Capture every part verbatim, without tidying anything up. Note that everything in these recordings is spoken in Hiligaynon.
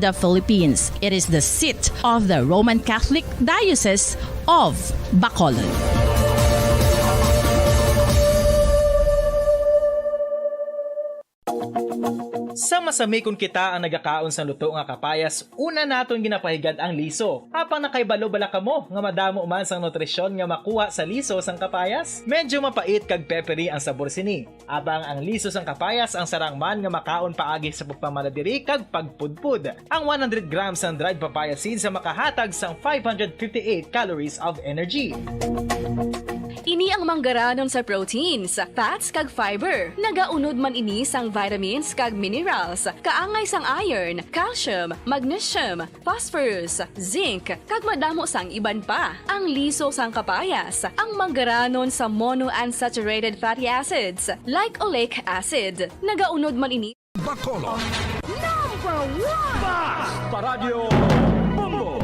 the Philippines. It is the seat of the Roman Catholic Diocese of Bacolod. Sa masami kon kita ang nagakaon sang luto nga kapayas, una naton ginapahigad ang liso. Apang nakahibalo bala kamo nga madamo man sang nutrisyon nga makuha sa liso sang kapayas? Medyo mapait kag peppery ang sabor sini. Apang ang liso sang kapayas ang sarang man nga makaon paagi sa pagpamana diri kag pagpudpod. Ang one hundred grams sang dried papaya seeds ang makahatag sang five hundred fifty-eight calories of energy. Ini ang manggaranon sa proteins, fats, kag fiber. Nagaunod man ini sang vitamins kag minerals, kaangay sang iron, calcium, magnesium, phosphorus, zinc, kag madamo sang iban pa. Ang liso sang kapayas, ang manggaranon sa monounsaturated fatty acids, like oleic acid. Nagaunod man ini Bacolod. Number one! Basta Radyo Bombo!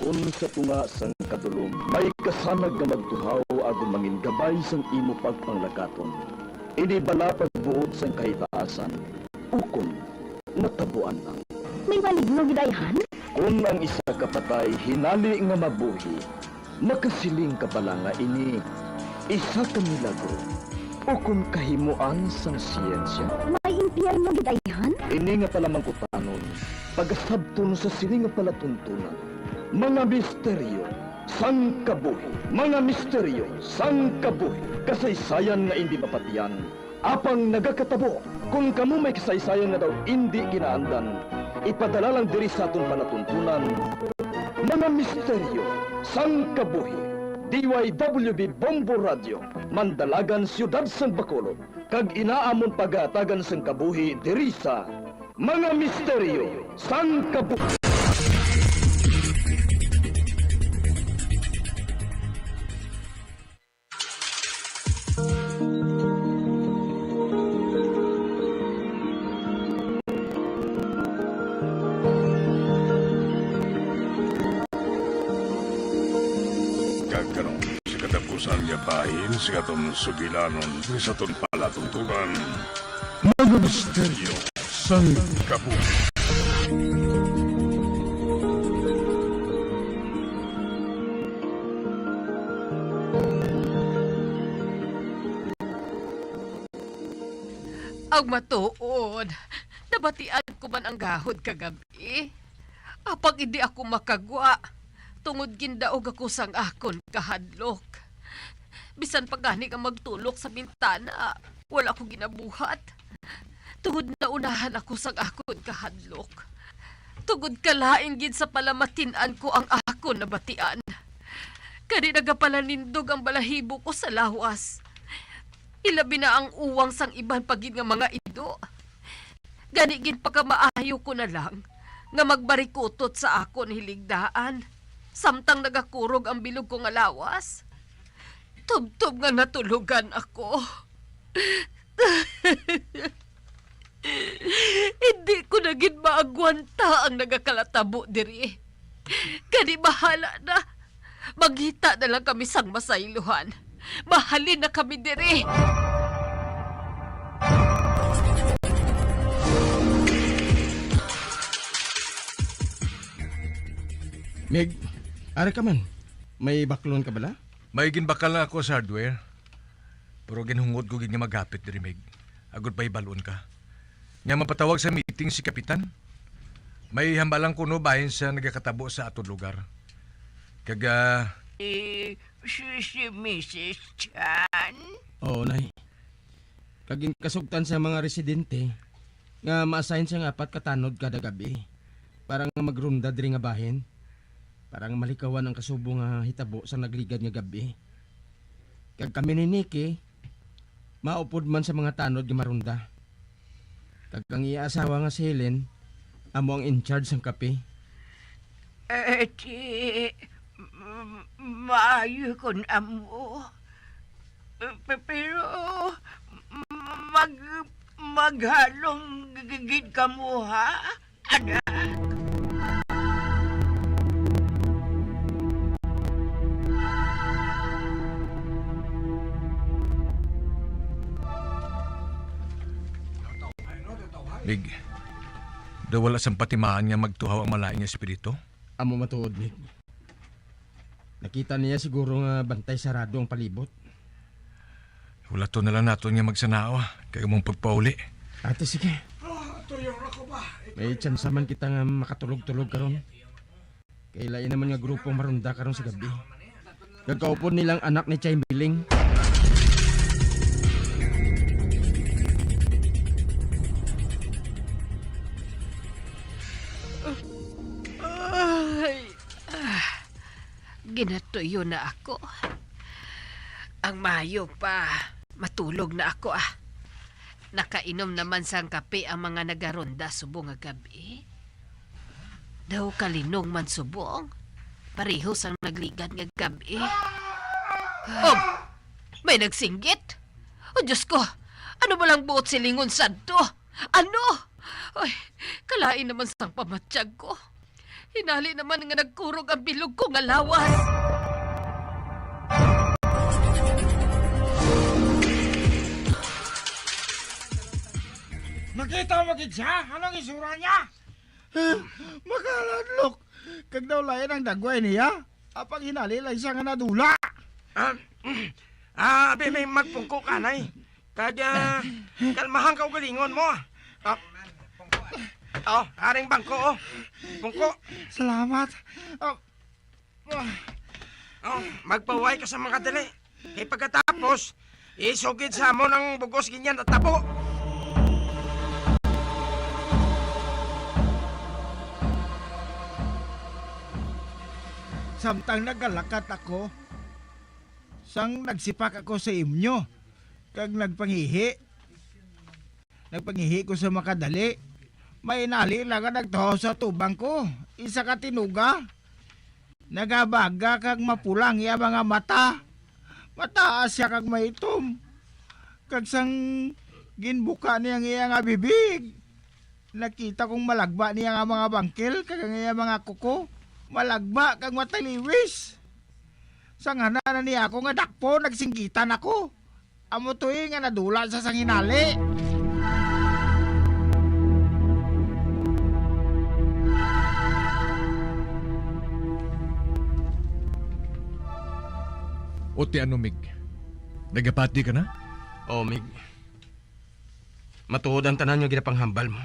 Kun sa tunga sang kadulom may kasanag nga magtuhaw agud mangin gabay sang imo pagpanglakaton, ini bala pagbuot sang kahitaasan, ukon natabuan lang. May maligno gid ayhan? Kon ang isa ka patay hinali nga mabuhi, makasiling ka bala nga ini isa ka milagro ukon kahimoan sang siyensya? May impyerno gid ayhan? Ini nga palamangkutanon, pagasabton sa sini nga palatuntunan, mga misteryo sang kabuhi, mga misteryo sang kabuhi, kasaysayan nga indi mapatian, apang nagakatabo. Kon kamo may kasaysayan nga daw indi ginaandan, ipadala lang diri sa aton palatuntunan, mga misteryo sang kabuhi. D Y W B Bombo Radio, Mandalagan, Siyudad sang Bacolod, kag inaamon pagahatagan sang kabuhi diri sa Mga Misteryo sang Kabuhi. Kag karon, sa katapusan nga bahin sa aton sugilanon, sa aton palatuntunan, mga misteryo sang kabuhi. Ang matuod, nabatian ko man ang gahod kagab-i. Apang indi ako makagwa, tungod gindaog ako sang akon kahadlok. Bisan pa gani nga magtulok sa bintana, wala ko ginabuhat, tungod naunahan ako sang akon kahadlok. Tungod kalain gid sa palamatin-an ko ang akon nabatian, kani nagapalanindog ang balahibo ko sa lawas. Ilabi na ang uwang sang iban pa gid nga mga ido. Gani ginpakamaayo ko na lang nga magbarikutot sa akon hiligdaan, samtang nagakurog ang bilog ko nga lawas. Tubtob nga natulogan ako. Hindi ko na gid maagwanta ang nagakalatabo diri. Gani, bahala na. Mangita na lang kami sang masaylohan. Mahalin na kami diri. Mig, ari ka man. May baklon ka bala? May ginbakal na ako sa hardware. Pero ginhungod ko gid nga maghapit diri, Mig, agod pahibal-on ka nga mapatawag sa meeting si Kapitan. May hambalang kuno bahin sa nagakatabo sa aton lugar. Kag, ah, Eh, si, si Missus Chan? Oo, Nay. Kag ginkasugtan sa mga residente nga ma-assign sang apat ka tanod kada gab-i para nga magronda diri nga bahin, para nga malikawan ang kasubo nga hitabo sa nagligad nga gab-i. Kag kami ni Nikki, maupod man sa mga tanod nga maronda. Kag ang iya asawa nga si Helen, amo ang in charge sang kape. Eh, di, m-, maayo kon amo. Pe-, pero, mag-, maghalong g-, gid kamo, ha? Anak. Mig, Daw wala sang patimaan nga magtuhaw ang malain nga espiritu? Amo matuod, Nick. Nakita niya siguro nga bantay sarado ang palibot. Hulaton na lang naton nga magsanawa kag among pagpauli. Ate, sige. May tsansa man kita nga makatulog-tulog karon. Kay lain naman nga grupo ang maronda karon sa gabi. Kag kaupod nila ang anak ni Chay Miling. Ay, ah, ginatuyo na ako. Ang maayo pa, matulog na ako, ah. Nakainom naman sang kape ang mga nagaronda subong nga gab-i. Daw kalinong man subong, pareho sang nagligad nga gab-i. Oh, may nagsinggit? Oh, Diyos ko, ano ba lang buot silingon sadto? Ano? Ay, kalain naman sang pamatyag ko. Hinali naman nga nagkurog ang bilog ko nga lawas. Nakita mo gid siya? Anong isura niya? Makaladlok. Kag daw lain ang dagway niya. Apang hinali lang siya nga nadula. Ah, ah, abi, may magpungko ka, nay. Kag, ah, kalmahan ka ugalingon mo. Ah, oh, aring bangko, oh. Pungko. Salamat. Ah, ah. Oh, magpahuway ka sa mga dali. Kay pagkatapos, isugid sa amon ang bugos ginyan at tabo. Samtang nagalakat ako, sang nagsipak ako sa inyo, kag nagpangihi. Nagpangihi ko sa makadali. May inali lang nga nagtuhaw sa tubang ko, isa ka tinuga. Nagabaga kag mapula ang iya mga mata. Mataas sia kag maitom. Kag sang ginbuka niya ang iya nga bibig, nakita kong malagba niya nga mga bangkil kag ang iya mga kuko. Malagba kag mataliwis. Sang hana na niya ako nga dakpon, nagsinggitan ako. Amo to, eh, nga nadula sa sanginali. O ti ano, Mig? Nagapati ka na? Oo, Mig. Matuod ang tanan nga ginapanghambal mo.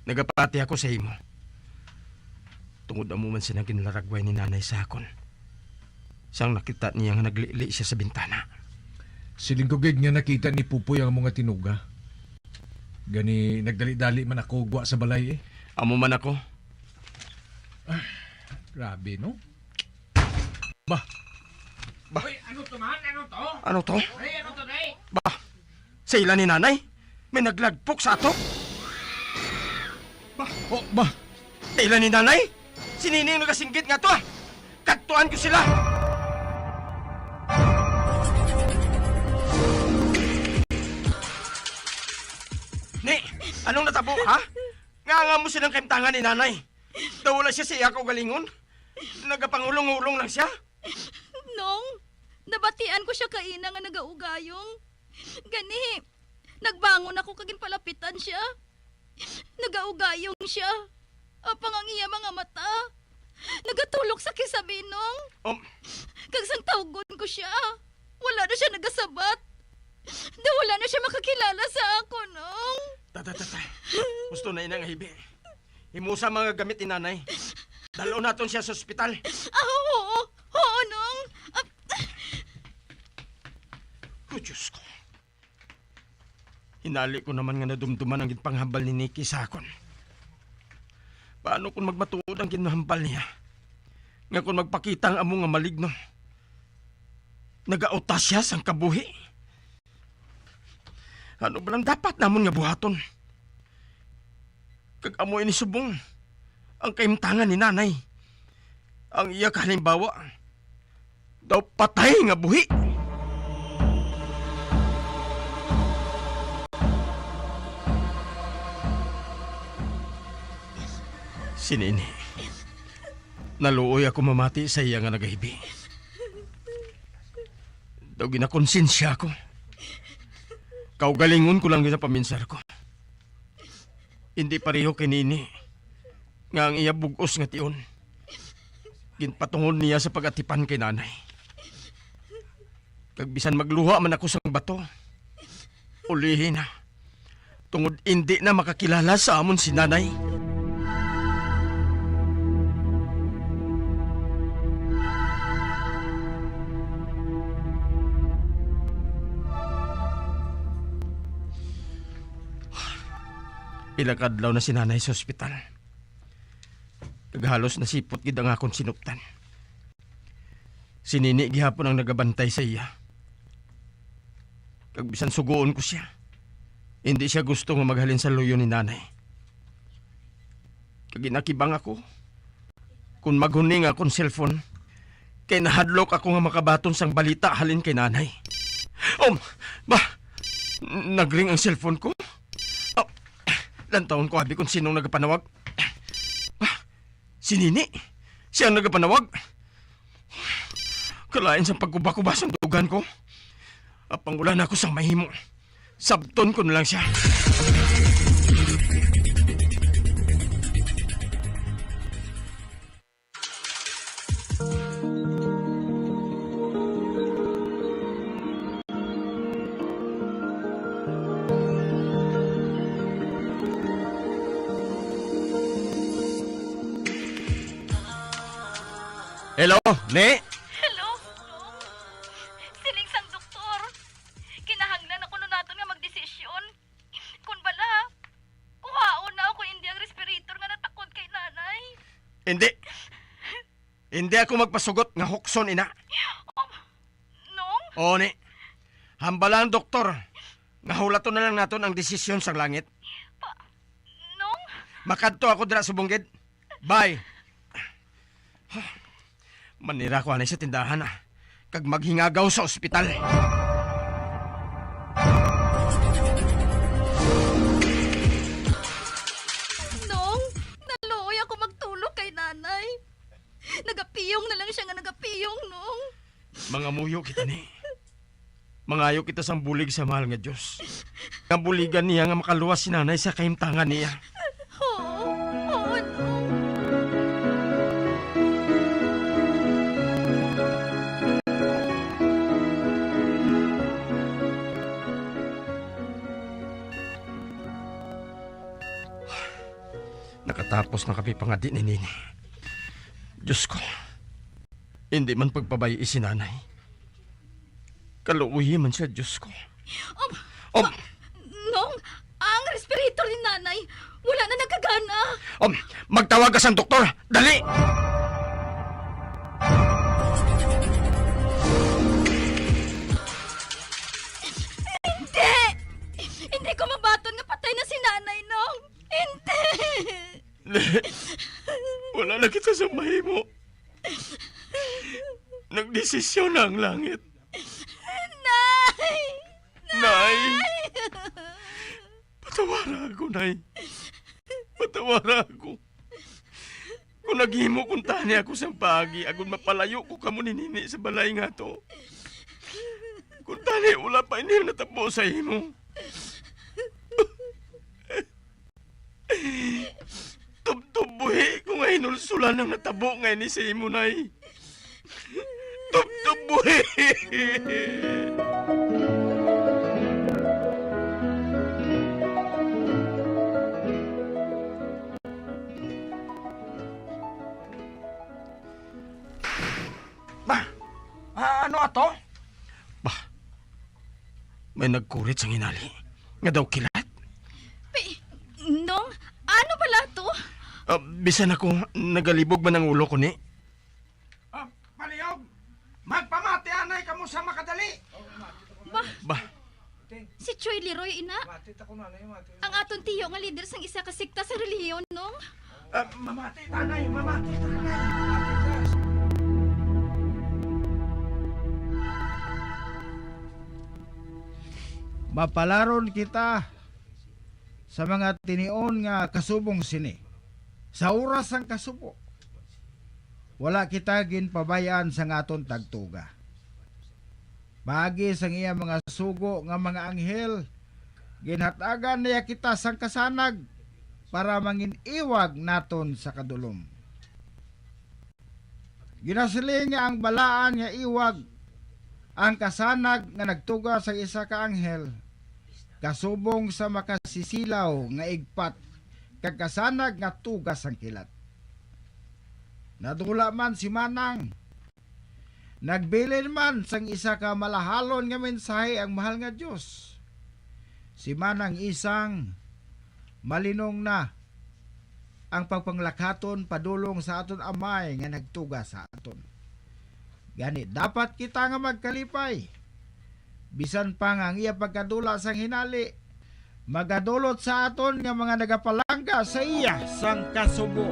Nagapati ako sa imo. Tungod amo man sina ginlaragway ni Nanay sa akon. Sang nakita niya nga naglili siya sa bintana. Siling ko gid nga nakita ni Pupoy ang amo nga tinuga. Gani nagdali-dali man ako gwa sa balay, eh. Amo man ako. Ah, grabe, no? Ba? Ba? Uy, ano to, man? Ano to? Ano to? Uy, ano to, day? Ba? Sa ila ni Nanay? May naglagpok sa ato? Ba? Oh, ba? Sa ila ni Nanay? Si Nining nagasinggit nga to, ah! Kadtuan ko sila! Ni, anong natabo, ha? Nga nga mo silang kaimtangan ni Nanay? Daw wala siya sa iya kaugalingon? Nagapangulong-ulong lang siya? Nong, nabatian ko siya kaina nga nagaugayong. Gani, nagbangon ako kag ginpalapitan siya. Nagaugayong siya. Apang ang iya mga mata nagatulok sa kisabinong. Um. Kag sang tawgon ko siya, wala na siya nagasabat. Daw wala na siya makakilala sa akon, Nong. Ta, ta, ta, ta. Gusto na ina nga hibi. Himusa mga gamit ni Nanay. Dalon naton siya sa ospital. Ah, oo. Oo, Nong. Ah. Oh, Diyos ko. Hinali ko naman nga nadumduman ang ginpanghambal ni Nikki sa akon. Paano kung magmatuod ang ginhambal niya? Nga kung magpakita ang amo nga maligno, nagautas siya sang kabuhi. Ano ba lang dapat namon nga buhaton? Kag amo ini subong ang kahimtangan ni Nanay. Ang iya kahalimbawa, daw patay nga buhi. Si Nini, naluoy ako mamati sa iya nga nagahibi. Daw ginakonsensya ko. Kaugalingon ko lang ginapaminsar ko. Indi pareho kay Nini, nga ang iya bug-os nga tion ginpatungon niya sa pag-atipan kay Nanay. Kag bisan magluha man ako sang bato, ulihi na, tungod indi na makakilala sa amon si Nanay. Pila ka adlaw na si Nanay sa ospital, kag halos nasipot gid ang akon sinuptan. Si Nini gihapon ang nagabantay sa iya. Kag bisan sugoon ko sia, hindi sia gusto nga maghalin sa luyo ni Nanay. Kag ginakibang ako, kung maghuni nga akon cellphone, kay nahadlok ako nga makabaton sang balita halin kay Nanay. Um, ba, nagring ang cellphone ko. Ah, lantawon ko abi kung sinong nagapanawag. Ah, si Nini. Siya ang nagapanawag. Kalain sang pagkuba-kuba sang dugan ko. Apang wala na ako sang mahimo. Sabton ko na lang siya. Hello, Ni? Hello, Nong. Siling sang doktor, kinahanglan na kuno naton nga magdesisyon. Kon bala, kuhaon na ako indi ang respirator nga natakod kay Nanay. Hindi. Hindi ako magpasugot nga hukson ina. Um, Nong? Oo, Ni. Hambala ang doktor nga hulaton na lang naton ang desisyon sang langit. Pa, Nong? Makadto ako dira subong gid. Bye. Manira ko anay sa tindahan, ah, kag maghingagaw sa ospital. Nong, naluoy ako magtulog kay Nanay. Nagapiyong na lang siya nga nagapiyong, Nong. Mangamuyo kita, Ni. Mangayo kita sang bulig sa mahal nga Dios, nga buligan niya nga makaluwas si Nanay sa kahimtangan niya. Oo, oo, Nong. Nakatapos na kami pangadi ni Nini. Diyos ko, hindi man pagpabay-i si Nanay. Kaluoyi man siya, Diyos ko. Um, Um, pa-, Nong, ang respirator ni Nanay, wala na nagkagana. Um, magtawag ka sang doktor. Dali! Hindi! Hindi ko mabaton nga patay na si Nanay, Nong. Hindi! Wala na kita sa mahimo. Nagdesisyon na ang langit. Nay! Nay! Nay! Patawara ako, Nay. Patawara ako. Kung naghimo kuntani ako sang paagi, agud mapalayo ko kamo ni Nini sa balay nga to. Kuntani, wala pa ini natabo sa imo. Tubtob buhi ko nga hinulsulan ang natabo nga ini sa imo, Nay. Tubtob buhi! Ba? Ah, ano ato? Ba? May nagkurit sang hinali nga daw kilat. Pi-, Nong, ano bala to? Ah, bisan ako, nagalibog man ang ulo ko ni. Ah, palihog! Magpamati anay kamo sa makadali! Ba? Ba? Si Choy Leroy, ina. Ang aton tiyo nga lider sang isa ka sekta sa relihiyon, Nong. Ah, mamati ta, Nay! Mamati ta, Nay! Mapalaron kita sa mga tinion nga kasubong sini. Sa oras sang kasubo, wala kita ginpabay-an sang aton tagtuga. Paagi sang iya mga sugo nga mga anghel, ginhatagan niya kita sang kasanag. para mangin-iwag naton sa kadulom. Ginasiling nga ang balaan nga iwag ang kasanag nga nagtuga sa isa ka anghel, kasubong sa makasisilaw nga igpat, kag kasanag nga tuga sang kilat. Nadula man si Manang. Nagbilin man sang isa ka malahalon nga mensahe ang mahal nga Dios. Si Manang Isang, malinong na ang pagpanglakaton padulong sa aton Amay nga nagtuga sa aton. Gani, dapat kita nga magkalipay. Bisan pa nga ang iya pagkadula sang hinali, magadulot sa aton nga mga nagapalangga sa iya sang kasubo.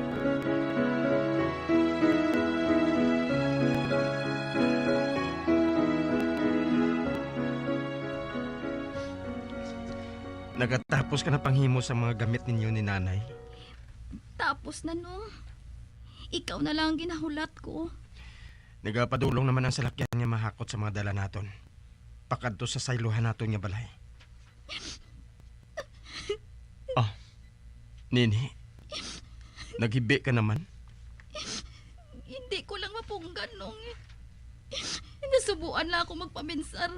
Nagatapos ka na panghimo sa mga gamit ninyo ni Nanay? Tapos na, Nong. Ikaw na lang ang ginahulat ko. Nagapadulong naman ang salakyan nga mahakot sa mga dala naton, pakadto sa saylohan naton nga balay. Oh, Nini, naghibi ka naman? Hindi ko lang mapunggan, Nong. Nasubuan lang ako magpaminsar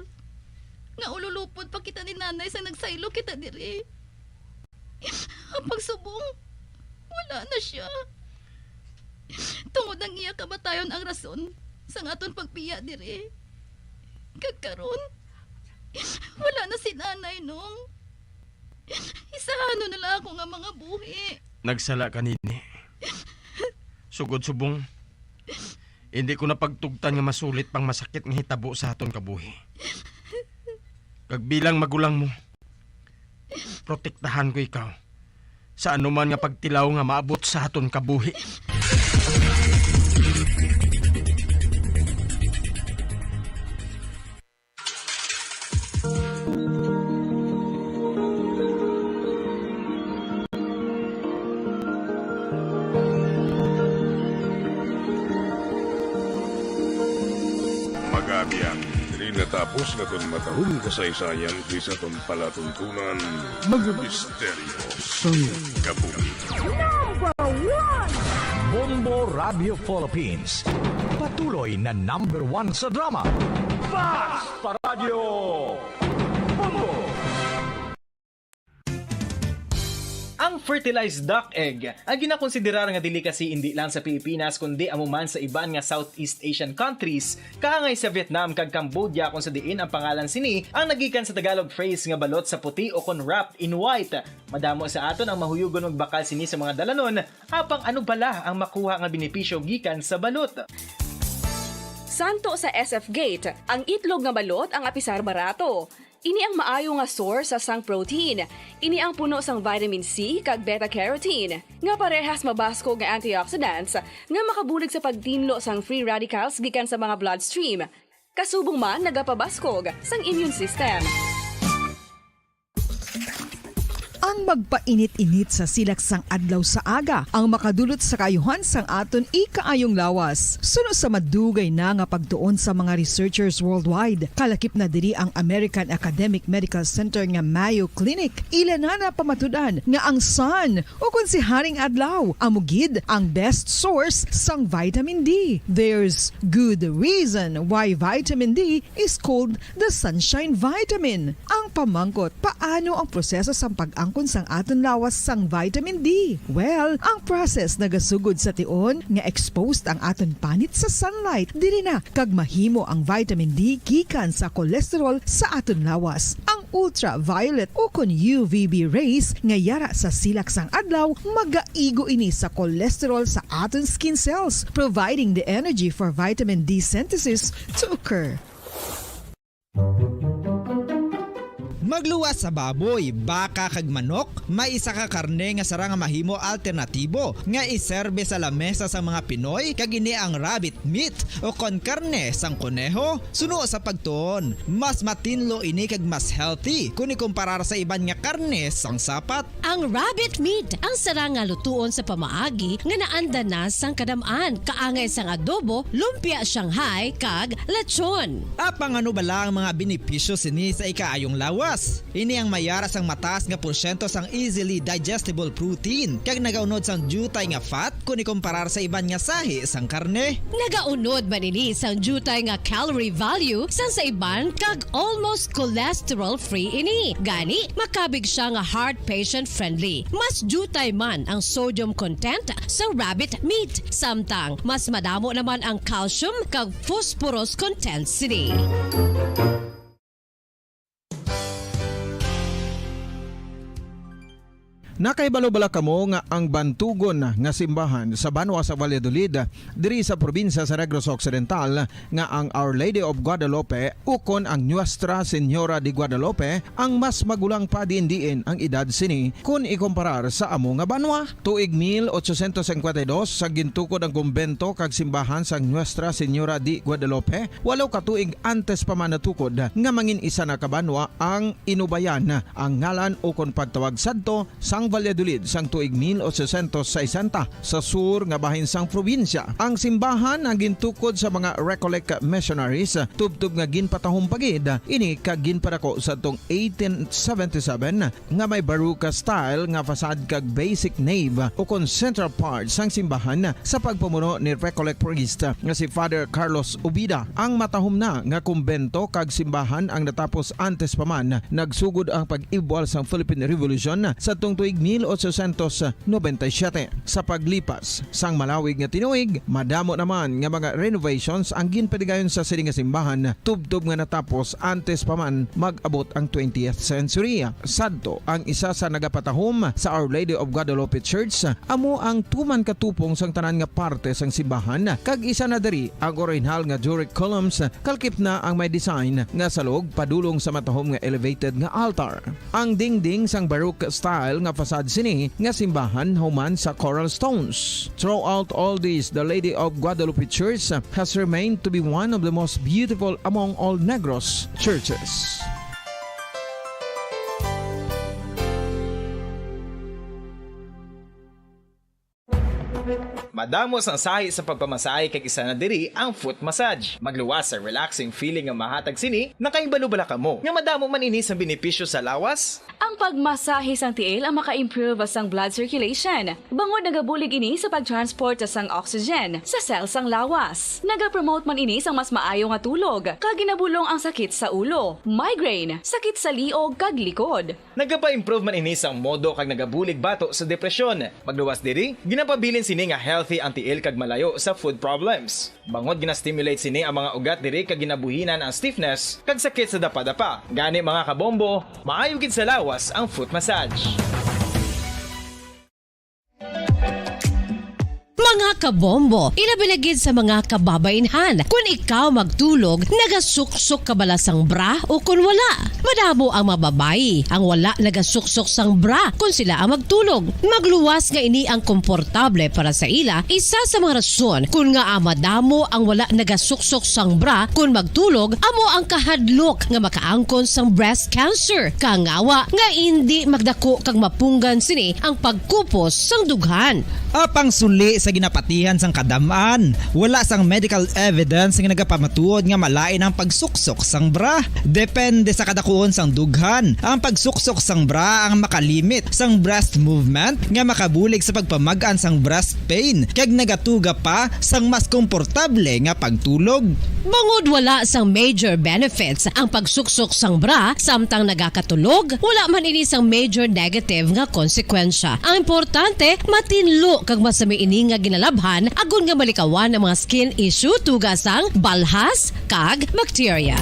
nga ululupod pa kita ni Nanay sa nagsaylo kita diri. Ang pagsubong, wala na siya. Tungod ang iya kamatayon ang rason sang aton pagbiya diri. Kag karon, wala na si Nanay, Nong. Isahanon na lang ako nga mga buhi. Nagsala ka, Nini. Sugod subong, hindi ko na pagtugtan nga masulit pang masakit nga hitabo sa aton kabuhi. Kag bilang magulang mo, protektahan ko ikaw sa anuman nga pagtilaw nga maabot sa aton kabuhi. Mga abyan, diri natapos naton matahong kasaysayan diri sa aton palatuntunan, mga misteryo sang kabuhi. Number one! Bombo Radio Philippines, patuloy na number one sa drama. Fast Paradyo! Bombo! Ang fertilized duck egg, ang ginakonsiderar nga delicacy indi lang sa Pilipinas, kundi amo man sa iban nga Southeast Asian countries, kaangay sa Vietnam kag Cambodia, kung sa diin ang pangalan sini ang nagikan sa Tagalog phrase nga balot sa puti o kon wrapped in white. Madamo sa aton ang mahuyugon magbakal sini sa mga dalanon, apang ano bala ang makuha nga benepisyo gikan sa balot? Santo sa S F Gate, ang itlog nga balot ang apisar barato. Ini ang maayo nga source sang protein. Ini ang puno sang vitamin C kag beta-carotene, nga parehas mabaskog nga antioxidants nga makabulig sa pagtinlo sang free radicals gikan sa mga bloodstream. Kasubong man nagapabaskog sang immune system. Ang magpainit-init sa silak sang adlaw sa aga ang makadulot sa kaayuhan sang aton ikaayong lawas. Suno sa madugay na nga pagtuon sa mga researchers worldwide, kalakip na diri ang American Academic Medical Center nga Mayo Clinic. Ila na napamatud-an nga ang sun, o kon si Haring Adlaw, amo gid ang best source sang vitamin D. There's good reason why vitamin D is called the sunshine vitamin. Ang pamangkot, paano ang proseso sang pag-angkon sang aton lawas sang vitamin D? Well, ang process nagasugod sa tion nga exposed ang aton panit sa sunlight. Diri na kag mahimo ang vitamin D gikan sa cholesterol sa aton lawas. Ang ultraviolet o kon U V B rays nga yara sa silak sang adlaw magaigo ini sa cholesterol sa aton skin cells, providing the energy for vitamin D synthesis to occur. Magluwas sa baboy, baka, kag manok, may isa ka karne nga sarang nga mahimo alternatibo nga iserbe sa lamesa sang mga Pinoy, kag ini ang rabbit meat o kon karne sang koneho. Suno sa pagtuon, mas matinlo ini kag mas healthy kon ikumparar sa iban nga karne sang sapat. Ang rabbit meat ang sarang nga lutuon sa pamaagi nga naanda na sang kadam-an, kaangay sang adobo, lumpia Shanghai, kag lechon. Apang ano bala ang mga benepisyo sini sa ikaayong lawas? fats. Ini ang may ara sang mataas nga porsyento sang easily digestible protein, kag nagaunod sang diutay nga fat kon ikomparar sa iban nga sahi sang karne. Nagaunod man ini sang diutay nga calorie value sang sa iban, kag almost cholesterol-free ini. Gani, makabig siya nga heart patient-friendly. Mas diutay man ang sodium content sa rabbit meat, samtang mas madamo naman ang calcium kag phosphorus content sini. Nakahibalo bala kamo nga ang bantugon nga simbahan sa banwa sa Valladolid, diri sa probinsya sa Negros Occidental, nga ang Our Lady of Guadalupe ukon ang Nuestra Señora de Guadalupe ang mas magulang pa diin-diin ang edad sini kon ikomparar sa amo nga banwa? Tuig mil ochocientos cincuenta y dos sa gintukod ang kumbento kag simbahan sang Nuestra Señora de Guadalupe, walo ka tuig antes pa man natukod nga mangin isa na ka banwa ang Inubayan, ang ngalan ukon pagtawag sadto sang Valladolid sang tuig mil ochocientos sesenta sa sur nga bahin sang probinsya. Ang simbahan ang gintukod sa mga Recollect missionaries, tubtob nga ginpatahom pa gid ini kag ginpadako sadtong eighteen seventy-seven, nga may Baroque style nga facade kag basic nave ukon central part sang simbahan sa pagpamuno ni Recollect priest nga si Father Carlos Ubida. Ang matahom na nga kumbento kag simbahan ang natapos antes pa man nagsugod ang pag-ibwal sang Philippine Revolution sadtong tuig mil ochocientos noventa y siete. Sa paglipas sang malawig nga tinuig, madamo naman nga mga renovations ang ginpadigayon sa sini nga simbahan, tubtob nga natapos antes pa man mag-abot ang twentieth century. Sadto, ang isa sa nagapatahom sa Our Lady of Guadalupe Church, amo ang tuman katupong sang tanan nga parte sang simbahan, kag isa na diri ang orihinal nga Doric columns, kalkip na ang may design nga salog padulong sa matahom nga elevated nga altar. Ang dingding sang Baroque style nga facade sini nga simbahan human sa coral stones. Throughout all this, the Lady of Guadalupe Church has remained to be one of the most beautiful among all Negros churches. Madamo sang sahi sa pagpamasahe, kag isa na diri ang foot massage. Magluwas sa relaxing feeling nga mahatag sini. Nakahibalo bala kamo nga madamo man ini sang benepisyo sa lawas? Ang pagmasahe sang tiil ang maka-improve sang blood circulation, bangod nagabulig ini sa pag-transport sang oxygen sa cell sang lawas. Nagapromote man ini sang mas maayo nga tulog, kag ginabulong ang sakit sa ulo, migraine, sakit sa liog, kag likod. Nagapa-improve man ini sang modo kag nagabulig bato sa depresyon. Magluwas diri, ginapabilin sini nga healthy ang tiil kag malayo sa foot problems. Bangod gina-stimulate sini ang mga ugat diri kag ginabuhinan ang stiffness kag sakit sa dapadapa. Gani, mga kabombo, maayo gid sa lawas ang foot massage. Mga kabombo, ilabi na gid sa mga kababaynhan, kun ikaw magtulog, nagasuksok ka bala sang bra o kun wala? Madamo ang mga babayi ang wala nagasuksok sang bra kun sila ang magtulog. Magluwas nga ini ang komportable para sa ila, isa sa mga rason kun ngaa madamo ang wala nagasuksok sang bra kun magtulog amo ang kahadlok nga makaangkon sang breast cancer, kangawa nga indi magdako kag mapunggan sini ang pagkupos sang dughan. Apang suli sa ginapatihan sang kadam-an, wala sang medical evidence nga nagapamatuod nga malain ang pagsuksok sang bra. Depende sa kadakuon sang dughan. Ang pagsuksok sang bra ang makalimit sang breast movement nga makabulig sa pagpamag-an sang breast pain kag nagatuga pa sang mas komportable nga pagtulog. Bangod wala sang major benefits ang pagsuksok sang bra samtang nagakatulog, wala man ini sang major negative nga konsekwensya. Ang importante, matinlo kag masami ini nga ginalabhan agod nga malikawan ang mga skin issue, tuga sang balhas kag bakterya.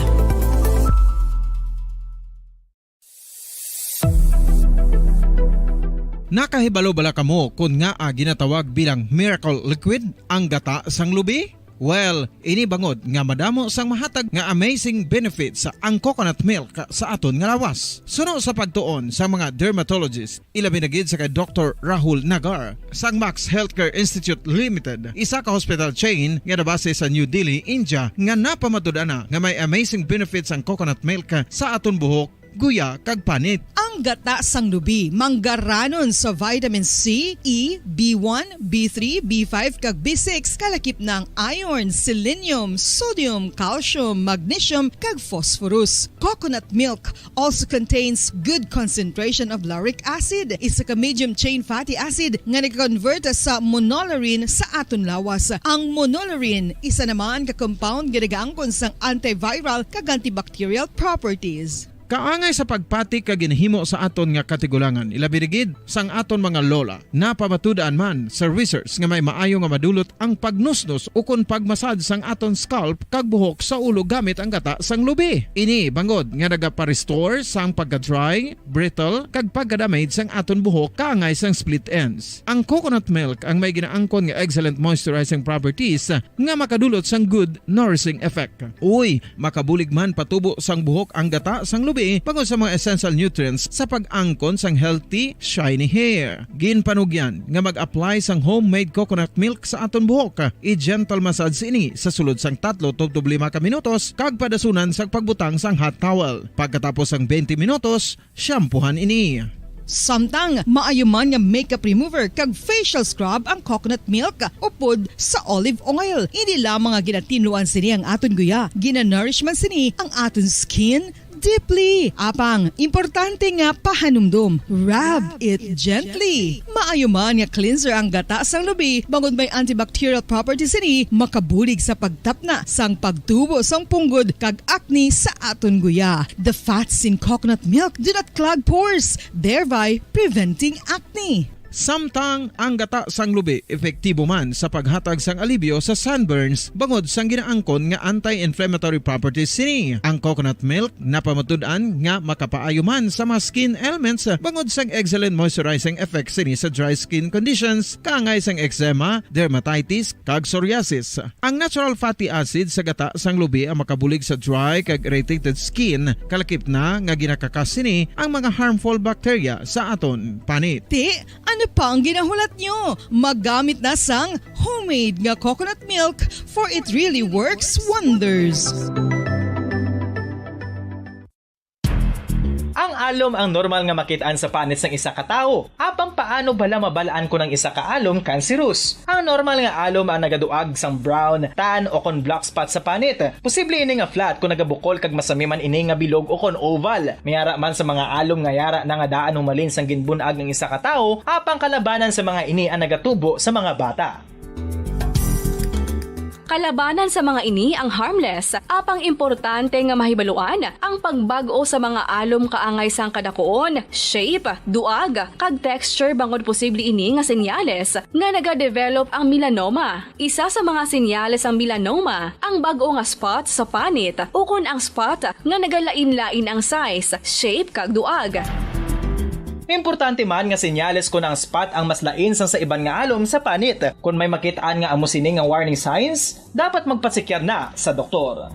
Nakahibalo bala kamo kon ngaa ginatawag bilang miracle liquid ang gata sang lubi? Well, ini bangod nga madamo sang mahatag nga amazing benefits ang coconut milk sa aton nga lawas. Suno sa pagtuon sa mga dermatologist, ilabi na gid sa kay Doktor Rahul Nagar sang Max Healthcare Institute Limited, isa ka hospital chain nga nabase sa New Delhi, India, nga napamatud-an na nga may amazing benefits ang coconut milk sa aton buhok, guya, kag panit. Ang Gata sang lubi, manggaranon sa vitamin C, E, B one, B three, B five, kag B six, kalakip na ang iron, selenium, sodium, calcium, magnesium, kag phosphorus. Coconut milk also contains good concentration of lauric acid, isa ka medium chain fatty acid nga nag-convert sa monolaurin sa aton lawas. Ang monolaurin, isa naman ka compound nga nagaangkon sang antiviral kag antibacterial properties. Kaangay sa pagpati kag ginhimo sa aton nga katigulangan, ilabi na gid sang aton mga lola. Napamatud-an man sa research nga may maayo nga madulot ang pagnusnos ukon pagmasad sang aton scalp kag buhok sa ulo gamit ang gata sang lubi. Ini bangod nga nagapa-restore sang pagka-dry, brittle, kag pagka-damage sang aton buhok kaangay sang split ends. Ang coconut milk ang may ginaangkon nga excellent moisturizing properties nga makadulot sang good nourishing effect. Uy, makabulig man patubo sang buhok ang gata sang lubi bangod sa mga essential nutrients sa pag-angkon sang healthy, shiny hair. Ginpanugyan nga mag-apply sang homemade coconut milk sa aton buhok. I-gentle massage ini sa sulod sang tatlo tubtob lima ka minutos kag padasunan sang pagbutang sang hot towel. Pagkatapos sang twenty minutos, shampoohan ini. Samtang maayo man nga makeup remover kag facial scrub ang coconut milk upod sa olive oil. Hindi lamang nga ginatinluan sini ang aton guya, ginanourish man sini ang aton skin deeply. Apang, importante nga pahanumdom, rub it gently. Maayo man nga cleanser ang gata sang lubi, bangod may antibacterial properties sini, makabulig sa pagtapna sang pagtubo sang punggod kag acne sa aton guya. The fats in coconut milk do not clog pores, thereby preventing acne. Samtang ang gata sang lubi epektibo man sa paghatag sang alibyo sa sunburns bangod sang ginaangkon nga anti-inflammatory properties sini. Ang coconut milk napamatud-an nga makapaayo man sa mga skin ailments bangod sang excellent moisturizing effect sini sa dry skin conditions, kaangay sang eczema, dermatitis, kag psoriasis. Ang natural fatty acid sa gata sang lubi ang makabulig sa dry kag irritated skin, kalakip na nga ginakakas sini ang mga harmful bacteria sa aton panit. Ti, ano pa ang ginahulat nyo? Magamit na sang homemade nga coconut milk, for it really works wonders. Ang alom ang normal nga makit-an sa panit sang isa ka tawo. Apang paano bala mabal-an kon ang isa ka alom cancerous? Ang normal nga alom ang nagaduag sang brown, tan, o kon black spot sa panit. Posible ini nga flat kon nagabukol kag masami man ini nga bilog o kon oval. May ara man sa mga alom nga yara na nga daan humalin sang ginbun-ag ang isa ka tawo, apang kalabanan sa mga ini ang nagatubo sa mga bata. Kalabanan sa mga ini ang harmless, apang importante nga mahibaluan ang pagbag-o sa mga alom kaangay sang kadakuon, shape, duag, kag texture, bangod posible ini nga senyales nga nagadevelop ang melanoma. Isa sa mga senyales sang melanoma ang bag-o nga spot sa panit ukon ang spot nga nagalain-lain ang size, shape, kag duag. Importante man nga senyales kon ang spot ang mas lain sang sa iban nga alom sa panit. Kon may makit-an nga amo sini nga warning signs, dapat magpatsikyar na sa doktor.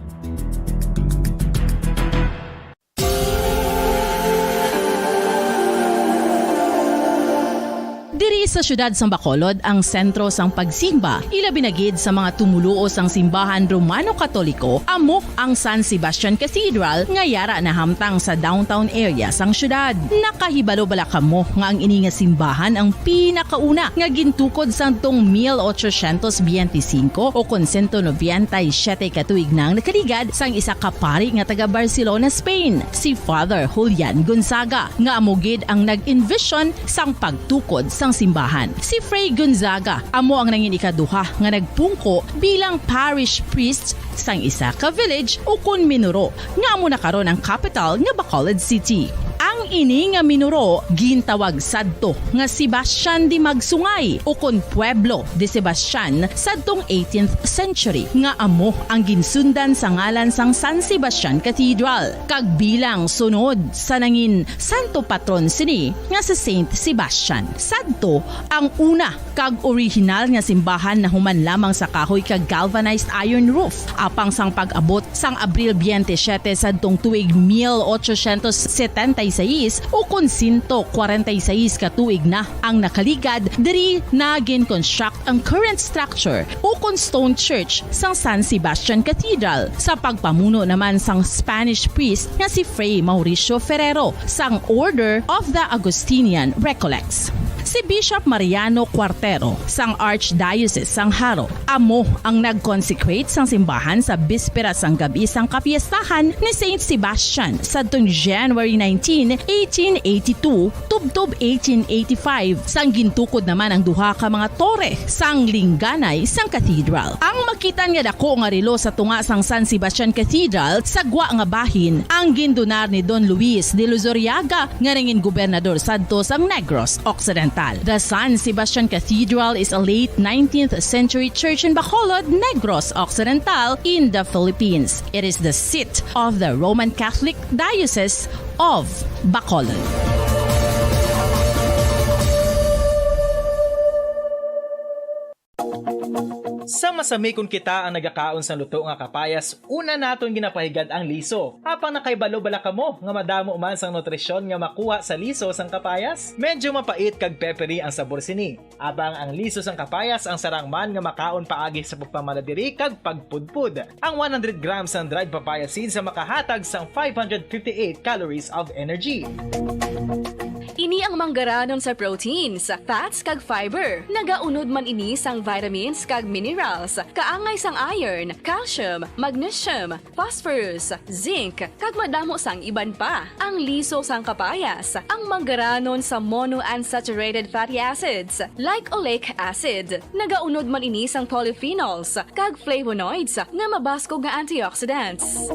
Diri sa siyudad sang Bacolod ang sentro sang pagsimba, ilabi na gid sa mga tumoluo sang simbahan Romano-Katoliko, amo ang San Sebastian Cathedral nga yara nahamtang sa downtown area sang siyudad. Nakahibalo bala kamo nga ang ini nga simbahan ang pinakauna nga gintukod sadtong mil ochocientos biyente y singko o kon sento nobenta y siyete ka tuig na ang nakaligad sang isa ka pari nga taga Barcelona, Spain, si Father Julian Gonzaga, nga amo gid ang nag-envision sang pagtukod sang simbahan. Si Fray Gonzaga amo ang nangin ikaduha nga nagpungko bilang parish priest sang isa ka village ukon minuro nga amo na karon ang capital nga Bacolod City. Ang ini nga minuro gintawag sadto nga Sebastian de Magsungay ukon Pueblo de Sebastian sadtong eighteenth century, nga amo ang ginsundan sa ngalan sang San Sebastian Cathedral, kag bilang sunod sa nangin santo patron sini nga si Saint Sebastian. Sadto ang una kag orihinal nga simbahan nahuman lamang sa kahoy kag galvanized iron roof. Apang sang pag-abot sang Abril twenty-seven sadtong tuig mil ochocientos setenta y seis, ukon sento kwarenta y seis ka tuig na ang nakaligad, diri na gin-construct ang current structure ukon stone church sang San Sebastian Cathedral, sa pagpamuno naman sang Spanish priest nga si Fray Mauricio Ferrero sang Order of the Augustinian Recollects. Si Bishop Mariano Cuartero sang Archdiocese sang Jaro amo ang nag-consecrate sang simbahan sa bispera sang gab-i sang kapiestahan ni Saint Sebastian sadtong January nineteen, eighteen eighty-two, tubtob eighteen eighty-five, sang gintukod naman ang duha ka mga tore sang lingganay sang cathedral. Ang makitan nga dako nga relo sa tunga sang San Sebastian Cathedral sa gwa nga bahin ang gindunar ni Don Luis de Luzuriaga, nga nangin gobernador sadto sang Negros Occidental. The San Sebastian Cathedral is a late nineteenth century church in Bacolod, Negros Occidental, in the Philippines. It is the seat of the Roman Catholic Diocese of Bacolod. Sa masamikon kita ang nagakaon sang luto nga kapayas, una naton ginapahigad ang liso. Apang nakahibalo bala kamo nga madamo man sang nutrisyon nga makuha sa liso sang kapayas? Medyo mapait kag peppery ang sabor sini. Apang ang liso sang kapayas ang sarang man nga makaon paagi sa pagpamala diri kag pagpudpod. Ang one hundred grams sang dried papaya seeds ang makahatag sang five hundred fifty-eight calories of energy. Ini ang manggaranon sa proteins, fats, kag fiber. Nagaunod man ini sang vitamins kag minerals, kaangay sang iron, calcium, magnesium, phosphorus, zinc, kag madamo sang iban pa. Ang liso sang kapayas, ang manggaranon sa monounsaturated fatty acids, like oleic acid. Nagaunod man ini sang polyphenols kag flavonoids nga mabaskog nga antioxidants.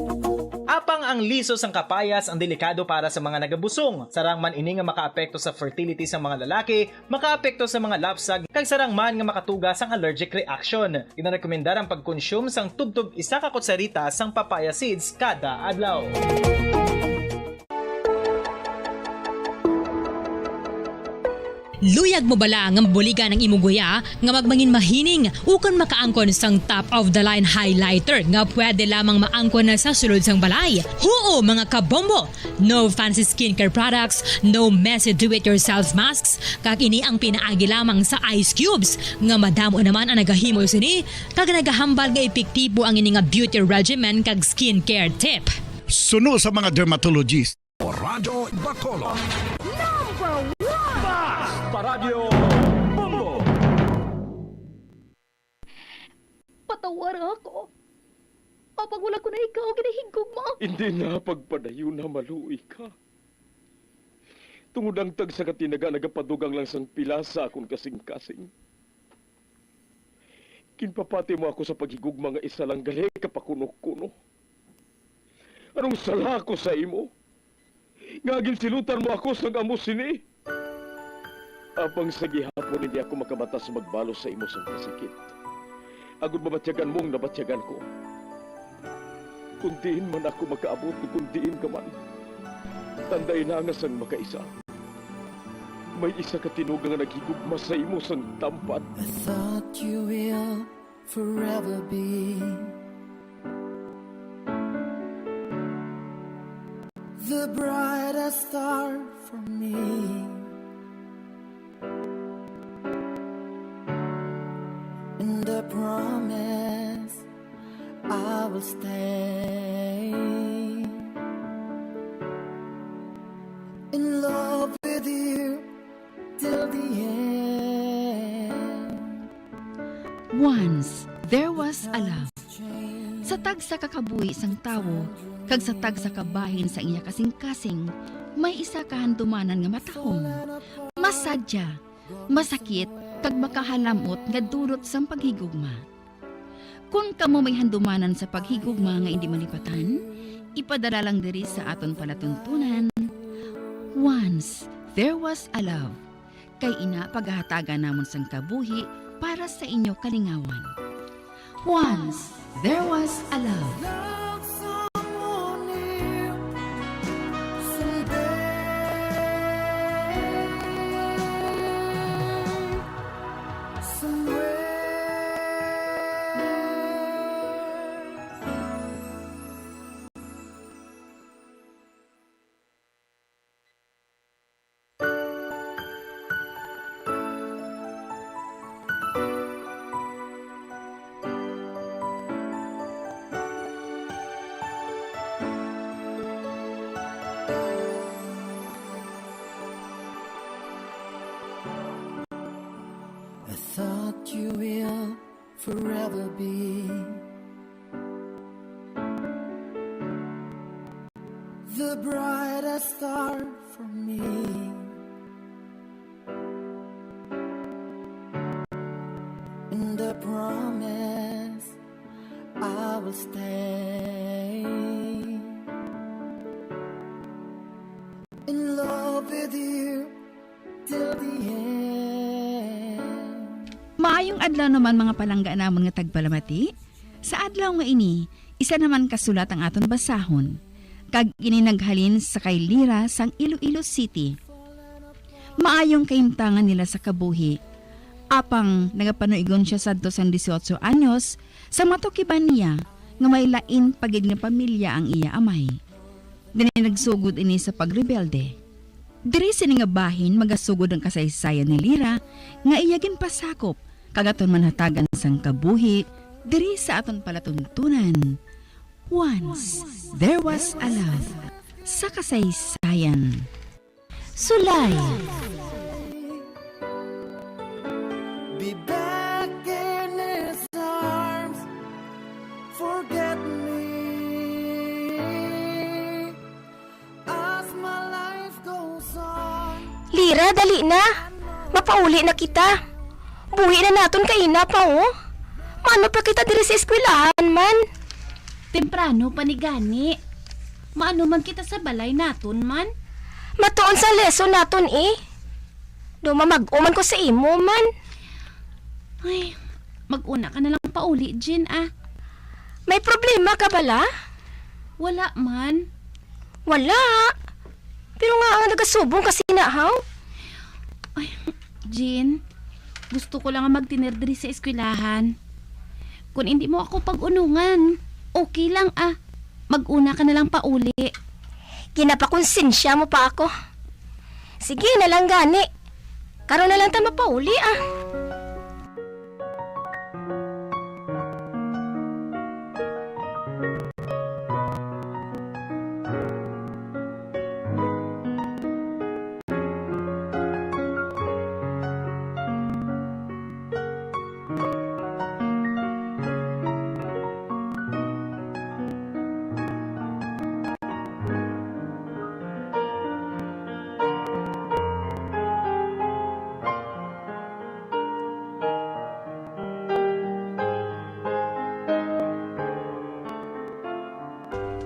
Apang ang liso sang kapayas ang delikado para sa mga nagabusong. Sarang man ini nga makaapekto sa fertility sang mga lalaki, makaapekto sa mga lapsag, kag sarang man nga makatuga sang allergic reaction. Ginarekomendar ang pagkonsume sang tubtob isa ka kutsarita sang papaya seeds kada adlaw. Luyag mo bala nga mabuligan ang imo guya nga magmangin mahining ukon makaangkon sang top of the line highlighter nga pwede lamang maangkon na sa sulod sang balay? Huo, mga kabombo! No fancy skincare products, no messy do-it-yourself masks, kag ini ang pinaagi lamang sa ice cubes, nga madamo naman ang nagahimo sini, kag nagahambal nga epektibo ang ini nga beauty regimen kag skincare tip. Suno sa mga dermatologist. Radyo Bacolod. Number one! Basta Radyo Bombo! Patawara ako. Apang wala ko na ikaw ginahigugma. Hindi na pagpadayon na maluoy ka. Tungod ang tagsa ka tinaga nagapadugang lang sang pila sa akon kasing-kasing. Ginpapati mo ako sa paghigugma nga isa lang gali ka pakuno-kuno. Anong sala ko sa imo? Nga ginsilutan mo ako sang amo sini? Apang sa gihapon hindi ako makabatas magbalos sa imo sang kasakit. Agod mabatyagan mo ang nabatyagan ko. Kung diin man ako makaabot, kung diin ka man, tanday na nga sang makaisa. May isa ka tinuga nga naghigugma sa imo sang tampat. I thought you will forever be the brightest star for me. And I promise I will stay in love with you till the end. Once, there was a love. Sa tagsa ka kabuhi sang tawo, kag sa tagsa ka bahin sa iya kasing-kasing, may isa ka handumanan nga matahom, masadya, masakit, kag makahalamot nga dulot sang paghigugma. Kon kamo may handumanan sa paghigugma nga indi malipatan, ipadala lang diri sa aton palatuntunan, Once There Was a Love. Kay ina, pagahatagan namon sang kabuhi para sa inyo kalingawan. Once There Was a Love. Love someone new someday. But you will forever be the brightest star for me. And I promise I will stay in love with you till the end. Maayong adlaw naman, mga palangga namon nga tagpalamati. Sa adlaw nga ini, isa naman ka sulat ang aton basahon, kag ini naghalin sa kay Lira sang Iloilo City. Maayong kahimtangan nila sa kabuhi. Apang nagapanuigon sia sadto sang dieciocho anyos, sa matukiban niya nga may lain pa gid nga pamilya ang iya amay. Dini nagsugod ini sa pagrebelde. Diri sini nga bahin magasugod ang kasaysayan ni Lira nga iya ginpasakop kag aton manhatagan sang kabuhi diri sa aton palatuntunan. Once There Was a Love sa kasaysayan. Sulay. Be back in his arms. Forget me as my life goes on. Lira, dali na. Mapauli na kita. Buhi na naton kaina pa, oh. Maano pa kita diri sa eskwelahan man? Temprano pa ni gani. Maano man kita sa balay naton man? Matuon sa lesson naton, eh. Daw mamag-o man ko sa imo man. Ay, mag-una ka na lang pauli, Jean, ah. May problema ka bala? Wala man. Wala. Pero nga ang nagasubong kasi na, haw? Ay, Jean, gusto ko lang nga magtener diri sa eskwelahan. Kung hindi mo ako pag-unungan, okay lang, ah. Mag-una ka na lang pauli. Ginapakonsensya mo pa ako. Sige na lang gani. Karon na lang ta mapauli, ah.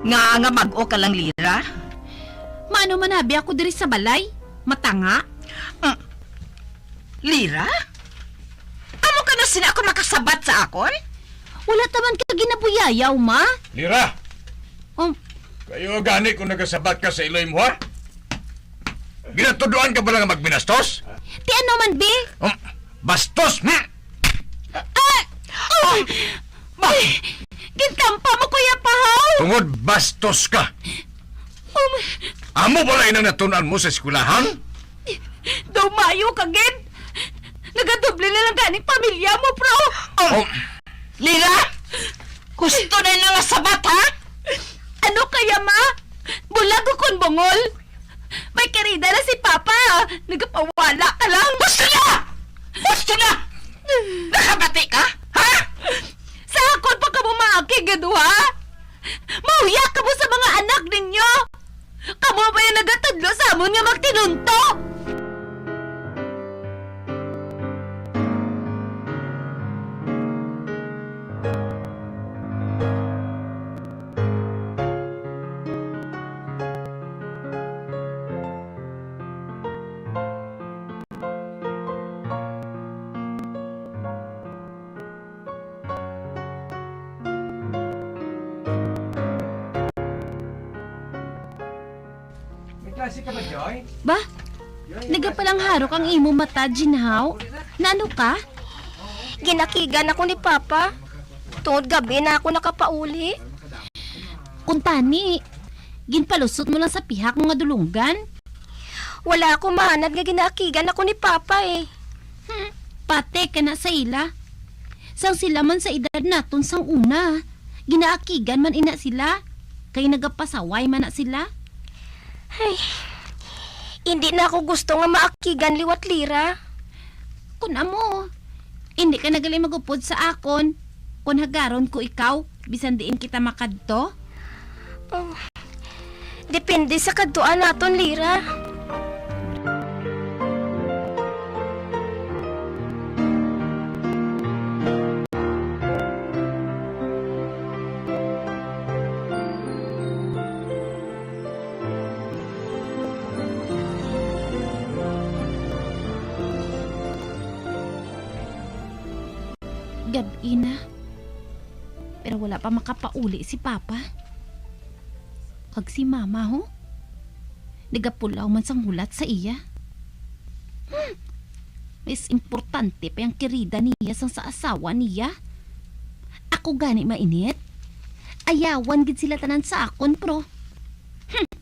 Nga, nga mag-o ka lang, Lira? Maano man abi ako diri sa balay? Matanga? Mm. Lira? Amo ka na sina ako makasabat sa akon? Wala ta man ka ginabuyayaw, ma. Lira! Um, Kayo gani kung nagasabat ka sa iloy mo, ha? Ginatuduan ka bala nga magbinastos? Ti ano man, bi? Um, bastos, hmm? Ah! Oh! Ba? Ay! Gintampa mo, Kuya Pahaw! Tungod bastos ka. Um, Amo bala inang natun-an mo sa eskwelahan? Daw mayo ka gid. Nagadoble na lang ganing pamilya mo, bro. Oh. Lira, gusto na nga sabat, ha? Ano kaya, ma? Bulag o kon bungol? May karida na si Papa. Nagapawala ka lang. Gusto na! Gusto na! Nakabati ka? Ha? Sa akon pa kamo maakig nga duha? Mahuya kamo sa mga anak ninyo! Kamo ba yung nagatudlo sa amon nga magtinunto? May klase ka ba, Joy? Ba? Joy, may klase ka? Nagapalangharo kang imo mata, Jinhaw. Naano ka? Ginakigan ako ni Papa. Tungod gabi na ako nakapauli. Kuntani, ginpalusot mo lang sa pihak mo nga dulunggan? Wala ako maanad nga ginaakigan ako ni Papa, eh. Hmm, pati ka na sa ila. Sang sila man sa edad naton sang una, ginaakigan man ina sila, kay nagapasaway man na sila. Ay, hindi na ako gusto nga maakigan liwat Lira. Kun amo, Indi ka na gali magupod sa akon kon hagaron ko ikaw bisan diin kita makadto? Oh, depende sa kadtuan naton, Lira. Gab-i na. Pero wala pa makapauli si Papa. Kag si Mama, ho? Nagapulaw man sang hulat sa iya. Hmm. Mas importante pa ang kirida niya sang sa asawa niya. Ako gani mainit. Ayawan gid sila tanan sa akon, pero, hmm,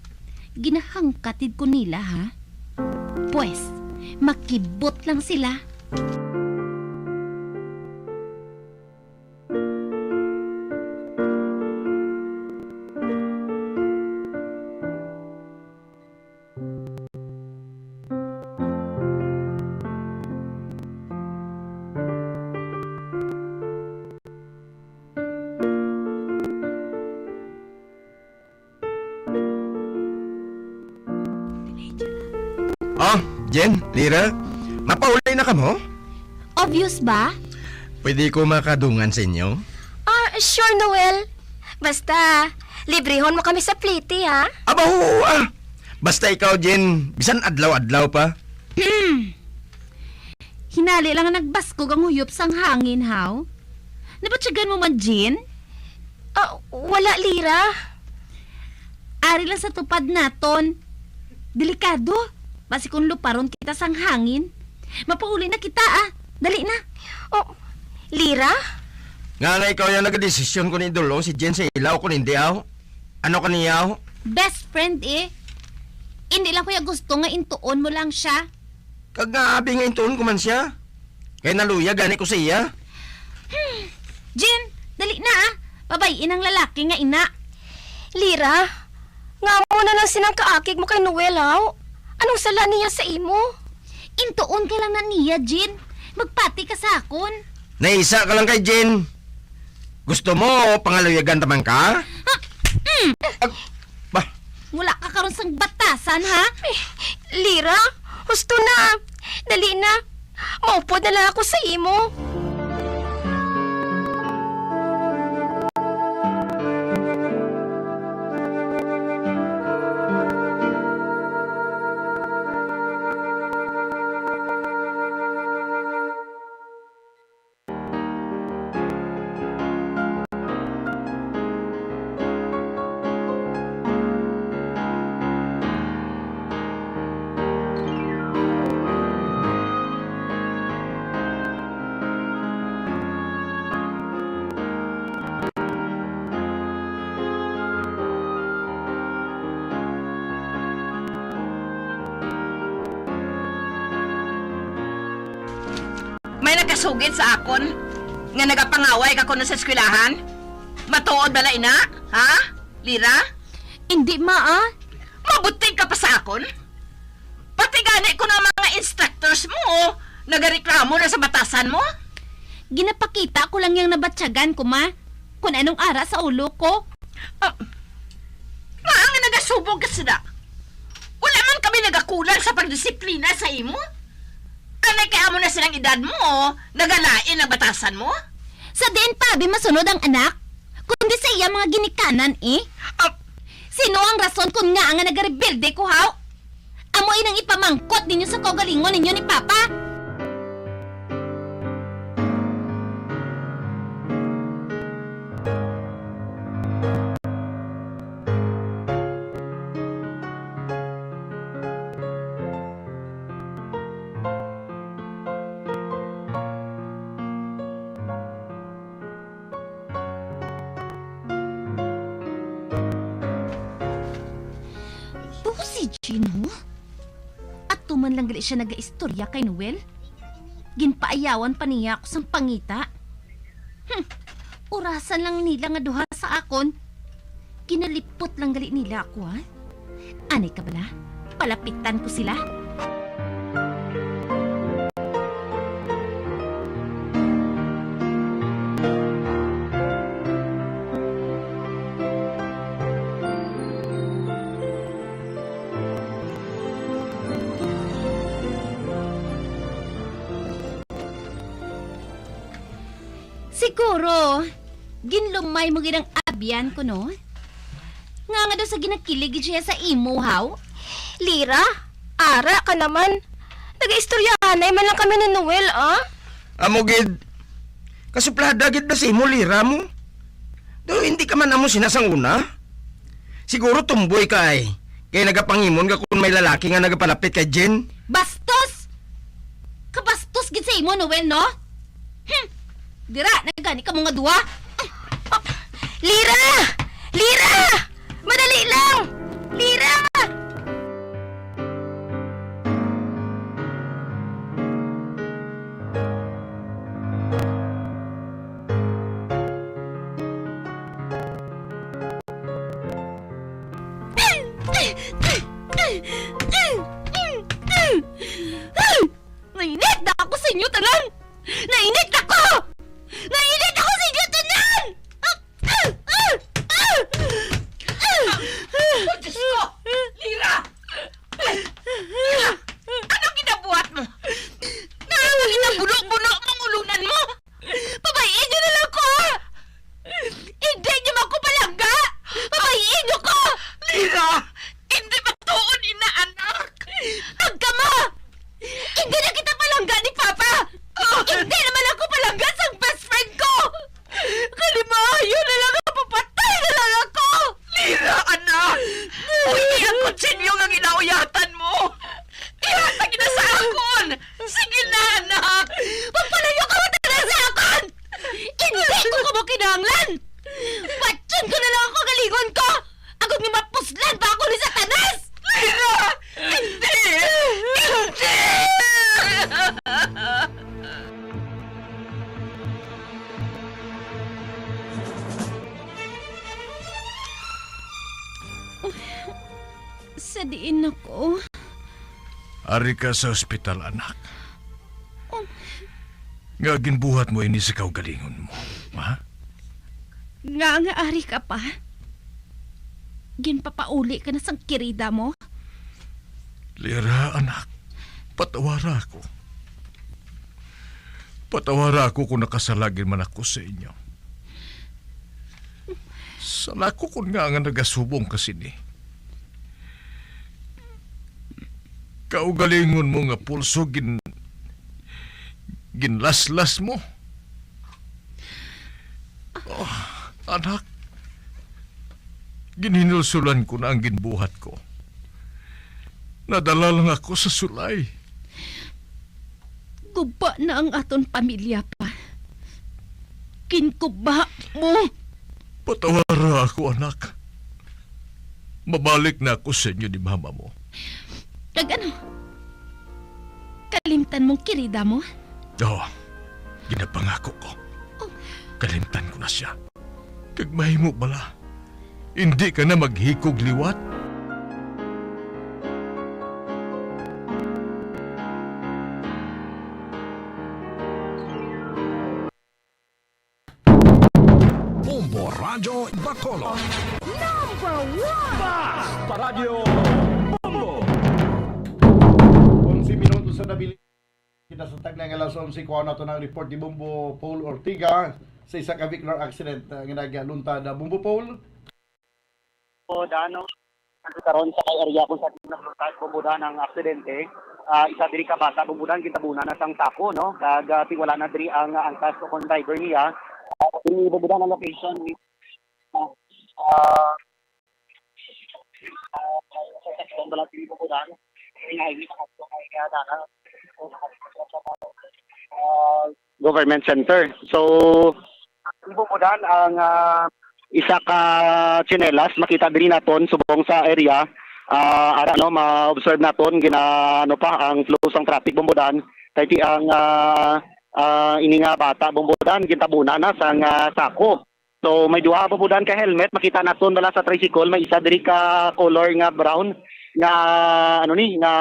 ginahangkat gid ko nila, ha? Pwes, makibot lang sila. Oh, Jen, Lira, mapauli na kamo? Obvious ba? Pwede ko makadungan sa inyo? Ah, sure, Noel. Basta, librehon mo kami sa plete, ha? Aba, oo, ah. Basta ikaw, Jen, bisan adlaw-adlaw pa. Hinali lang nga nagbaskog ang huyop sang hangin, haw? Nabatyagan mo man, Jean? Ah, wala, Lira. Ari lang sa tupad naton. Delikado. Basi kung luparon kita sang hangin. Mapauli na kita, ah. Dali na. Oh, Lira? Nga nga ikaw yung nagadesisyon kung idulong si Jen sa ilaw kung hindi, aw? Ano ka niya, aw? Best friend, eh. Hindi lang ko ya gusto nga intuon mo lang siya. Kag nga abi nga intuon ko man siya. Kay naluya gani ko sa iya. Hmm. Jean, dali na, ah. Pabay-i ang lalaki nga ina. Lira, nga mo na lang sinang kaakig mo kay Noel, haw? Anong sala niya sa imo? Intuon ka lang na niya, Jean. Magpati ka sa akon. Naisa ka lang kay Jean. Gusto mo pangaluyagan ta man ka? Ha? Mm. Ag-, bah. Wala ka karon sang batasan, ha? Eh, Lira, husto na. Dali na. Maupod na lang ako sa imo. May nagasugid sa akon nga nagapangaway ka kuno sa eskwelahan? Matuod bala ina? Ha, Lira? Indi, ma, ah. Mabutig ka pa sa akon? Pati gani kuno ang mga instructors mo, oh, nagareklamo na sa batasan mo? Ginapakita ko lang yang nabatyagan ko, ma, kung anong ara sa ulo ko. Ah, maa nga nagasubog ka sila? Wala man kami nagakulang sa pagdisiplina sa imo. Anay kay amo na silang edad mo, nagalain ang batasan mo? Sa diin pa abi masunod ang anak, kundi sa iya mga ginikanan, eh? Ah, sino ang rason kun ngaa nga nagarebelde ko, haw? Amo inang ipamangkot ninyo sa kaugalingon ninyo ni Papa. To si Jean, ho? Ato man lang gali siya nagaistorya kay Noel. Ginpaayawan pa niya ako sang pangita. Hmm, orasan lang nila nga duha sa akon. Ginalipot lang gali nila ako, ha? Anay ka bala? Palapitan ko sila. Siguro, ginlumay mo gid ang abyan ko, no? Nga nga daw sa ginakilig gid siya sa imo, haw? Lira, ara ka naman. Nagaistoryahanay man lang kami ni Noel, ah? Amo gid, kasuplada gid ba sa imo, Lira mo? Do hindi ka man amo sinasanguna? Siguro tumboy ka ay, kay nagapangimon ka kung may lalaki nga nagapalapit kay Jen. Bastos! Kabastos gid sa imo, Noel, no? Hmm. Dira na gani kamo nga duha. Lira! Lira! Madali lang! Lira! Nainit na ako sa inyo tanan! Nainit na ako! Nainit ako sa inyo tanan! Ah! Ah! Ah! Ah! Oh, Diyos ko! Lira! Lira! Anong ginabuhat mo? Ano ang ginabulo-bulo mong ulunan mo? Pabayi niyo na lang ko! Hindi niyo man ko palangga! Pabayi niyo ko! Lira! Hindi matuod ina, anak! Agkama! Hindi na kita palangga ni Papa! Hindi naman ako palangga sang best friend ko! Kalimayo na lang, mapapatay na lang ako! Lira, anak! Pwede ang kutsilyo nga ginauyatan mo! Ihatag na sa akon! Sige na, anak! Magpalayo ka mo tanan sa akon! Hindi ko kamo kinahanglan! Patyon ko na lang ako galingon ko! Agod nga mapuslan pa ako ni Satanas! Lira! Hindi! Hindi! Sa diin ako? Ari ka sa ospital, anak. Um. Nga ginbuhat mo ini sa kaugalingon mo, ha? Nga, nga ari ka pa? Ginpapauli ka na sang kirida mo? Lira, anak, patawara ako. Patawara ako kung nakasala gid man ako sa inyo. Sala ko kon ngaa nga nagasubong ka sini. Kaugalingon mo nga pulso gin-, ginlaslas mo. Oh, anak, ginhinulsulan ko na ang ginbuhat ko. Nadala lang ako sa sulay. Guba na ang aton pamilya pa. Ginguba mo. Patawara ako, anak. Mabalik na ako sa inyo ni mama mo. Kag ano? Kalimtan mong kirida mo? Oo. Ginapangako ko. Oh. Kalimtan ko na siya. Kag mahimo bala, hindi ka na maghikog liwat? Bombo Radyo Bacolod. Number one! Basta Radyo Bombo! Onse minutos sa nabilin. Kita sa taglay nga alas onse, kuha nato ng report ni Bombo Paul Ortiga sa isa ka vehicular accident, uh, nga nagaluntad. Uh, Bombo Paul? O, Dano, karon sa kay area kung sa nagluntad, Bombo Dan, ang aksidente. Ah, isa diri ka bata, Bombo Dan, gintabunan na sang sako, no? Kag, ah, tiwala na diri ang, ah, angkas o kon driver niya. Ah, diri, Bombo Dan, ang location, ah, ah, sa section, wala diri, Bombo Dan. Diri nga highway, sa Castro, kay, ah, Dana. Ah, Government Center. So, Bombo Dan, ang, ah, isa ka tsinelas makita diri naton subong sa area. Ah, ara, no, ma-observe naton gina, ano pa, ang flow sang traffic, Bombo Dan. Kay ti ang, ah, ah, ini nga bata, Bombo Dan, gintabunan na sang, ah, sako. So, may duha, Bombo Dan, ka helmet makita naton bala sa tricycle, may isa diri ka color nga brown nga, ano ni, nga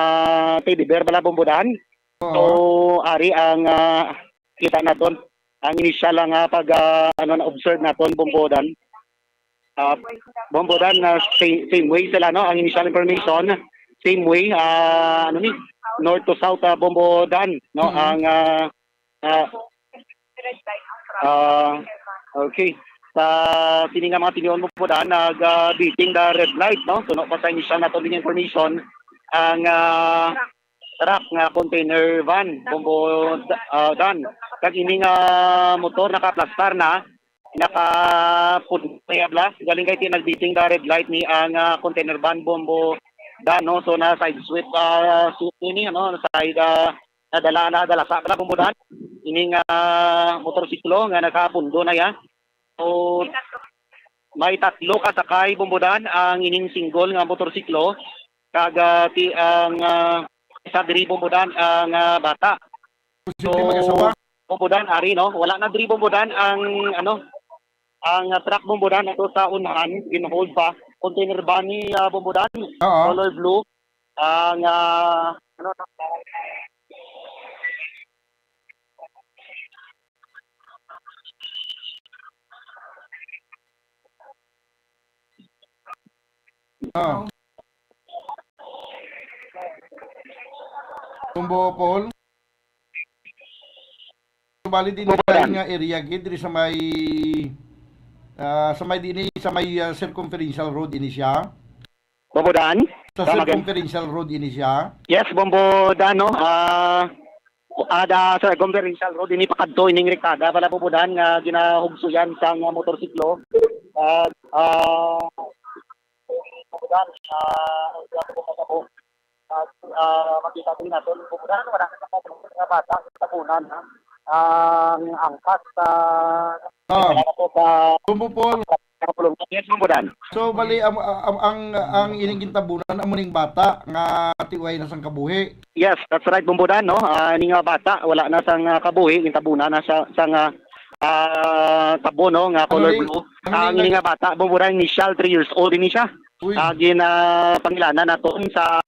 teddy bear bala, Bombo Dan. So, ari ang, ah, kita naton. Ang initial lang, ah, pag, ah, ano, na-observe naton, Bombo Dan. Ah, Bombo Dan, ah, sa-, same way sila, no? Ang initial information, same way, ah, ano ni, north to south, ah, Bombo Dan, no? Mm. Ang, ah, ah, Ah, okay. Sa sini nga mga tinion mo po, Dan, nag, ah, beating the red light, no? Suno pa sa initial naton nga information, ang, ah, truck nga container van, Bombo, ah, Dan. Kag ini nga motor nakaplastar na, nakapundo na ya bala. Galing kay ti nagbeating the red light ni ang, ah, container van, Bombo Dan, no? So, na side sweep, ah, sweep ini, ano, side, ah, nadala, nadala sa bala, Bombo Dan. Ini nga motorsiklo nga nakapundo na ya. So, may tatlo ka sakay, Bombo Dan, ang ining single nga motorsiklo. Kag, ah, ti, ang, ah, isa diri, Bombo Dan, ang, ah, bata. So, Bombo Dan, ari, no? Wala na diri, Bombo Dan, ang, ano, ang, ah, truck, Bombo Dan, ato sa unahan, gin-hold pa. Container van ni, ah, Bombo Dan, Oo. Color blue. Ang, ah, ano, Ah. Tumbo, Paul? Bali din Opo, tayo Dan. Nga area gid diri sa may, ah, sa may dinhi, sa may, ah, Circumferential Road ini siya. Bombo Dan? Sa Come again. Circumferential Road ini siya. Yes, Bombo Dan, no? Ah, ada sa Circumferential Road, ini pakadto, ining rekada pala, Bombo Dan, nga ginahugsuyan sang motorsiklo. Ah, ah, Bombo Dan, ah, ang grabe ko kasabo. Ah, ah, makita din natin, Bombo Dan, wala na sa mga bata, sa tabunan, ha? Ang angkas, ah, Ah. Wala na po sa Bombo Paul. Yes, Bombo Dan. So, bali, ang, ang, ang, ang ining gintabunan, amo ning bata nga tiway na sang kabuhi. Yes, that's right, Bombo Dan, no? Ah, ini nga bata, wala na sang, ah, kabuhi, gintabunan na sa, sang, ah, ah, tabo, no, nga Ano color ni-, blue. ano Ang ni- ini nga bata, Bombo Dan, initial, three years old ini siya. Uy. Ah, gin, ah, pangilanan naton sa,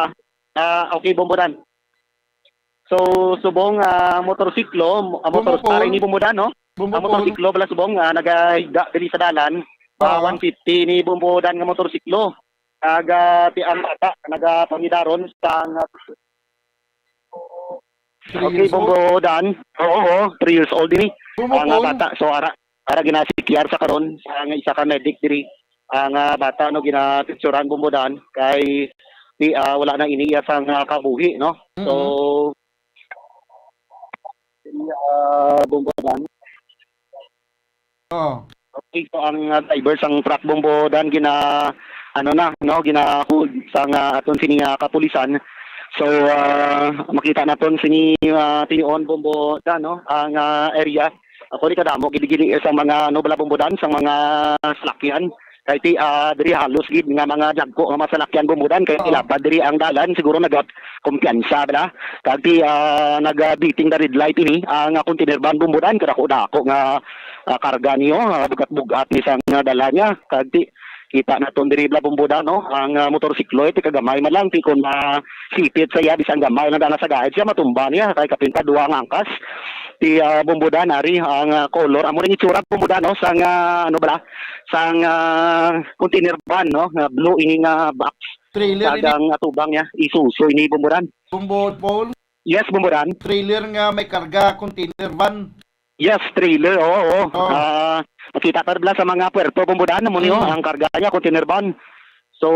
ah, okay, Bombo Dan. So, subong, ah, motorsiklo, mo-, ah, Bombo motor, Paul. Para ini, Bombo Dan, no? Bombo Ang Paul. Motorsiklo, bala subong, ah, nagahigda diri sa dalan. Ah, Oo. One fifty ni Bombo Dan nga motorsiklo. Naga, ti ang bata, nagapangidaron sa nga Three Okay, years old? Bombo Dan. Oo, oo, three years old ini. Bombo Ang Paul? Bata. So, ara, ara ginasikyar sa karon sa nga isa ka medic diri. Ang, ah, bata, no, ginapicturan, Bombo Dan, kay di, ah, wala na ini iya sang, ah, kabuhi, no? So, Mm-mm. ah, Bombo Dan. Oh. Okay, so ang, ah, driver sang truck, Bombo Dan, gina, ano na, no, gina-hold sang, ah, aton sini nga kapulisan. So, ah, makita naton sini, ah, tinion, Bombo Dan, no, ang, ah, area. Ako ni kadamo gid gini sa mga, ano, bala, Bombo Dan, sa mga salakyan. Kay ti, ah, diri halos gid nga mga dagko nga mga salakyan, Bombo Dan, kay Oo. Tilapad diri ang dalan, siguro nagakumpiyansa bala. Kag ti, ah, nag, ah, beating the red light ini ang, ah, container van, Bombo Dan, kadako-dako nga, ah, karga niyo, ah, bugat-bugat ni sang, ah, dala niya. Kag ti, kita naton diri bala, Bombo Dan, no? Ang, ah, motorsiklo, eh, ti kagamay man lang, ti kon masipit sa iya, bisan gamay lang dala sa gahid siya, matumba niya, kay kapin pa duha ang angkas. Ti, ah, Bombo Dan, ari, ang, ah, color, amo ring itsura, Bombo Dan, no? Sang, ah, ano bala? Sang, ah, container van, no? Nga blue, ini nga box. Trailer ini. Kag ang atubang niya, Isuzu ini, Bombo Dan. Bombo Paul? Yes, Bombo Dan. Trailer nga may karga, container van. Yes, trailer, oo, oo. Oo. Ah, makita ka bala sa mga puerto, Bombo Dan, amo ni, Mm. ang karga niya, container van. So,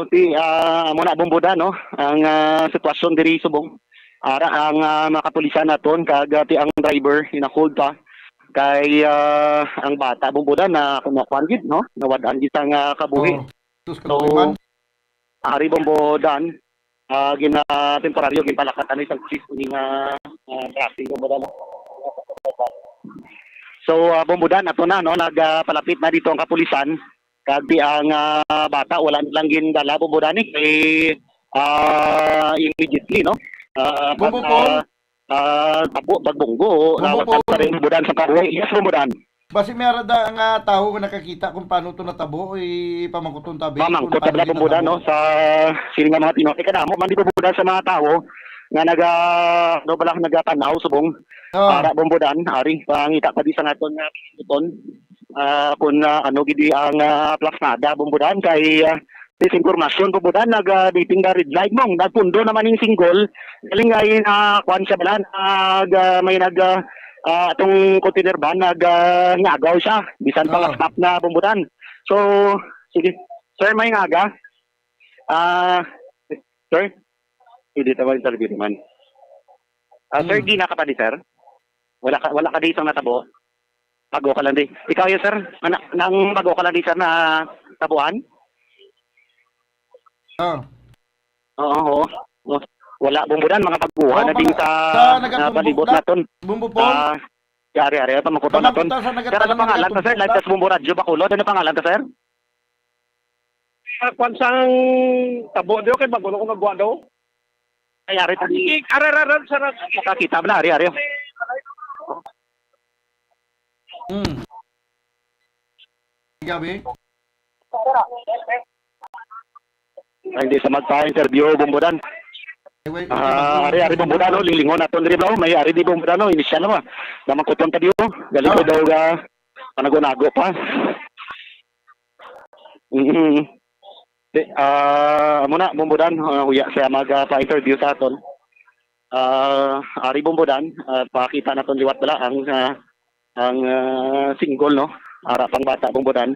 ti, ah, amo na, Bombo Dan, no? Ang, ah, sitwasyon diri subong. Ara ang, ah, mga kapulisan naton, kag, ah, ti ang driver, gina-hold pa. Kay, ah, ang bata, Bombo Dan, na kumakuan gid, no? Nawad-an gid sang, ah, kabuhi. Oo. Sus, So, kabuhi man. Ari, Bombo Dan, ah, gina-, temporaryo, ginpalakat ano isang chief ni nga, ah, traffic, Bombo Dan. So, ah, Bombo Dan, ato na, no, nagpalapit na dito ang kapulisan. Kag di ang, ah, bata, wala nilang gindala, Bombo Dan, eh, kay, ah, immediately, no? Ah, Bombo pag, Paul? ah, ah, tabo, pagbunggo, Bombo nawatan pa Paul? rin, Bombo Dan, sa kabuhi. Yes, Bombo Dan. Basi may ara da nga tawo nga nakakita kung paano to natabo, ipamangkuton ta, Bing, Pamangkot kung ta paano bala, Bombo Dan, natabo. No? Sa sini nga mga tino-, kay kadamo man di, Bombo Dan, sa mga tawo nga naga, ano bala, nagatan-aw subong. Ah. Ara, Bombo Dan, ari, pangita pa di sa naton nga buton. Ah, kung, ah, ano gid ang, ah, plasnada, Bombo Dan, kay, ah, this information, Bombo Dan, nag, ah, beating the red light, mong nagpundo naman yung single, galing ay na, kuwan siya bala, nag, ah, may nag, ah, ah, atong container van, nag, ah, ngagaw siya. Bisan pa nga stop na, Bombodan. So, sige. Sir, may ngaga. Ah, sir? Pwede ta mag-interview naman. Ah, sir, Hmm. di na ka pa di, sir? Wala ka, wala ka di isang natabo? Bago ka lang di. Ikaw yun, sir? Ana, nang bago ka lang di, sir, na tabuan? Ah. Oo, oo. Wala, Bombodan, mga baguhan Oh, na din mga, sa, sa ah, nagatumbo palibot na, naton. Bombo Pong? Sa, sa ari-ari, pamangkuton Mga naton. buta sa Sir, ano nagatago pangalan ng ta, sir? Live tas Bombo Radyo, Bacolod. Ano pangalan ta, sir? Ah, kwan sang tabo diyo kay bago na ko nagwa daw. Ay, ari, ari, ari, ari, sir. Nakakita ba na, ari, ari? Mm. Gabi. Ay, hindi sa magpa-interview, Bombodan. Ay, wait, Ah, wait, ari, ari, Bombodan, no? Linglingon naton diri, bro. May ari di, Bombodan, no? Inisyal na ba? Namangkuton ka diyo. Galing ko Ah. daw ga panago-nago pa. Mm. Di, ah, amo na, Bombodan, ah, uya siya mag, ah, pa-interview sa aton. Ah, ari, Bombodan, ah, pakita naton liwat bala ang, ah, ang, ah, single, no? Ara pang bata, Bombodan.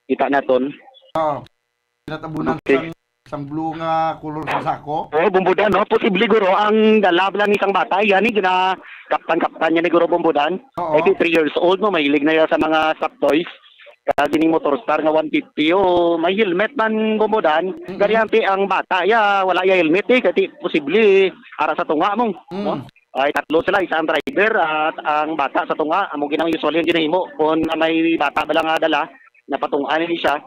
Kita naton. Oo. Pinatabunan Okay. sang, sang blue nga color sa sako. Oo, Bombodan, no? Posible, guro, ang dala lang isang bata. Yan, eh, ginakaptan-kaptan niya ni guro, Bombodan. Oo. Kay three years old, no? Mahilig na yan sa mga soft toys. Kaya gining motor star nga one fifty, o may helmet man, Bombodan. Mm-mm. Gariante ang bata, ya, wala ya helmet, eh. Kaya posible, ara sa tunga mo, Mm. no? Ay, tatlo sila, isa ang driver at ang bata sa tunga. Amo ginang usually ang ginahimo. Kung may bata ba lang nga dala, napatunga ni siya.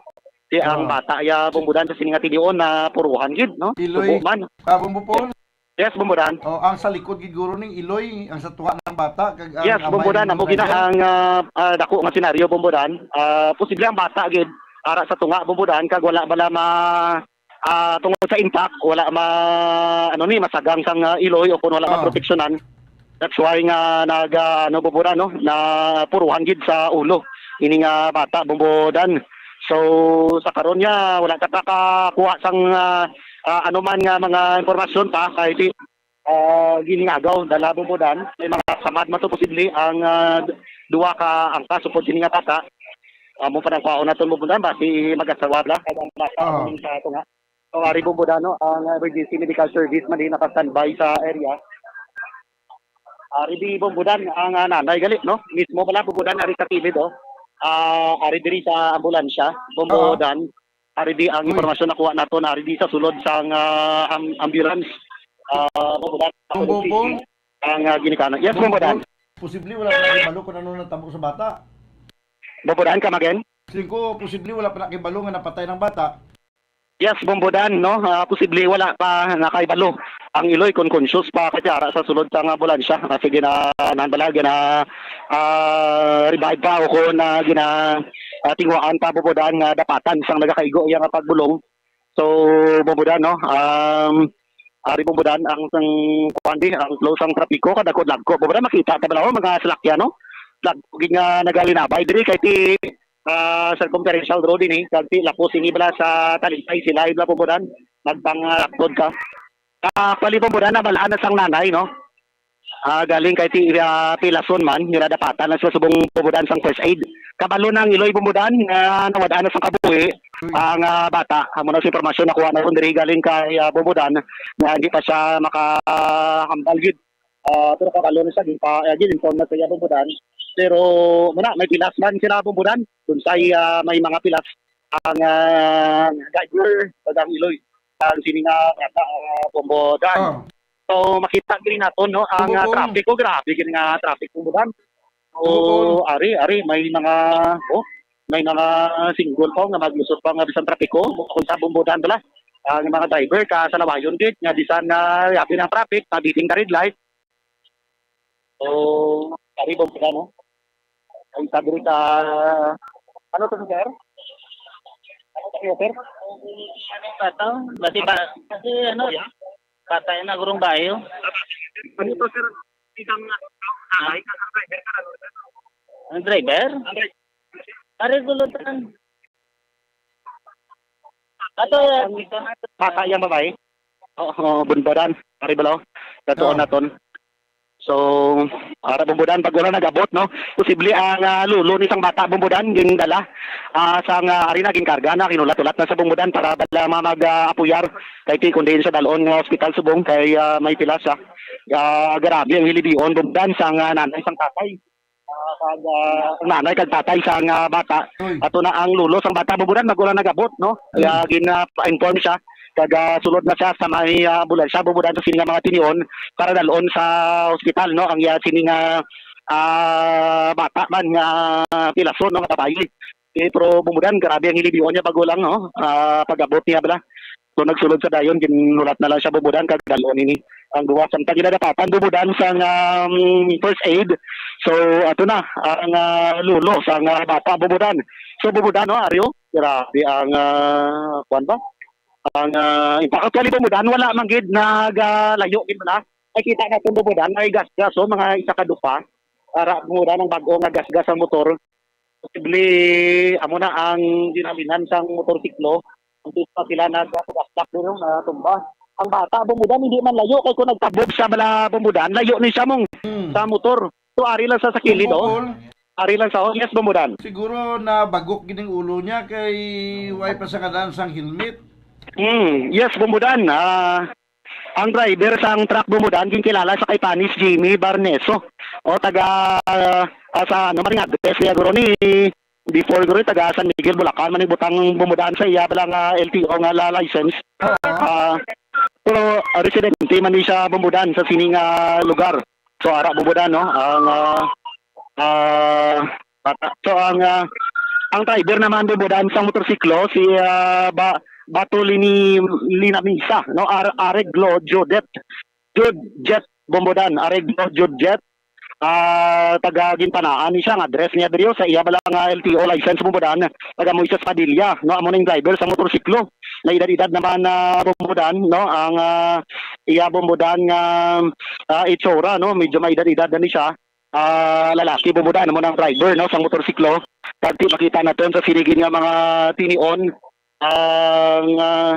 Di ang Oo. bata, ya, Bombodan sa sini nga tinion na puruhan gid, no? Iloy. Tubo man. Ah, Bombo Pon? Yes, Bombodan. Oh, ang sa likod gid guro ning iloy, ang sa tuwa ng bata, kag ang Yes, amay Bombodan, ng amo driver. ginahang, ah, ah, dako nga senaryo, Bombodan. Ah, posible ang bata gid, ara sa tunga, Bombodan, kag wala bala ma-, ah, tungod sa intact, wala ma-, ano ni, masagang sang, ah, iloy o kung wala Oh. maproteksyonan. That's why nga nag, ah, ano, Bombodan, no, na puruhan gid sa ulo ini nga bata, Bombodan. So, sa karon niya, wala ka nakakuha sang, ah, ah, ano man nga mga impormasyon pa kay ti-, ah, giningagaw, dala, Bombodan. May mga samad man to posible ang, ah, duwa ka angkas upod sini nga bata. Amo pa nang kwaon naton, Bombodan, basi mag-asawa bala, kag ang bata Ah. sa tunga. So, ari, Bombodan, no, ang, ah, emergency medical service man din naka-standby sa area. Ari di, Bombodan, ang, ah, nanay gali, no? Mismo pala, Bombodan, ari sa kilid, oh. Ah, ari diri sa ambulansya, Bombodan. Ari di ang Uy. impormasyon nakuha naton, ari di sa sulod sang, ah, am-, ambulance. Ah, Bombodan, Bombo Pon? ang, ah, ginikanan. Yes, Bombo Bombodan. Pon? Posible wala pa nakibalo kung ano natabo sa bata. Bombodan, come again? Siling ko, posible wala pa nakibalo nga napatay ng bata. Yes, Bombodan, no? Ah, posible wala pa nakaibalo ang iloy kung conscious pa kay ara sa sulod sang ambulansya. Ah, sige na, nan bala, gina, ah, revive pa o kung, ah, gina, ah, tinguhaan pa, Bombodan, nga dapatan sang nagakaigo iya nga pagbulong. So, Bombodan, no? Um, ari, Bombodan, ang sang kuan di, ang flow sang trapiko, kadagko-dagko. Bombodan, makita ta bala, oh, mga salakyan, no? Dagko gid nga nagalinabay diri kay ti, ah, circumferential road ini, kag ti lapos ini bala sa Talisay, sila bala, Bombodan, nagpanglaktod ka. Ah, actually, Bombodan, nabalaan na sang nanay, no? Ah, galing kay ti, ah, Pilason man, ginadapatan lang sila subong, Bombodan, sang first aid. Kabalo na ang iloy, Bombodan, nga nawad-an na sang kabuhi ang, ah, bata. Amo na sa impormasyon nakuha naton diri galing kay, ah, Bombodan, nga hindi pa siya makahambal gid. Ah, pero kabalo na siya, gin-, pa, ah, gin-inform na siya, Bombodan. Pero, muna, may pilas man sila, Bombodan. Kung say, ah, may mga pilas ang, ah, driver, pag ang iloy, ang sini nga bata, ah, Bombodan. Ah. So, makita gid naton, no, ang, Opo, ah, po. traffic, oh, grabe gid nga traffic, Bombodan. So, Opo, po. ari, ari, may mga, oh, may mga single pa nga maglusot pa nga bisan trapiko, kung sa Bombodan bala. Ang mga driver ka sa lawayon gid nga bisan nga yabi ng traffic, mabiting ka red light. So, ari, Bombodan, no? Ay, sabi rin sa, ano to, sir? Ano to, sir? Ano yung bata? Bati ba? Kasi ano, patay na gurong bayo. Ano to, sir? Isang, ah, ay, ang driver ka, ano, sir? Ang driver? Ang driver. Pare, gulutan. Ato, yan. Bata yang babae? Oo, Bombodan. Ari bala, oh. Katuon Oo. naton. So, ara, Bumbudan, bag-o lang nag-abot, no? Posible ang, ah, lolo ni sang bata, Bumbudan, gindala, ah, sang, ah, ari na, ginkarga na, ginulat-ulat na sa Bumbudan para bala ma-, mag, ah, apuyar. Kay ti, kung diin siya dalon nga ospital subong, kay, ah, may pila siya. Ah, grabe ang hilibion, Bumbudan, sang, ah, nanay, sang tatay. Ah, kag, ah, ang nanay kag tatay sang, ah, bata. Uy. Ato na ang lolo sang bata, Bumbudan, bag-o lang nag-abot, no? Uy. Kaya gina-inform siya. Kag, ah, sulod na siya sa may, ah, ambulansya, Bumbudan, sa sini nga mga tinion para dalon sa ospital, no? Ang iya sini nga, ah, bata man nga pilason, no, nga babayi. Eh, pero, Bumbudan, grabe ang hilibion niya, bag-o lang, no? Ah, pag-abot niya bala. So, nagsulod sa dayon, ginulat na lang siya, Bumbudan, kag dalon ini ang duwa. Samtang ginadapatan, Bumbudan, sang, um, first aid. So, ato na ang, ah, lolo sang, ah, bata, Bumbudan. So, Bumbudan, no, Aryo? Grabe ang, ah, kuwan ba? Ang, ah, in fact, actually, Bumbudan, wala man gid nagalayo gid na. Ay, kita naton, Bumbudan, may gasgas, oh, mga isa ka dupa. Ara, Bumbudan, ang bag-o nga gasgas ang motor. Posible, amo na ang ginhalinan sang motorsiklo. Ang pa sila nagpasdak diri, natumba. Ang bata, Bumbudan, hindi man layo. Kay kung nagtabog siya bala, Bumbudan, layo ni siya mong Hmm. sa motor. So, ari lang sa, sa kilid, oh. Bumbudan. Ari lang sa, oh, yes, Bumbudan. Siguro na bagok gid ang ulo niya kay way pa sa kadaan sang helmet. Hmm, yes, Bumbudan. Ah, ang driver sang truck, Bumbudan, ginkilala sa kay Panis Jimmy Barneso. O, taga, ah, sa, ano, man nga, address niya, guro, ni, before, guro, taga San Miguel, Bulacan, man, butang, Bumbudan, sa iya bala nga L T O nga la license. Oo. Ah, pero, ah, residente man ni siya, Bumbudan, sa sini nga lugar. So, ara, Bumbudan, no? Ang, ah, ah, bata. So, ang, ah, ang driver naman, Bumbudan, sa motorsiklo, si, ah, Ba-, Batulini Linamisa, no? Ar-, Areglo Jodet. Jud Jet, Bumbudan, Areglo Jud Jet. Ah, taga Ginpanaan ni siya, nga address niya diri, oh, sa iya bala nga L T O license, Bumbudan, taga Moises Padilla, no? Amo ning driver sa motorsiklo. Na edad-edad naman na, Bumbudan, no? Ang, ah, iya, Bumbudan, nga, ah, itsura, no? Medyo may edad-edad na ni siya. Ah, lalaki, Bumbudan, amo nang driver, no, sang motorsiklo. Kag ti makita naton sa sini gid nga mga tinion ang, ah,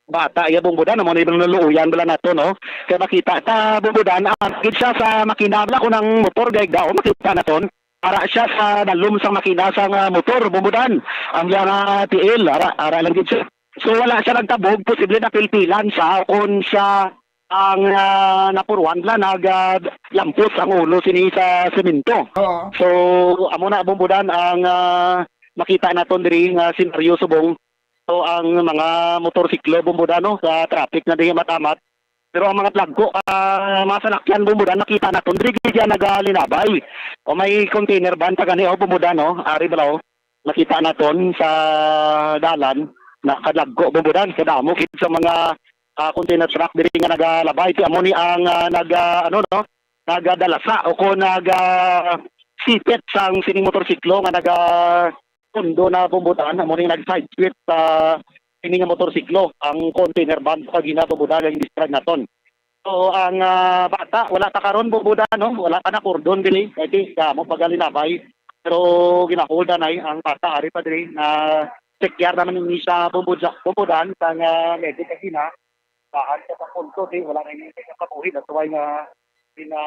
bata, iya, Bumbudan, amo ni, naluluoyan bala nato, no? Kay makita ta, Bumbudan, ah, gid siya sa makina bala, kung ang motor gay daw, makita naton. Ara siya sa dalom sang makina sang, ah, motor, Bumbudan. Ang iya nga tiil, ara, ara lang gid siya. So, wala siya nagtabog, posible napilpilan siya, kung siya ang, ah, napuruan bala, nag, ah, lampos ang ulo sini sa semento. Oo. So, amo na, Bumbudan, ang, ah, makita naton diri nga senaryo subong. So, ang mga motorsiklo, Bumbudan, no, sa traffic na diri Matamat. Pero ang mga dagko, ah, mga salakyan, Bumbudan, nakita naton diri gid yan nagalinabay. O may container van pa gani, oh, Bumbudan, no, ari bala, oh. Nakita naton sa dalan, nakadagko, Bumbudan, kadamo gid sa mga, ah, container truck diri nga nagalabay. Ti amo ni ang, ah, nag, ah, ano, no, nagadalasa o kon naga sipit sang sining motorsiklo nga naga pundo na, Bumbudan, amo ning nag-side sweep sa ini nga motorsiklo, ang container van sa Gina, Bumbudan, ang describe naton. So, ang, ah, bata, wala ta karon, Bumbudan, no? Wala pa na kordon diri. Kay ti, kamo pagalinabay. Pero ginahold na, eh, ang bata, ari pa diri, na check-yar naman ni sa Bumbuda-, Bumbudan, sa nga medic sa Gina. Bahan sa punto, di, wala na yung kabuhi, that's why nga, di na,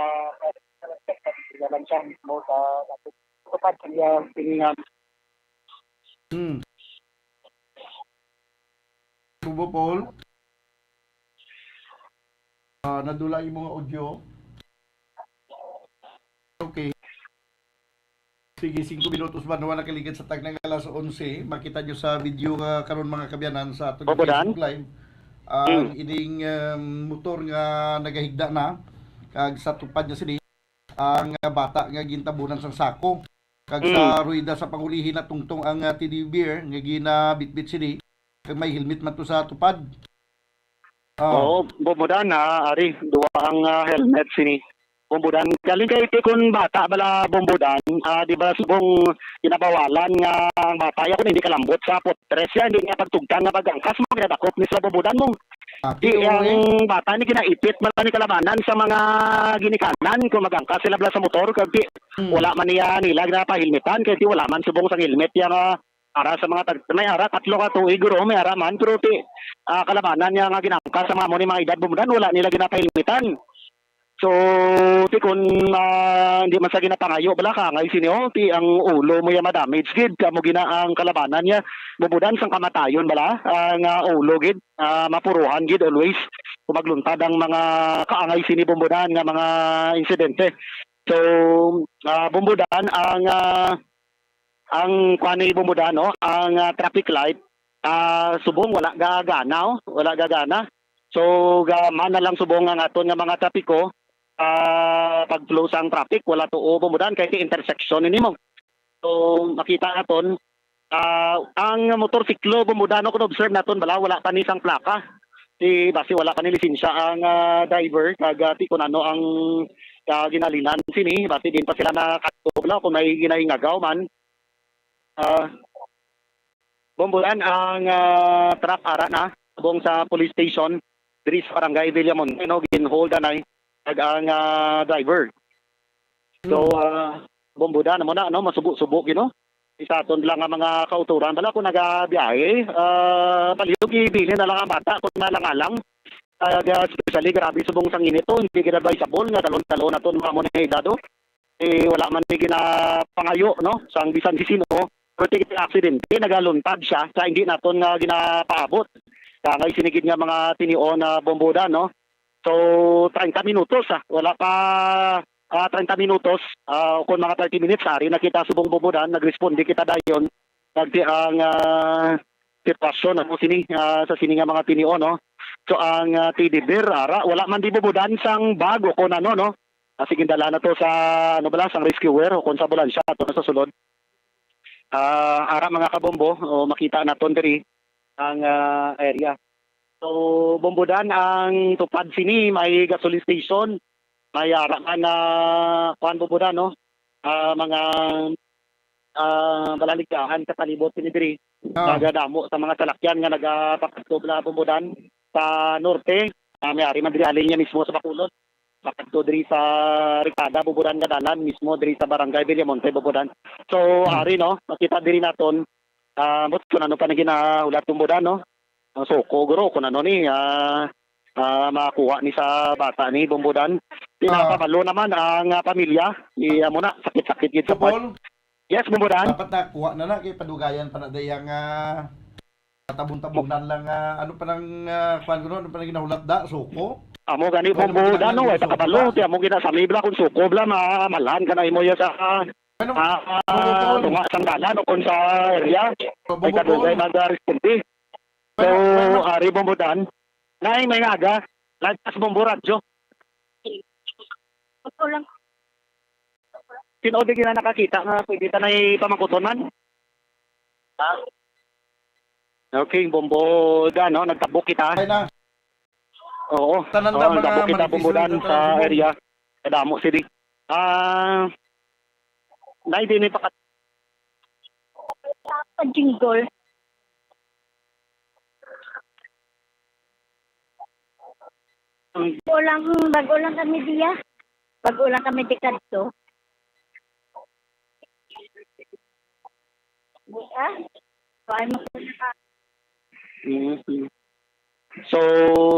wala lang siya mismo sa, sa, sa, sa, Hmm. Kubo, Paul? Ah, nadula yung mga audio. Okay. Sige, singko minutos ba? Nawa nakaligid sa tag ng alas onse. Makita nyo sa video nga karon, mga kabyanan, sa aton Opo, Dan. Facebook Live. Ang Hmm. ining, um, motor nga nagahigda na, kag sa tupad niya sini, ang, ah, bata nga gintabunan sang sako. Kag sa Mm. ruwida sa pangulihi natungtong ang, ah, teddy bear nga ginabitbit sini. Kag may helmet man to sa tupad. Oh. Oo, Bumbudan, ah, ari, duha ang, ah, helmet sini. Bumbudan, galing kay ti kun bata bala Bumbudan, ah, di ba subong ginabawalan nga ang bata ya kun hindi kalambot sa putres ya, hindi niya pagtugtan nga pagangkas mo, ginadakop ni sa Bumbudan mo. Ah, Di, pero, ang eh. bata ni ginaipit man ni kalabanan sa mga ginikanan kung magangkas sila bala sa motor, kag di, Hmm. wala man niya nila ginapahilmitan, kay di wala man subong sang helmet ya nga ara sa mga tag-, may ara, tatlo ka tuig, guro, may ara man, pero ti, ah, kalabanan niya nga ginangkas sa mga mo ni mga edad Bumbudan, wala nila ginapahilmitan. So, ti kun, ah, hindi man sa ginapangayo bala, kaangay sini, oh, ti ang ulo mo ya ma-damage gid, kamo gina ang kalabanan niya, Bombo Dan, sang kamatayon bala, ang, ah, ulo gid, ah, mapuruhan gid always kung magluntad ang mga kaangay sini, Bombo Dan, nga mga insidente. So, ah, Bombo Dan, ang, ah, ang kuan ni Bombo Dan, no, ang, ah, traffic light, ah, subong wala gagana, oh, wala gagana. So, ga-man na lang subong ang aton nga mga trapiko, ah, pag-flow sang traffic, wala tuo, Bombo Dan, kay ti intersection ini mo. So, makita naton, ah, ang motorsiklo, Bombo Dan, no, kung observe naton, bala, wala pa ni sang plaka. Ti basi wala pa ni lisensya ang, ah, driver, kag, ah, ti kun ano ang, ah, ginhalinan sini, basi din pa sila nakadto, bala, kung may ginahingagaw man. Ah, Bombo Dan, ang, ah, truck ara na subong sa police station diri sa Barangay Villamonte, no, gin-hold anay kag ang, ah, driver. So, Hmm. ah, Bombo Dan, amo na, no, masubo-subo gid, no? Sa aton lang nga mga kautoran, bala, kung nagabiyahe, ah, palihog ibilin na lang ang bata kung nalangalang. Kag, ah, especially grabe subong sang init, oh, hindi gid advisable nga dalon-dalon naton mga amo na edad, oh. Eh, wala man ni ginapangayo, no, sang bisan si sino, pero ti aksidente, nagaluntad siya sa hindi naton nga ginapaabot. Kangay sini gid nga mga tinion na Bombo Dan, no. So, treinta minutos, ah, wala pa, ah, treinta minutos, ah, o kung mga thirty minutes, ari na kita subong Bombo Dan, nagresponde kita dayon. Nagti ang, ah, sitwasyon, ano, sini, ah, sa sini nga mga tinion, no. So, ang, ah, teddy bear, ara, wala man di Bombo Dan sang bag o kung ano, no. Ah, sige, dala na to sa, ano bala, sang rescuer o kung sa ambulansya, ato na sa sulod. Ah, ara, mga kabombo, o makita naton diri ang, ah, area. So, Bombo Dan, ang tupad sini may gasoline station, may ara man na, kuan, Bombo Dan, no? Ah, mga, ah, balaligdaan sa palibot sini diri. Ah. Nagadamo sa mga salakyan nga nagapakadto bala, Bombo Dan, sa norte. Ah, may ari man diri halin niya mismo sa Bacolod. Pakadto diri sa Ricada, Bombo Dan, nga dalan mismo diri sa Barangay Villamonte, Bombo Dan. So, Hmm. ari, no, makita diri naton, ah, but kung ano pa na ginahulat, Bombo Dan, no? Ang suko, guro, kung ano ni, ah, ah, makuha ni sa bata ni, Bombo Dan. Di Ah. nakabalo naman ang, ah, pamilya. Di, amo na, sakit-sakit gid sa Paul? Yes, Bombo Dan. Dapat nakuha na na, kay padugayan pa na dayang, ah, tabunan-tabunan lang, ah, ano pa nang, ah, kuwan ko, no? Ano pa nang ginahulat da? Suko? Amo gani, Ano Bombo pa Dan, no? nang Ay, suko pakabalo, ba? Ti amo gina sa mibla kung suko bla, ma-, malan ka na imo ya sa, Ano? ah, Ano ah, yun? Tunga sang dalan o kung sa area. Bombo Ay, kadugay Paul. nag-responde. So, Ano, ano? Ari Bombo Dan. Nay, may nga aga. Live sa Bombo Radyo. Ito lang. Sino di gina nakakita nga pwede ta na ipamangkuton man? Ha? Okay, Bombo Dan, no? Nagtabok kita. Ay na. Oo. Tanan Oo, na mga nagtabok kita, Marites Bombo Dan, dito sa sa Cebu. Area. Kadamo sini. Ah, nay, di ni pakat- Sa jingle. Bago lang, bago lang kami diya. Bago lang kami di kadto. Ah? Kuan mo po na ka. Mhm. So,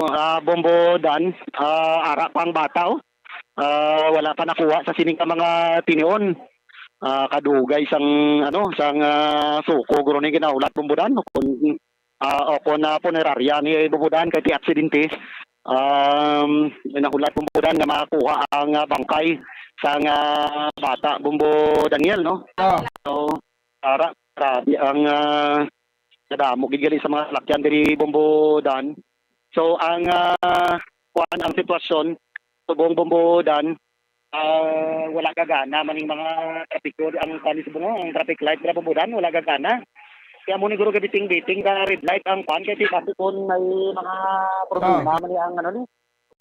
ah, Bombo Dan, ah, ara pa ang bata, oh. Ah, wala pa nakuha sa sining ka mga tinion. Ah, kadugay sang, ano, sang, ah, suko, guro ni ginahulat, Bombo Dan, no? Kung, ah, o kung, ah, punerarya ni Bombo Dan kay ti aksidente. Um, may nahulat, Bombo Dan, nga makuha ang, ah, bangkay sang, ah, bata, Bombo Daniel, no? Ah. So, ara, grabe ang, ah, nadamo gid gali sa mga salakyan diri, Bombo Dan. So, ang, ah, kuan, ang sitwasyon, subong, Bombo Dan, ah, wala gagana man ning mga trapiko, ang kuan, subong, ang traffic light, Bombo Dan, wala gagana. Kaya mo ni guro gabiting-biting ka red light ang kuan, kaya di kasi kung may mga problema Ah. man ang, ano, ni,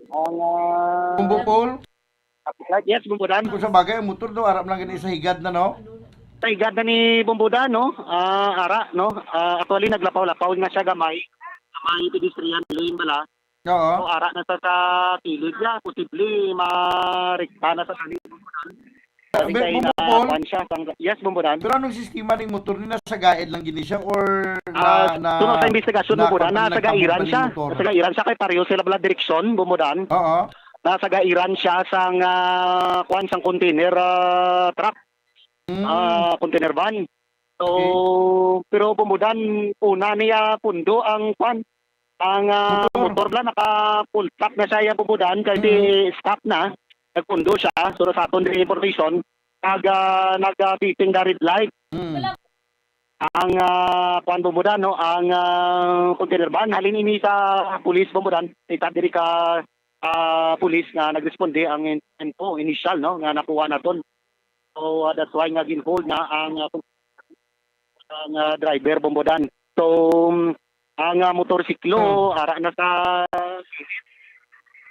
ang, ah, Bombo Paul? Traffic light. Yes, Bombo Dan. Kung sa bagay, ang motor do, ara man lang gani sa higad na, no? Sa higad na ni Bombo Dan, no? Ah, ara, no? Ah, actually, naglapaw-lapaw nga siya gamay. Gamay pedestrian lane bala. Oo. So, ara na sa, sa kilid niya, posible marikta na sa tali, Bombo Dan. Kasi Be-, kay Bombo na Paul? kuwan siya, sang-, yes, Bombo Dan. Pero anong sistema ning motor ni, nasa gaid lang gini siya or Ah, na, na, so, sa investigasyon, Bombo Dan, nasa gairan siya. Nasa gairan siya kay pareho sila bala direksyon, Bombo Dan. Oo. Nasa gairan siya sang, ah, kuan, sang container, ah, truck, Mm. ah, container van. So, Okay. pero, Bombodan, una niya pundo ang kuan, ang, ah, Motor. motor bala, naka full truck na siya, iya, Bombodan, kay Mm. si stop na, nagpundo siya, so sa aton diri information, nag, ah, nag, ah, beeping the red light. Mm. Ang, ah, kuan, Bombodan, no, ang, ah, container van, halin ini sa pulis, Bombodan, ita diri ka, ah, pulis nga nagresponde ang in-, info initial, no, nga nakuha naton. So, ah, that's why nga gin-hold na ang, ah, ang, ah, driver, Bombodan. So, um, ang, ah, motorsiklo, Hmm. ara na sa kilid.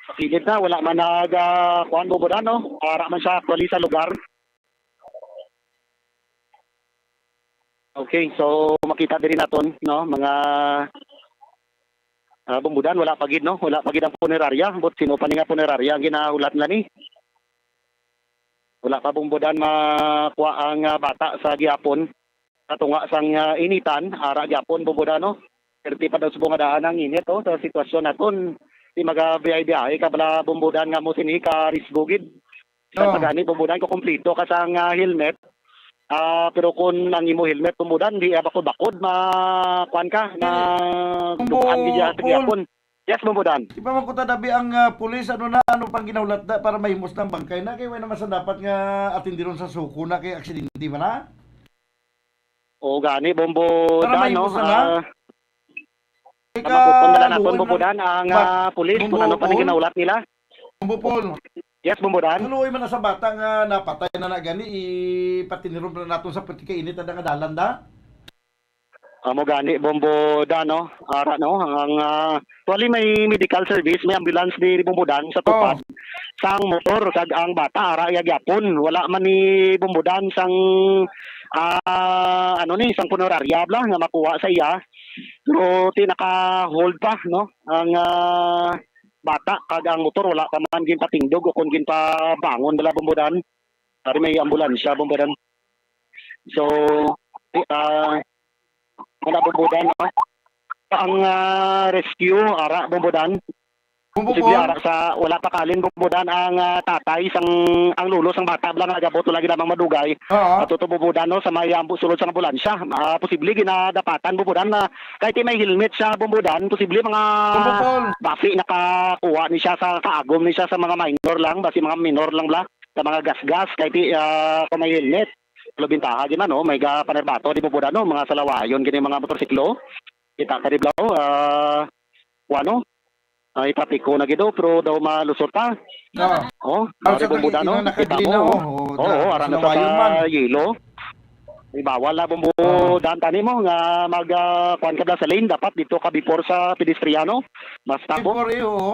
Sa kilid na, wala man nag, ah, kuan, Bombodan, no? Ara man siya actually sa lugar. Okay, so makita diri naton, no, mga, ah, Bombodan, wala pa gid, no? Wala pa gid ang punerarya. But sino pa ni nga punerarya ang ginahulat nila ni? Wala pa, Bombodan, makuha ang, ah, bata sa gihapon. Sa tunga sang, ah, initan, ara gihapon, Bombodan, no? Thirty pa daw subong nga daan ang init, oh, sa sitwasyon naton. Di magabiyahe-biyahe ka bala, Bombodan, nga mo sini ka risgo gid. Bisan Oh. pa gani, Bombodan, kung kompleto ka sang, ah, helmet, ah, pero kung ang imo helmet, Bombodan, di, ah, bakod-bakod, ma-, kuan ka, Dili. Kung madugaan gid siya sa Paul, gihapon. Yes, Bombodan. Di ba man kuta dabi ang, ah, pulis, ano na, ano pang ginahulat na para mahimos na ang bangkay na, kay wala naman sa dapat nga atindiron sa suko na kay aksidente man na? O gani, Bombodan, Para no? mahimos na na? Ah, Ika-, Makukuha na lang naton, luoy man ang Bombodan, ang, ba-, ah, pulis, kung Bombo ano pa ni Paul? ginahulat nila. Bombo Paul. Yes, Bombodan. Kaluoy man na sa bata nga napatay na na gani, ipatiniron pa na naton sa pagkakainit na nga dalan da? Amo gani, Bombodan, no? Ara, no? Ang, ah, actually, may medical service, may ambulance di, di Bombodan sa tupad. Oh. Sang motor, kag ang bata, ara, iya gyapon. Wala man ni Bombodan sang, ah, ano ni, sang punerarya, bla, nga makuha sa iya. Pero ti naka-hold pa, no? Ang, ah, bata kag ang motor wala pa man ginpatindog o kon ginpabangon bala, Bombodan. Ari may ambulansya, Bombodan. So, ah, wala, Bombodan, no? Ang, ah, rescue, ara, Bombodan. Posible, Bumubol. ara sa, wala pa kalin, Bombodan, ang, ah, tatay sang, ang lolo sang bata bala nga nagabot, wala gid lamang madugay. Oo. At tuto, Bombodan, no, sa may ambu-, sulod sang ambulansya. Ah, posible ginadapatan, Bombodan, na kahit may helmet siya, Bombodan, posible mga Bumubol. basi nakakuha ni siya sa kaagom ni siya sa mga minor lang, basi mga minor lang bala, sa mga gasgas, kahit, ah, kung may helmet. Pero bintaha gid man, no, may ga panerbato di, Bombodan, no, mga salawayon gini mga motorsiklo. Kita ka di bala, ah, kuwano? Ay, trapiko na gid, oh, pero daw malusot pa. Ah. Oh, Ang ari sa Bombodan, tag-, no? ina Kita naka-green mo, na, oh. oh. Oo, Sa, oh, ara sa na sa, lawayon man. sa yelo. Ibawal na, Bombodan, Ah. tani mo nga mag, ah, kuwan ka bala sa lane, dapat dito ka before sa pedestriano. Mas tabo. Before, eh, oo.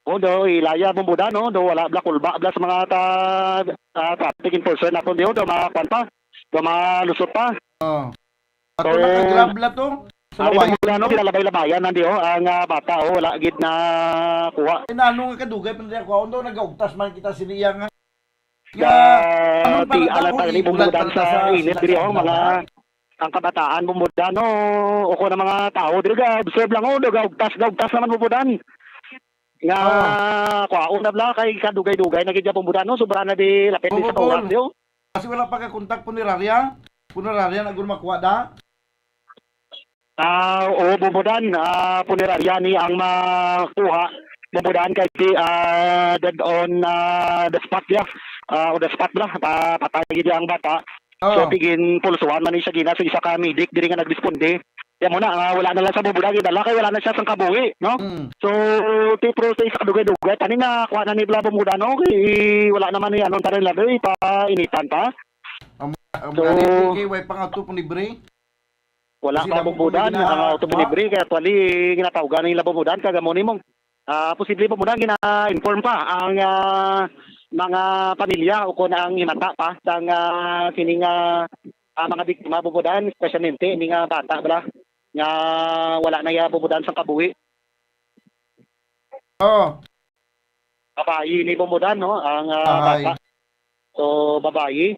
Oh, daw ilaya, Bombodan, no? Daw wala bala kulba bala sa mga ta-, ah, traffic enforcer naton, di, oh, daw makuwan pa. Daw malusot pa. Ah. Ato So, na ka-grab la to. Sa ari lawayon Bombodan, no, to. Pinalabay-labayan nandi, oh, ang, ah, bata, oh, wala gid na kuha. Eh, nano nga kadugay pa nila kuha? Undo, nagaugtas man kita sini iya nga. Sa Nga, ano pa tiala lang, ta ni uy, Bombodan ulan pa sa sa init diri, oh, mga, ang kabataan, Bombodan, no, o kung ang mga tao diri, ga-observe lang, oh, gaugtas, gaugtas naman, Bombodan. Nga, Ah. kuhaon na bala, kay kadugay-dugay na gid, Bombodan, no, sobra na di, lapit di sa Bombodan. oras, di, oh. Kasi wala pa ka kontak punerarya? Punerarya na gud makuha da? Ah, oo, Bombodan, ah, punerarya ni ang makuha, Bombodan, kay si, ah, dead on, ah, the spot, ya. Ah, on the spot bala, pa-, patay gid ang bata. So, Oo. tigin pulsuhan man ni siya gina sa isa ka medic diri nga nagresponde. Kaya mo na, ah, wala na lang sa Bombodan, gidala kay wala na siya sang kabuhi, no? Mm. So, ti, pero sa isa ka dugay-dugay, tani na, kuha na ni bala, Bombodan, no? Kay wala naman ni, ano, tani lang, eh, pa-initan pa. Ang, ang So, mga libre kay way pang auto po libre. Wala Kasi pa damo Bombodan, pang mga ang gina-, auto pa libre, kaya actually, ginatawgan nila Bombodan, kag amo ni mong, ah, posible Bombodan, gina-inform pa ang, ah, mga pamilya o kung ang himata pa sang, ah, sining, ah, ah, mga biktima Bombodan, especially ni nga bata bala, nga wala na iya Bombodan sang kabuhi. Oo. Babayi ni Bombodan, no? Ang, ah, Babayi. bata. So, babayi.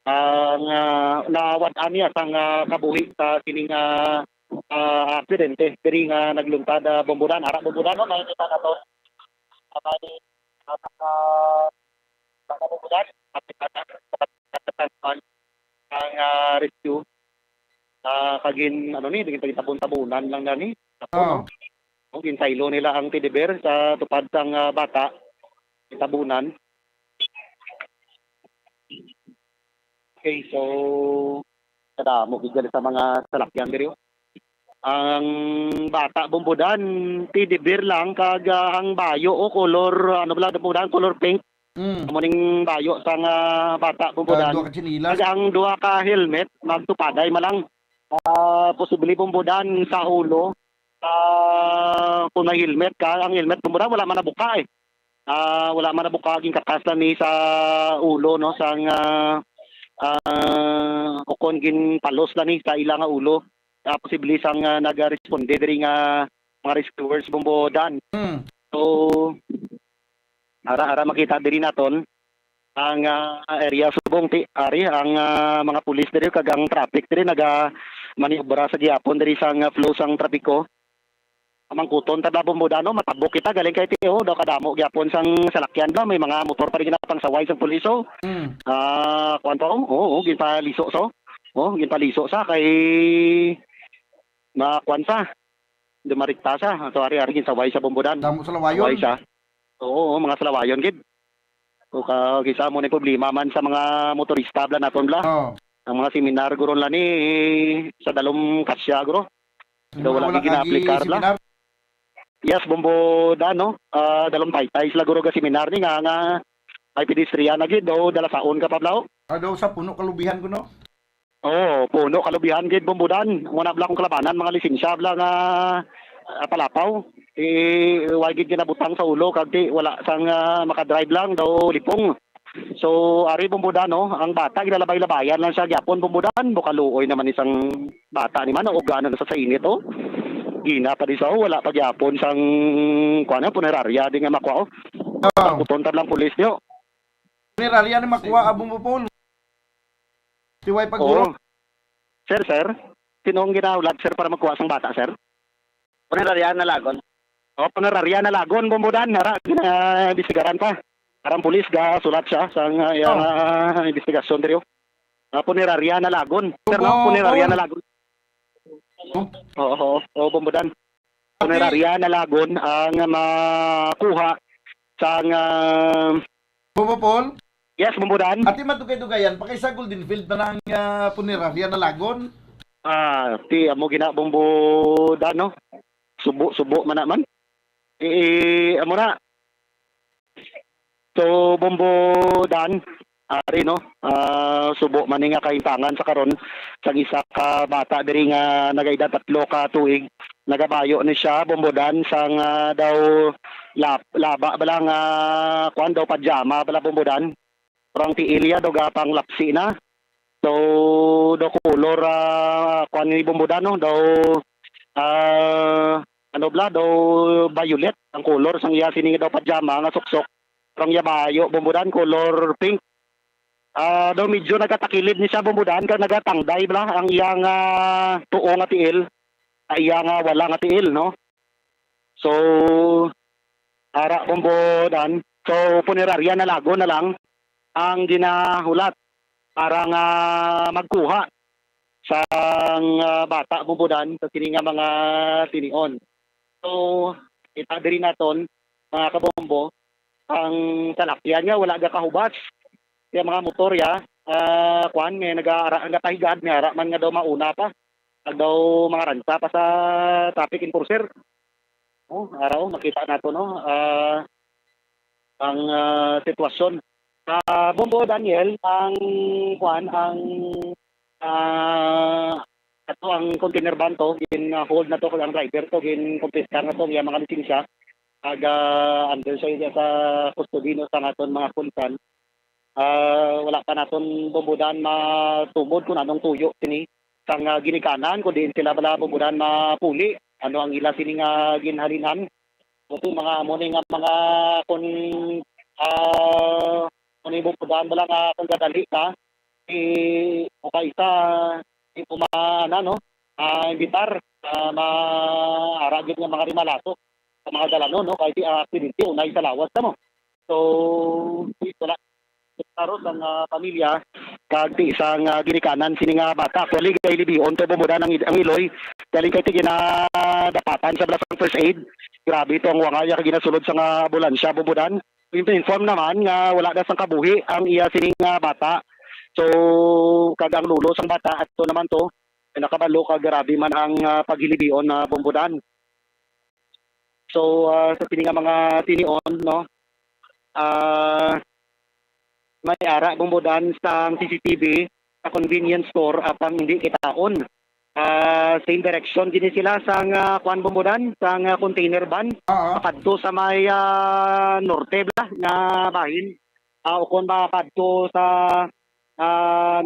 Ang, ah, nawad-an niya sang, ah, kabuhi sa sining, ah, ah, aksidente. Diri nga nagluntad, ah, Bombodan. Ara, Bombodan, no? Makikita na to. Babayi. ah, ah, ah, ang, ah, rescue, ah, kagin, ano ni, naging tabunan lang na ni. Apo, Oh. no? O, ginsaylo nila ang teddy bear sa tupad sang, ah, bata. Tabunan. Okay, so, kadamo gid gali sa mga salakyan diri, oh. Ang bata, Bombodan, teddy bear lang, kag, ah, ang bayo, oh, color, ano bala, Bombodan, color pink. Mm. Amo ning bayo sang, ah, bata, Bombodan. Ah, duha ka tsinelas. Kag ang duha ka helmet, magtupaday man lang. Ah, posible, Bombodan, sa ulo. Ah, kung may helmet ka, ang helmet, Bombodan, wala man nabuka, eh. Ah, wala man nabuka, ginkatas lang ni sa ulo, no, sang, ah, ah, ukon ginpalos lang ni sa ila nga ulo. Ah, posible sang, ah, nagaresponde diri nga mga rescuers, Bombodan. Hmm. So, ara, ara makita diri naton ang, ah, area subong ti, ari ang, ah, mga pulis diri kag ang traffic diri naga maniobra sa gihapon diri sang, ah, flow sang trapiko. Amangkuton ta bala, Bombodan, no? Matabok kita, galing kay Tio, daw kadamo gyapon sang salakyan bala, may mga motor pa rin ginapangsaway sang pulis, oh. Mm. Ah, kuwan pa, oh, oo, ginpaliso, so. Oh, ginpaliso sa kay makuwan sa. Dumarikta sa. So, ari, ari, ginsaway sa, Bombodan. Damo sa lawayon. Saway sa. Oo, oo, mga salawayon, gid. O ka, kisa mo ni problema man sa mga motorista, bala naton, bala. Oh. Ang mga seminar, guro, nila ni sa dalom kasya, guro. Daw wala wala gid gina-aplikar, bala. Seminar? Yes, Bombodan, no? Ah, dalom taytay sila, guro, ga seminar ni nga, nga may pedestrian na gid, daw dalasaon ka pa, bala, oh. Ah, daw sa puno kalubihan ko, no? Oo, puno kalubihan gid, Bombodan. Wala bala akong kalabanan, mga lisensya bala nga, ah, palapaw. Eh, wa gid ginabutang sa ulo, kag ti, wala sang, ah, makadrive lang, daw lipong. So, ari, Bombodan, no? Ang bata, ginalabay-labayan lang siya gyapon, Bombodan. Bukaluoy naman isang bata ni man, nauga na sa, sa init, oh. Gina pa di sa, oh, wala pa gyapon sang, kuwan, ah, punerarya, di nga makuha, oh. Ah. Kuton ta lang pulis, niyo. Punerarya ni makuha, Bombo Paul. Tiway pag Oo. Sir, sir, sino ang ginahulat, sir, para magkuha sang bata, sir? Punerarya Nalagon. Oh, punerarya Nalagon, Bombodan. Ara, gina-imbestigaran pa. Parang pulis, ga sulat siya sa nga, iya Oh. nga investigasyon diri, oh. Ah, punerarya Nalagon. Sir, no, Bombo, punerarya Bombo. Nalagon. Bom- Oo, oo, oo, Bombodan. Ati- Punerarya Nalagon ang makuha sa nga Bombo Paul? Yes, Bombodan. Ati madugay-dugayan, pa kay sa Golden Field na lang, ah, punerarya Nalagon. Ah, ti amo gina, Bombodan, no? Subo-subo man naman. Eh, amo na. So, Bombodan, ari, no, ah, subo man ni nga kahintangan sa karon sang isa ka bata diri nga nagaedad tatlo ka tuig, nagabayo ni siya, Bombodan, sang, ah, daw lap-, laba bala nga, kuwan daw, pajama bala, Bombodan. Parang tiil iya daw gapanglapsi na. So, daw color, ah, kuwan ni Bombodan, no? Daw, ah, ano bala, daw violet ang color sang iya sini nga daw pajama nga suksok. Parang iya bayo, Bombodan, color pink. Ah, daw medyo nagatakilid ni siya, Bombodan, kag nagatangday bala ang iya nga tuo nga tiil, ang iya nga wala nga tiil, no? So, ara, Bombodan. So, punerarya Nalagon na lang ang ginahulat para nga magkuha sang, ah, bata, Bombodan, sa sini nga mga tinion. So, kita diri naton, mga kabombo, ang salakyan nga wala gakahubas. Kaya mga motor ya, ah, kwan, may nag-aara, ang gatahigad, may ara man nga daw mauna pa. Ag daw mga ransa pa sa traffic enforcer. Oh, araw, makita nato, no? Ah, ang, ah, sitwasyon. Ah, Bombo Daniel, ang, kwan, ang, ah, ato ang container van to, gin, ah, hold na to, ang driver to, gin confiscar na to, ang mga lisensya. Ag, ah, under siya sa custody, no, sa aton mga concern. Ah, wala pa naton, Bombo Dan, matumod kung anong tuyo sini sang, ah, ginikanan, kung diin sila bala, Bombo Dan, mapuli. Ano ang ila sini nga ginhalinan? Kasi mga amo ni nga mga kun, ah, kung imo pudahan mo lang, ah, kung gadali ka, di, o kay isa, di mo ma-, ano, no, ah, imbitar, ah, maara gyud nga mga rimalaso sa mga dalanon, no? Kay di, ah, aksidente, unay sa lawas na mo. So, wala klaro sang, ah, pamilya kag ti sang, ah, ginikanan sini nga bata. Actually, kay libion to, Bombodan, ang, ang iloy. Galing kay ti ginadapatan sa bala sang first aid. Grabe to ang wangay kag ginasulod sang, ah, ambulansya, Bombodan. Inform naman nga wala na sang kabuhi ang iya sini nga bata. So, kag ang lolo sang bata, ato naman to, nakabalo kag grabe man ang, ah, paghilibion na, Bombodan. So, ah, sa sini nga mga tinion, no, ah, may ara, Bombodan, sang C C T V sa convenience store, apang hindi kitaon. Ah, same direction gini sila sang, ah, kuan, Bombodan, sang, ah, container van. Oo. Makadto sa may, ah, norte bala nga bahin. Ah, ukon makadto sa, ah,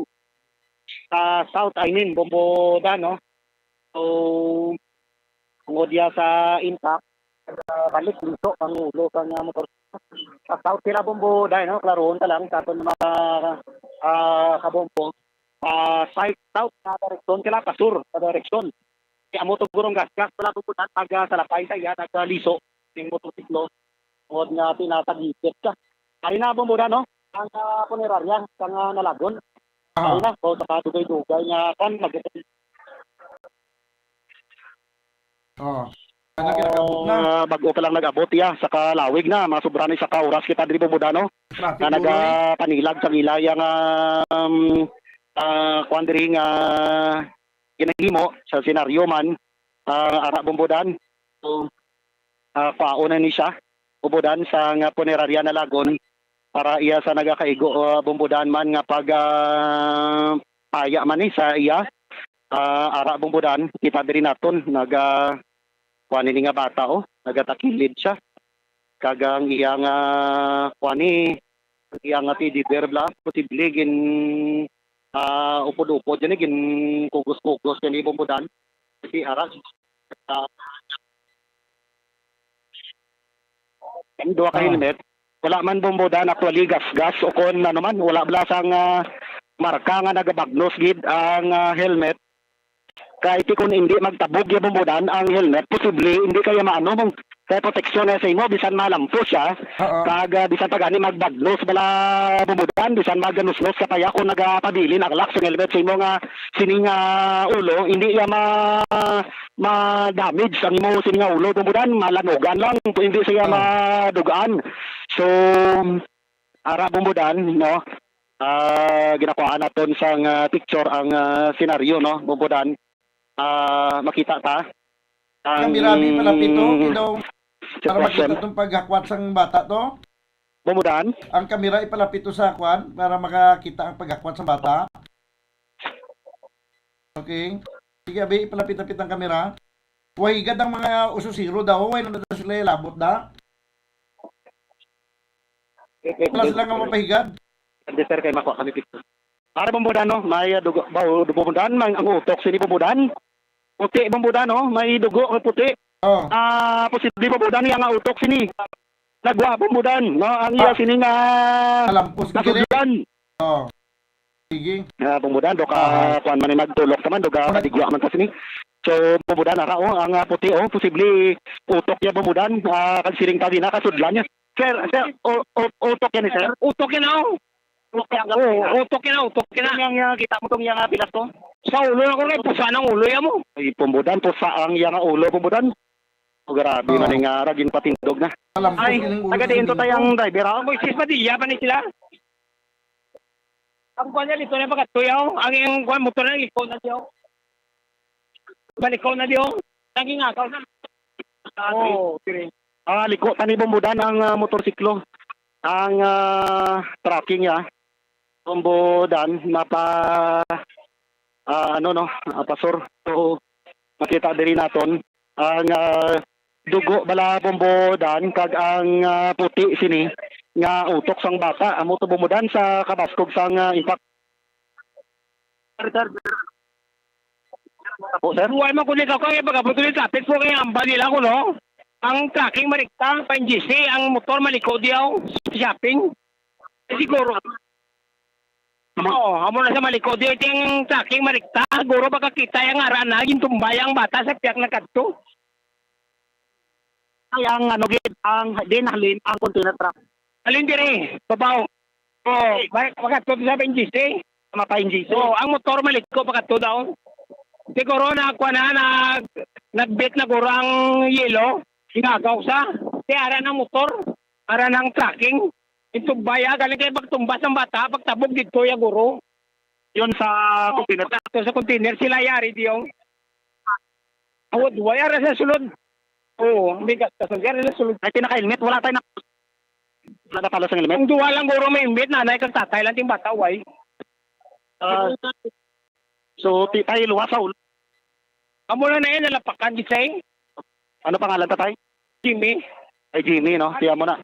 sa south, I mean, Bombodan, no? So, tungod ya sa impact, ah, balik liso ang ulo sang, ah, motor. Sa south sila, Bombodan, no? Klarohon ta lang sa aton mga, ah, kabombo. Ah, sa south na direksyon sila, pa-sur na direksyon. Kaya amo to gurong gasgas, wala, Bombodan, pag, ah, salapay sa iya, nagliso ning motorsiklo. Tungod nga pinatagipit ka. Ari na, Bombodan, no? Ang, ah, punerarya, sa nga nalagon. Aha. Ari na, so, sa kadugay-dugay nga, kan, mag- Oh. Ano, kinakabot na? Ah, bag-o pa lang nag-abot, iya, sa kalawig na, mga sobra ni sa ka oras kita diri, Bombodan, no? Traffic, nga Boy. Nagapanilag sa ila yang, um, ah, kuan diri nga ginahimo sa senaryo man, ah, ara, Bombodan. So, ah, kwaon na ni siya, Bombodan, sa nga punerarya na lagon para iya sa nagakaigo, ah, Bombodan, man nga pag, ah, paya man ni sa iya. Ah, ara, Bombodan, kita diri naton, naga, kuan ini nga bata, oh, nagatakilid siya. Kag ang iya nga, kuan ni, ang iya nga teddy bear bala, posible gin, ah, upod-upod yan, eh, gin kugos-kugos yan, eh, Bombodan. Kasi ara, ah, ang duha ka Ah. helmet, wala man, Bombodan, actually, gasgas o kon ano man, wala bala sang, ah, marka nga nagabagnos gid ang, ah, helmet. Kay ti kun hindi magtabog ya, Bombodan, ang helmet, posible hindi kaya maano mong kay proteksyon na sa imo, bisan malampos siya, Oo. kag, ah, bisan pa gani magbagnos bala, Bombodan, bisan maganusnos ka pa ya kung nagapabilin ang lock sa helmet sa imo nga sining, ah, ulo, hindi ya ma-, ma-damage ang imo sining nga ulo, Bombodan, malanugan lang, hindi siya Oo. madugaan. So, ara, Bombodan, no? Ah, ginakuhaan naton sang, ah, picture ang, ah, senaryo, no, Bombodan. Ah, makita ta ang Kami, Rabi, palapit to, kay daw, para makita sitwasyon. Tong paghakwat sang bata to. Bombodan? Ang kamera ipalapit to sa kwan para makakita ang paghakwat sa bata. Okay. Sige, abi, ipalapit-lapit ang kamera. Wahigad ang mga ususiro daw. Way na sila labot da. Wala sila nga mapahigad. Hindi, sir, kay makuha kami picture. Ara, Bombodan, no? May, ah, dugo, ba, Bombodan, mang, ang utok sini, Bombodan. Puti, Bombodan, no? May dugo, may puti. Oh. Ah, posible, Bombodan, iya nga utok sini. Nagwa, Bombodan, no? Ang iya Ah. sini nga Malampos, gid, eh. nasudlan. Oh. Sige. Ah, Bombodan, do ka, Ah. kuan man ni magtulok naman, do ka Ano? kadigwa man ta sini. So, Bombodan, ara, oh, ang, ah, puti, oh, posible utok niya, Bombodan, ah, kag siring tagi na, kasudlan niya. Sir, sir, u-, u-, utok yan, eh, sir. Utok yan, oh. Utok yan, Oo, utok yan, oh, utok yan. Yan, yan, kita mo tong yang, ah, pilas ko. Sa ulo na ko, kay pusa ng ulo yan mo. Ay, Bombodan, pusa ang yang ulo, Bombodan. O, grabe, Oo. man nga, ara, ginpatindog na. Alam ko, Ay, sining ulo taga sa diin to sibling tayang ko. driver, ah? Moises Padilla pa ni sila. Ang kuwan niya dito na pagkatuyaw. Ang iyang kuwan, motor na liko na diyo. Baliko na diyo. Naging akaw na. Oo, sige. Ah, liko tani, Bombodan, ang, ah, motorsiklo. Ang, ah, tracking niya. Bombodan, mapa, ah, ano, no, ah, pasor. So, makita diri naton ang, ah, dugo bala, Bombodan, kag ang, ah, puti sini nga utok sang bata. Amo to, Bombodan, sa kabaskog sang, ah, impact. Sir, sir, sir. Apo, sir? Buhay man kundi ka, kaya pag-abot ulit lapit po kaya ang nila ko, no? Ang tracking marikta, pa N G C, ang motor maliko diyaw, shopping. Eh, siguro. Amo. Oo, amo na sa maliko diyaw, iti ang tracking marikta. Siguro makakita yung ara na, yung tumbaya ang bata sa piyak na kadto. Ay, ang ano, gid, ang, din halin, ang container truck. Alin diri, babaw. Oh, ba- bakatod sa N G C. Mapa N G C. Oh, ang motor maliko pakatod daw. Siguro na kuan na nag nagbit na guro ang yelo. Inagaw sa. Ti ara ng motor. Ara ng trucking. Ito baya galing kay pagtumbas ng bata, pagtabog dito ya guro. Yun sa container. Ito sa container sila yari diyo. Awad waya ra sa sulod. Oo, ang bigat. Tapos nangyari na sulod. Ay, ti naka-helmet, wala tayo na. Wala na pala sa helmet. Ang duha lang guro may helmet, nanay kag tatay lang ting bata, way. Ah, so, ti tayo luwas sa ulo. Amo na na yan, nalapakan, gisay. Ano pangalan, tatay? Jimmy. Ay, Jimmy, no? Tiyan mo na.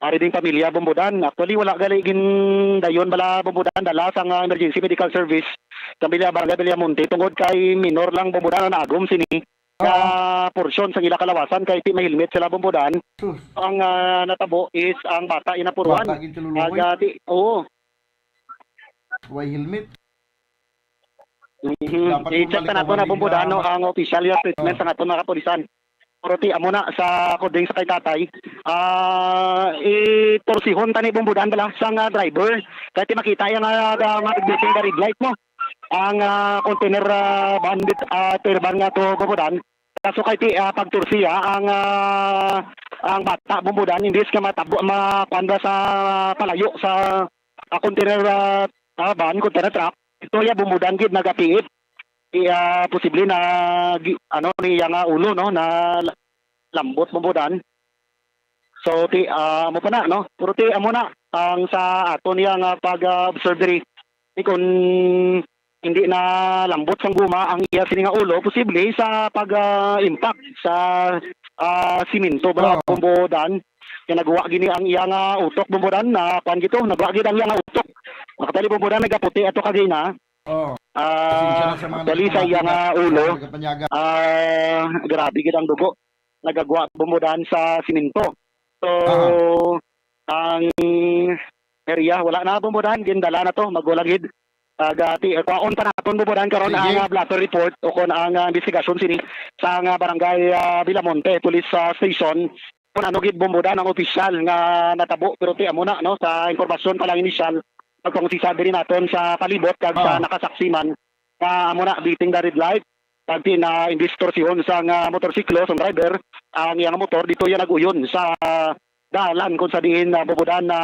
Ari ding pamilya, Bumbudan. Actually, wala gali gindayon bala, Bumbudan. Dala sang, ah, emergency medical service. Sa pamilya, Barangay Villamonte. Tungod kay minor lang, Bumbudan, ang naagom sini. Nga Oo. Porsyon sang ila kalawasan kay ti may helmet sila, Bumbudan. Sus. Ang, ah, natabo is ang bata inapuruan. Bata gid kaluluoy. Aga ti, oo. Way helmet. Mhm. Dapat I-check bumalik ta nato ang na, Bumbudan, no, ang official nga statement Oo. Sa aton mga kapulisan. Pero ti, amo na sa according sa kay tatay, ah, itursihon tani, Bumbudan, bala sang, ah, driver. Kay ti makita yang, ah, ah, mga red light mo. Ang, ah, container, ah, van with, ah, trailer van nga to, Bumbudan. Kaso kay ti, ah, pagtursi, ah, ang, ah, ang bata, Bumbudan, imbis nga matabo, makuan ba sa palayo sa, ah, container, ah, ah, van, container truck, ito ya, Bumbudan gid nagapiit. Ti, ah, posible na gi-, ano, ni iya nga ulo, no, na la-, lambot, Bumbudan. So, ti, ah, amo pa na, no? Pero ti, amo na ang sa aton niya nga pag, ah, observe diri. Ti, kung hindi na lambot sang guma ang iya sini nga ulo, posible sa pag, ah, impact sa, ah, simento, bala, Oo. Bumbudan. Kaya nagwa gini ang iya nga utok, Bumbudan, na kuan gito, nagwa gid ang iya nga utok. Makatali, Bumbudan, nagaputi ato kagina. Oh. Ah, Pasensya na sa mga actually, sa iya nagpamati nga na ulo, sa nagkapanyaga. Ah, grabe gid ang dugo. Nagagwa, Bumbudan, sa simento. So, Aha. Ang area, wala na, Bumbudan, gindala na to, magulang gid. Aga, ti, kwaon pa naton, Bumbudan, karon Sige. Ang, ah, blotter report o kon ang, ah, investigasyon sini sa, ah, barangay, ah, Villamonte Police, ah, Station. Kung ano gid, Bumbudan, ang opisyal nga natabo, pero ti amo na, no, sa impormasyon pa lang inisyal, pagpangusisa diri naton sa palibot kag sa Ah. Nakasaksi man, nga amo na, beating the red light, kag ti na imbis torsihon sang, ah, motorsiklo, sang driver, ang iyang motor, dito yan nag-uyon sa dalan kung sa diin, ah, Bumbudan, na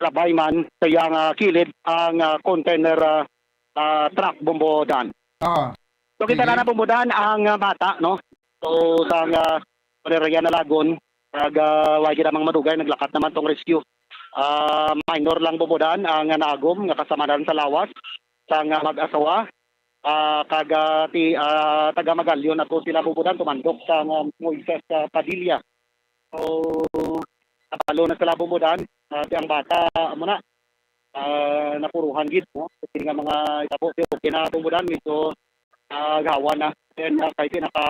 labay man sa iyang, ah, kilid ang, ah, container, ah, ah, truck, Bumbudan. Ah. So, kita Sige. Na na, Bumbudan, ang, ah, bata, no? So, sa, ah, Valerian Nalagon, kag, ah, wa gid namang madugay, naglakat naman tong rescue. Ah, minor lang, Bumbudan, ang, ah, naagom nga kasamaran sa lawas sang, ah, mag-asawa. Ah, kag, ah, ti, ah, taga Magalyon ato sila, Bumbudan, tumandok sang, ah, Moises, ah, Padilla. So, napalo na sila, Bumbudan. Ah, ti ang bata, amo na, ah, napuruhan gid, no? Kini nga mga itabo, ti okay na, Bumbudan, medyo, ah, gawa na. Then, ah, kay ti naka,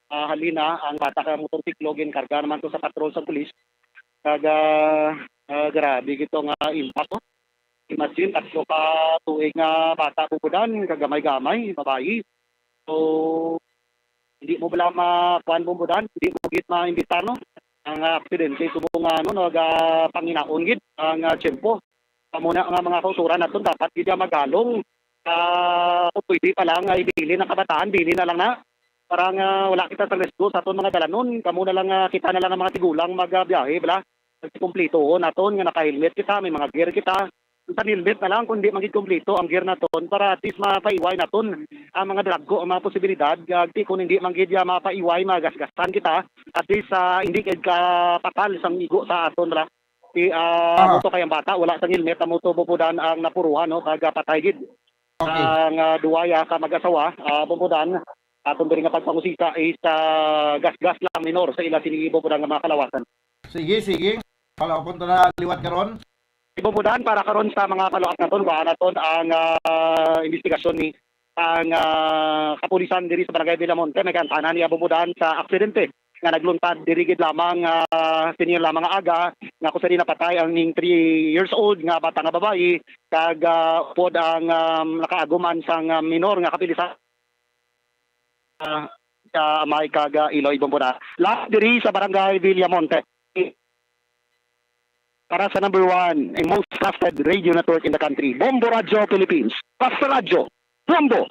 ah, halina ang bata kay motorsiklo, ginkarga naman to sa patrol sa pulis. Kag, ah, ah, grabe gid to nga impact, no? Imagine, tatlo ka tuig nga bata, Bumbudan, kagamay-gamay, babayi. So, hindi mo bala ma-, kuan, Bumbudan, hindi mo gid ma-imbestar, no? Ang, ah, aksidente, subong nga, ano, nagapanginaon gid ang, ah, tiyempo. Amo na nga mga kauturan naton, dapat gid ya maghalong, ah, kung pwede pa lang, ay bilin ang kabataan, bilin na lang na. Para nga wala kita sa risgo sa aton mga dalanon. Kamo na lang, ah, kita na lang ang mga tigulang magbiyahe, bala. Kumpletohon naton nga naka-helmet kita, may mga gear kita. Sa helmet na lang, kung di man gid kompleto ang gear naton, para at least mapaiway naton ang mga drago, ang mga posibilidad. Kag ti, kung hindi man gid ya mapaiway, magasgasan kita, at least, ah, hindi gid ka patal sang igo sa aton, bala. Ti, ah, Ah. Amo to kay ang bata, wala sang helmet, amo to, Bumbudan, ang napuruhan, no, kag, ah, patay gid. Okay. Ang, ah, duwa ya ka mag-asawa, ah, Bumbudan, aton diri nga pagpangusisa is, ah, gasgas lang minor sa ila sini, Bumbudan, nga mga kalawasan. Sige, sige. Palaupon to na liwat karon. Bumbudan, para karon sa mga follow-up naton, kuha naton ang, ah, investigasyon ni ang, ah, kapulisan diri sa Barangay Villamonte. May kaantanan niya, Bumbudan, sa aksidente nga nagluntad diri gid lamang, ah, senior lamang nga aga, nga kung sa di napatay ang ning three years old nga bata nga babayi, kag, ah, upod ang, um, nakaaguman sang, ah, minor nga kapilis sa, ah, sa amay kag, ah, iloy, Bumbudan. Live diri sa Barangay Villamonte. Para sa number one and most trusted radio network in the country, Bombo Radyo Philippines. Basta Radyo, Bombo!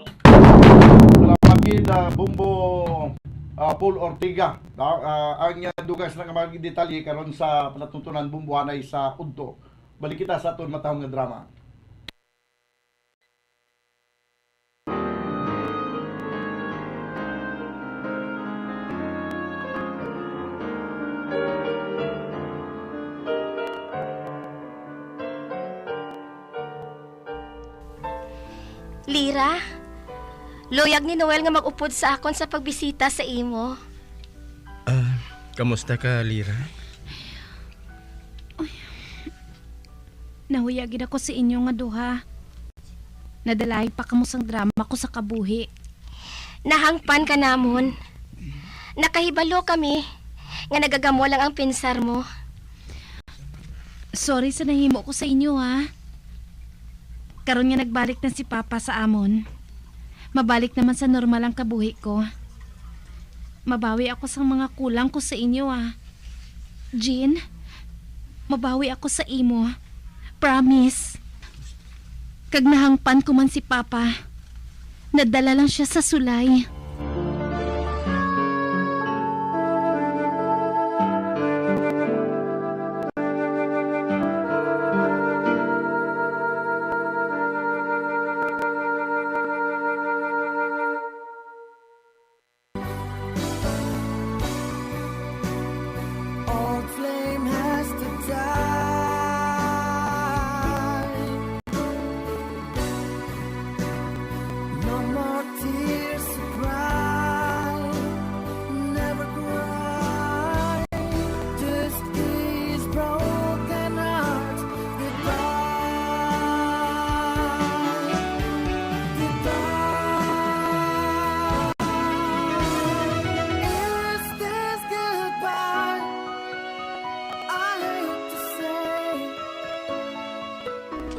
Salamat gid, ah, Bombo, ah, Paul Ortega. Ah, ah, ang, ah, dugang sa mga detalye karon sa palatuntunan Bombo anay sa udto. Balik kita sa aton matahom nga drama. Lira, luyag ni Noel nga mag-upod sa akon sa pagbisita sa imo. Ah, kamusta ka, Lira? Nahuya gid ako sa inyo nga duha. Nadalahi pa kamo sang drama ko sa kabuhi. Nahangpan ka namon. Nakahibalo kami nga nagagamo lang ang pinsar mo. Sorry sa nahimo ko sa inyo, ha. Karon nga nagbalik na si Papa sa amon, mabalik naman sa normal ang kabuhi ko. Mabawi ako sang mga kulang ko sa inyo, ah. Jean, mabawi ako sa imo. Promise. Kag nahangpan ko man si Papa. Nadala lang siya sa sulay.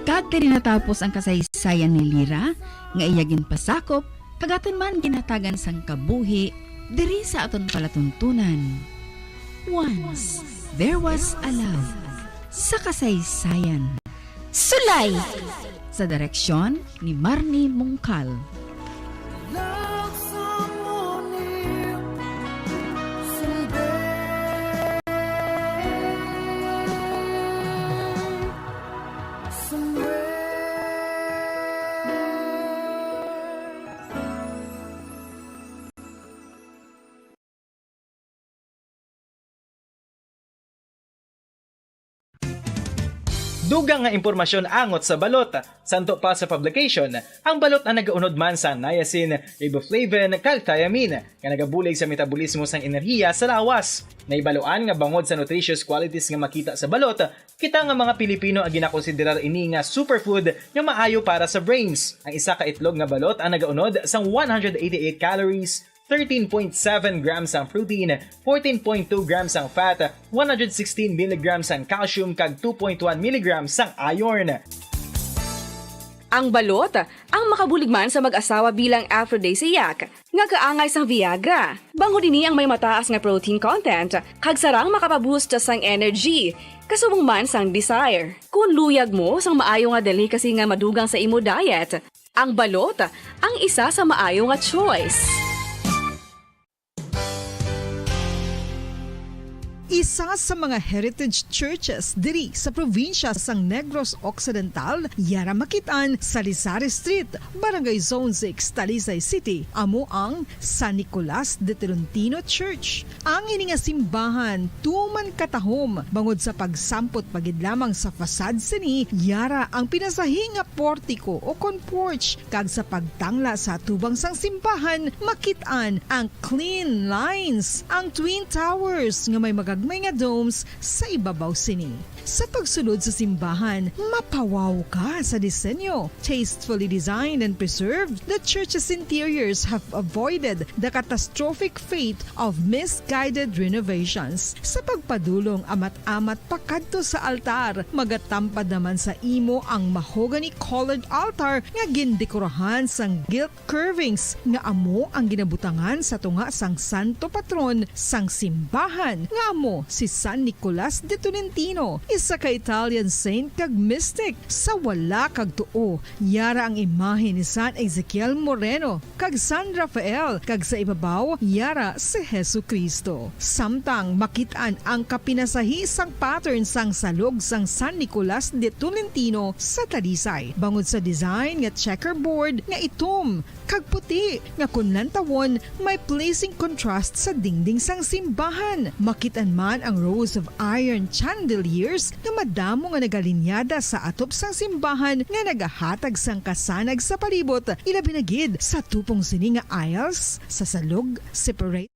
Kag diri natapos ang kasaysayan ni Lira nga iya ginpasakop kag aton man ginhatagan sang kabuhi diri sa aton palatuntunan. Once there was a love sa kasaysayan. Sulay! Sa direksyon ni Marnie Mungkal. Dugang nga impormasyon angot sa balot. Santo pa sa publication, ang balot ang nagaunod man sa niacin, riboflavin, kag thiamine, nga nagabulig sa metabolismo sang enerhiya sa lawas. Nahibaluan nga bangod sa nutritious qualities nga makita sa balot, kita nga mga Pilipino ang ginakonsiderar ini nga superfood nga maayo para sa brains. Ang isa ka itlog nga balot ang nagaunod sang one hundred eighty-eight calories, thirteen point seven grams ang protein, fourteen point two grams ang fat, one hundred sixteen milligrams ang calcium, kag two point one milligrams ang iron. Ang balot ang makabulig man sa mag-asawa bilang aphrodisiac nga kaangay sang Viagra. Bangod ini ang may mataas nga protein content kag sarang makapaboost sang energy, kasubong man sang desire. Kon luyag mo sang maayo nga delicacy nga madugang sa imo diet, ang balot ang isa sa maayo nga choice. Isa sa mga heritage churches diri sa probinsya sang Negros Occidental, yara makit-an sa Lizares Street, Barangay Zone six, Talisay City, amo ang San Nicolas de Tolentino Church. Ang ini nga simbahan tuman katahom bangod sa pagsampot pa gid lamang sa facade sini, yara ang pinasahi nga portiko o kon porch, kag sa pagtangla sa atubang sang simbahan makit-an ang clean lines, ang twin towers nga may magagmay nga domes sa ibabaw sini. Sa pagsulod sa simbahan, mapawaw ka sa disenyo. Tastefully designed and preserved, the church's interiors have avoided the catastrophic fate of misguided renovations. Sa pagpadulong amat-amat pakadto sa altar, magatampad naman sa imo ang mahogany-colored altar nga gindekorahan sang gilt curvings nga amo ang ginabutangan sa tunga sang santo patron sang simbahan, nga amo si San Nicolas de Tolentino. Isa ka Italian saint kag mystic. Sa wala kag tuo, yara ang imahe ni San Ezekiel Moreno kag San Rafael, kag sa ibabaw, yara si Jesu-Cristo. Samtang makit-an ang kapinasahi sang pattern sang salog sang San Nicolas de Tolentino sa Talisay, bangod sa design nga checkerboard nga itom kag puti, nga kon lantawon, may pleasing contrast sa dingding sang simbahan. Makit-an man ang rows of iron chandeliers nga madamo nga nagalinyada sa atop sang simbahan nga nagahatag sang kasanag sa palibot, ilabi na gid sa tupong sini nga aisles sa salog, separate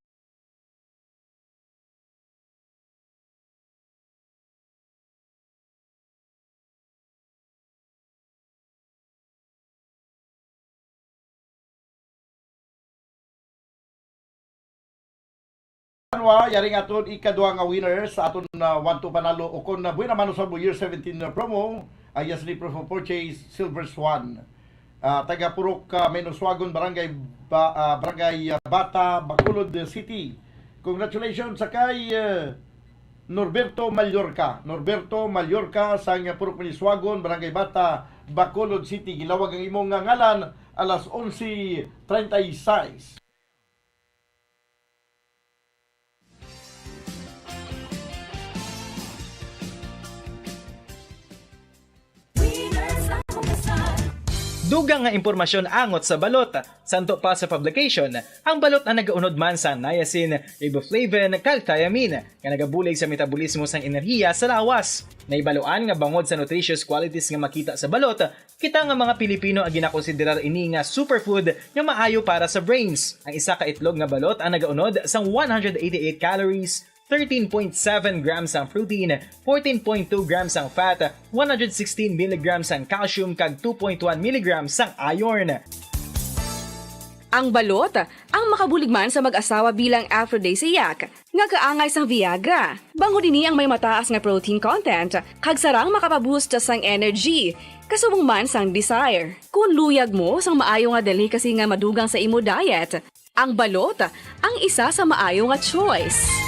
Anwa, yari nga aton ikaduha nga winner sa aton, ah, One Two Panalo, o kon, ah, Buena Mano Salvo Year seventeen, ah, promo, ang Yasni Proof of Purchase, Silver Swan. Ah, taga Purok, ah, Menoswagon, Barangay Ba-, ah, Barangay, ah, Bata, Bacolod City. Congratulations sa kay, ah, Norberto Mallorca. Norberto Mallorca sang Purok Menoswagon, Barangay Bata, Bacolod City. Gilawag ang imong nga ngalan alas onse treinta y seis. Dugang nga impormasyon angot sa balot. Santo pa sa publication, ang balot ang nagaunod man sa niacin, riboflavin, kag thiamine, nga nagabulig sa metabolismo sang enerhiya sa lawas. Nahibaluan nga bangod sa nutritious qualities nga makita sa balot, kita nga mga Pilipino ang ginakonsiderar ini nga superfood nga maayo para sa brains. Ang isa ka itlog nga balot ang nagaunod sang one hundred eighty-eight calories, thirteen point seven grams ang protein, fourteen point two grams ang fat, one hundred sixteen milligrams ang calcium, kag two point one milligrams ang iron. Ang balot, ang makabulig man sa mag-asawa bilang aphrodisiac, nga kaangay sang Viagra. Bangod ini ang may mataas nga protein content, kag sarang makapaboost sang energy, kasubong man sang desire. Kung luyag mo sang maayo nga delicacy nga madugang sa imo diet, ang balot ang isa sa maayo nga choice.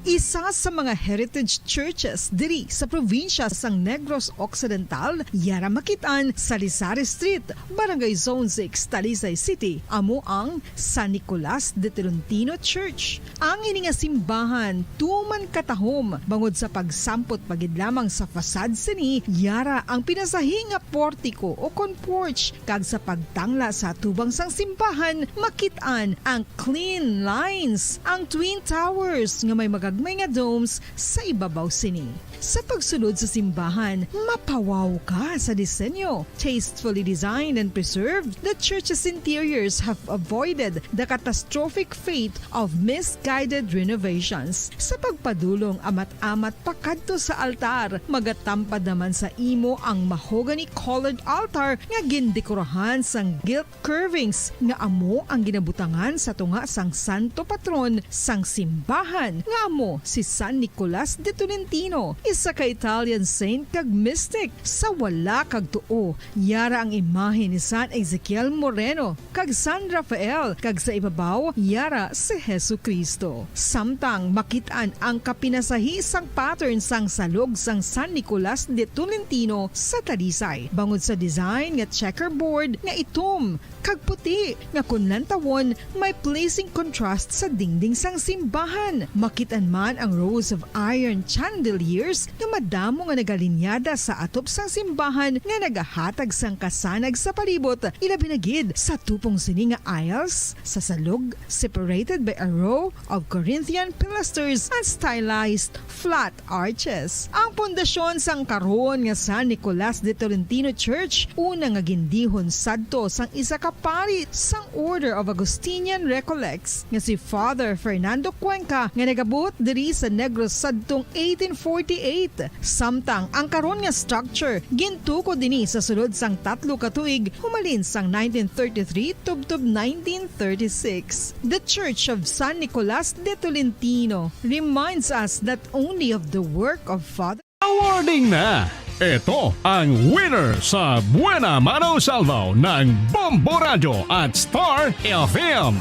Isa sa mga heritage churches diri sa probinsya sang Negros Occidental, yara makit-an sa Lizares Street, Barangay Zone six, Talisay City, amo ang San Nicolas de Tolentino Church. Ang ini nga simbahan tuman katahom bangod sa pagsampot pa gid lamang sa facade sini, yara ang pinasahi nga portico o kon porch, kag sa pagtangla sa atubang sang simbahan, makit-an ang clean lines, ang twin towers nga may magagmay nga domes sa ibabaw sini. Sa pagsulod sa simbahan, mapawaw ka sa disenyo. Tastefully designed and preserved, the church's interiors have avoided the catastrophic fate of misguided renovations. Sa pagpadulong amat-amat pakadto sa altar, magatampad naman sa imo ang mahogany-colored altar nga gindekorahan sang gilt curvings nga amo ang ginabutangan sa tunga sang santo patron sang simbahan, nga amo si San Nicolas de Tolentino, isa ka Italian saint kag mystic. Sa wala kag tuo, yara ang imahe ni San Ezekiel Moreno kag San Rafael, kag sa ibabaw, yara si Jesu-Cristo. Samtang makit-an ang kapinasahi sang pattern sang salog sang San Nicolas de Tolentino sa Talisay, bangod sa design nga checkerboard nga itom kag puti, nga kon lantawon, may pleasing contrast sa dingding sang simbahan. Makit-an man ang rows of iron chandeliers nga madamo nga nagalinyada sa atop sang simbahan nga nagahatag sang kasanag sa palibot, ilabi na gid sa tupong sini nga aisles sa salog, separated by a row of Corinthian pilasters and stylized flat arches. Ang pundasyon sang karon nga San Nicolas de Tolentino Church, una nga gindihon sadto sang isa ka pari sang Order of Augustinian Recollects nga si Father Fernando Cuenca, nga nagabuot diri sa Negros sadtong eighteen forty-eight. Samtang ang karon nga structure gintukod ini sa sulod sang tatlo ka tuig, humalin sang nineteen thirty-three tubtob nineteen thirty-six. The Church of San Nicolas de Tolentino reminds us not only of the work of Father Awarding na! Ito ang winner sa Buena Mano Salvo ng Bombo Radyo at Star F M.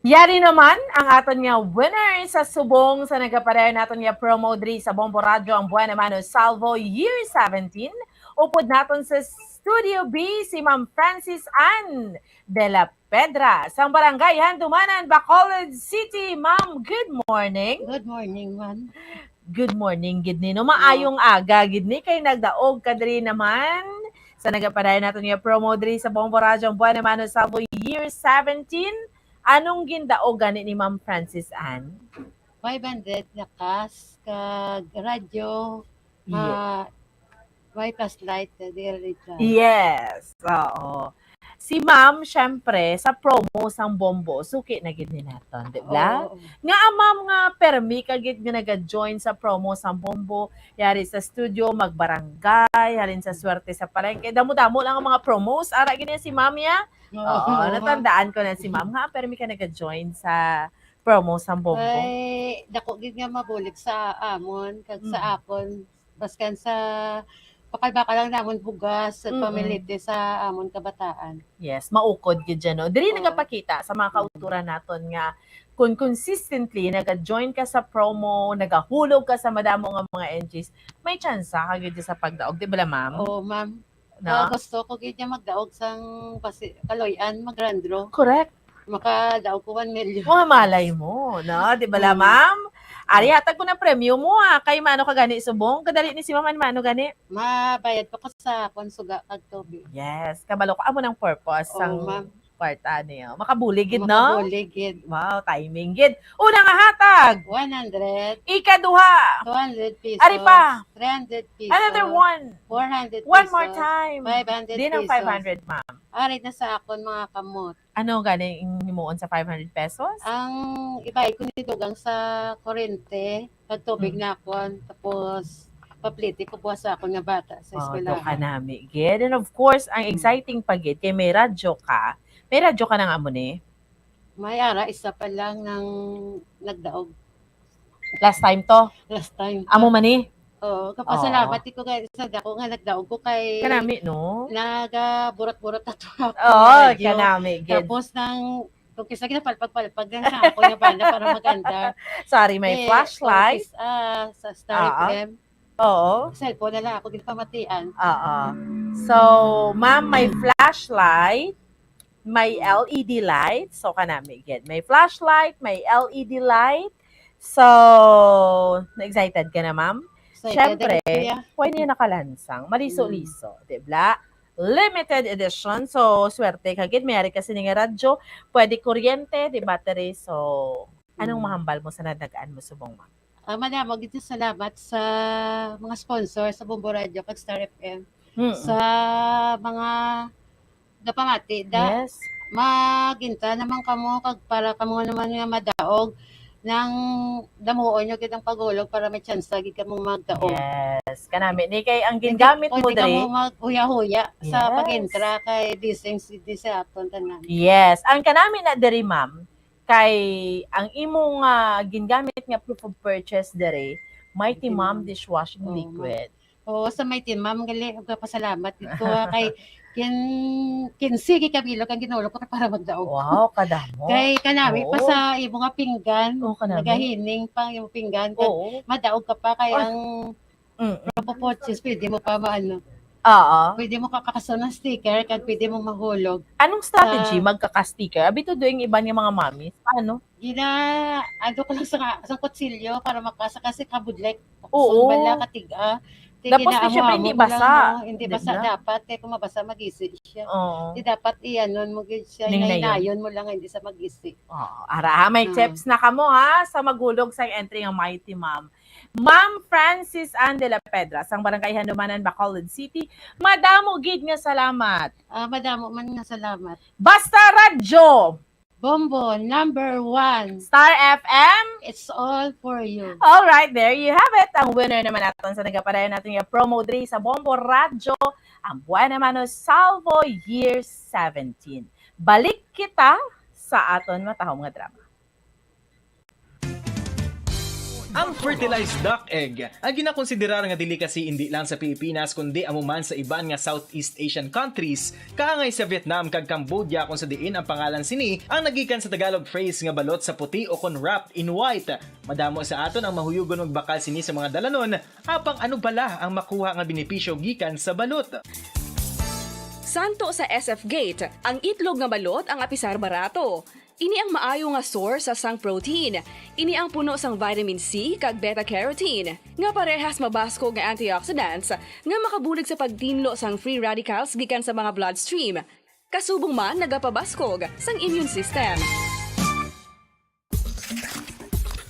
Yari naman ang aton nga winner sa subong sa nagapadayon naton nga promo diri sa Bombo Radyo, ang Buena Mano Salvo Year seventeen. Upod naton sa Studio B si Ma'am Francis Ann de la Pedra, sang Barangay Handumanan, Bacolod City. Ma'am, good morning. Good morning, ma'am. Good morning gid ni, no? Maayong aga gid ni, kay nagdaog ka diri naman sa nagapadayon naton nga promo diri sa Bombo Radyo, ang Buena Mano Salvo Year seventeen. Anong gindaog gani ni Ma'am Francis Ann? Five hundred na cash, kag radyo, Yeah. ah, may flashlight, kag L E D light. Yes, oo. Si Ma'am, syempre, sa promo sang Bombo, suki na gid ni naton, di ba? Oo. Nga, ah, Ma'am, nga permi ka gid nga naga-join sa promo sang Bombo, yari sa studio, magbarangay, halin sa swerte sa palengke. Damo-damo lang ang mga promos. Ara gid niya si Ma'am, ya? Oo, Oo, ma'am. Natandaan ko na si Ma'am, nga permi ka naga-join sa promo sang Bombo. Ay, dako gid nga mabulig sa amon, kag sa Mm. akon. Baskan sa bakal-bakal lang namon bugas, sa Mm-mm. pamilite sa amon kabataan. Yes, maukod gid dyan, no? Diri Oo. nagapakita sa mga Mm. kauturan naton nga kung consistently naga-join ka sa promo, nagahulog ka sa madamo nga mga entries, may tsansa ka gid sa pagdaog, di ba, ma'am? Oo, ma'am. No? Ah, gusto ko gid niya magdaog sang pasi-, kaloy-an, mag-grand draw. Correct. Makadaog ko one million. Oh, malay mo, no? Di ba la, Mm. ma'am? Ari, hatag ko na premyo mo, ah. Kay mano ka gani subong? Kadali ni si ma'am, mano gani? Mabayad pa ko sa akon suga kag tubig. Yes, kabalo ko. Amo nang purpose Oo, sang ma'am. kwarta niyo. Makabulig gid, no? Makabulig gid. Wow, timing gid. Una nga hatag. One hundred. Ikaduha. Two hundred pesos. Ari pa. Three hundred pesos. Another one. Four hundred pesos. One more time. Five hundred pesos. Di nang five hundred, ma'am. Ari na sa akon mga kamot. Ano gani ang himuon sa five hundred pesos? Ang ibayad ko ni dugang sa kurente, kag tubig Mm. na akon, tapos papliti ko buwas sa akon nga bata sa Oh, eskwelahan. Kanami gid. And of course, ang Mm. exciting pa gid, kay may radyo ka. May radyo ka na nga mo ni? May ara, isa pa lang nang nagdaog. Last time to? Last time to. Amo man ni? Oo, kapasalamat Oo. ko kay sa dako nga nagdaog ko kay Kanami, no? nagaburat-burat ato ako Oo, radyo. Kanami gid. Tapos nang, kung kisa ginapalpag-palpag lang sa ako nga banda para maganda. Sorry, may Eh, flashlight. Kung kis-, ah, sa Star Oo. F M. Oo. Cellphone na lang ako ginpamatian. Oo. So, ma'am, may flashlight, may Mm. L E D light. So, kanami gid. May flashlight, may L E D light. So, na-excited ka na, ma'am? Excited Siyempre, ako, kuya. Pwede na nakalansang. Maliso-liso, Mm. di ba? Limited edition. So, swerte ka gid. May ari ka sini nga radyo. Pwede kuryente, di battery. So, anong Mm. mahambal mo sa nadagaan mo subong, ma'am? Ah, madamo gid salamat sa mga sponsor sa Bombo Radio kag Star F M. Mm. Sa mga napamati da, Yes. maginta naman kamo kag para kamo naman nga madaog nang damuon nyo gid ang paghulog para may tsansa gid kamo magdaog. Yes. Kanami ni kay ang Hindi, gingamit mo pwede diri. kamo maghuya-huya sa Yes. pag-entra kay blessings gid sa aton tanan. Yes. Ang kanami na diri, ma'am, kay ang imong, ah, gingamit nga proof of purchase diri, Mighty Mighty Mom Mom. dishwashing Oo, ma'am. liquid. Oo, sa Mighty Mom, gali, nagpapasalamat dito, ah, kay kin-, kinse gid ka bilog ang ginulog ko para magdaog. Wow, kadamo. Kay kanami pa Oo. sa imo nga pinggan, Oo, kanami. nagahining pa ang imong pinggan, kag Oo. madaog ka pa kay Ay. ang Mm. Propopotsis, pwede mo pa maano. Oo. Pwede mo kakakason ng sticker, kag pwede mo mahulog. Anong strategy Sa magkaka-sticker? Abi to doing iban nga mga mommies. Paano? Gina-, ano ko lang sa, sa kutsilyo para makasa, kasi kabudlay. Oo. Sun bala, katiga. Ti Tapos, di, syempre, ginaamo-amo hindi ko lang, basa. no? Hindi Di basa na? dapat. Kaya kung mabasa, magisi siya. Oo. Di dapat i-anon mo gid siya, Ningnayon. hinay-hinayon mo lang, hindi sa magisi. Oo. Ara, ha, may Oo. tips na kamo, ha, sa maghulog sa entry nga Mighty Mom. Ma'am Francis Ann de la Pedra, sang Barangay Handumanan, Bacolod City, madamo gid nga salamat. Ah, madamo man nga salamat. Basta Radyo! Bombo, number one. Star F M? It's all for you. All right, there you have it. Ang winner naman naton sa nagapadayon naton nga promo diri sa Bombo Radyo, ang Buena Mano Salvo Year seventeen. Balik kita sa aton matahom nga drama. Ang fertilized duck egg ay ginakonsiderar nga delicacy indi lang sa Pilipinas kundi amo man sa iban nga Southeast Asian countries, kaangay sa Vietnam kag Cambodia, kung sa diin ang pangalan sini ang nagikan sa Tagalog phrase nga balot sa puti o kon wrapped in white. Madamo sa aton ang mahuyugon magbakal sini sa mga dalanon, apang ano bala ang makuha nga benepisyo gikan sa balot? Santo sa S F Gate, ang itlog nga balot ang apisar barato. Ini ang maayo nga source sa sang protein. Ini ang puno sang vitamin C kag beta carotene, nga parehas mabaskog nga antioxidants nga makabulig sa pagtinlo sang free radicals gikan sa mga bloodstream. Kasubong man nagapabaskog sang immune system.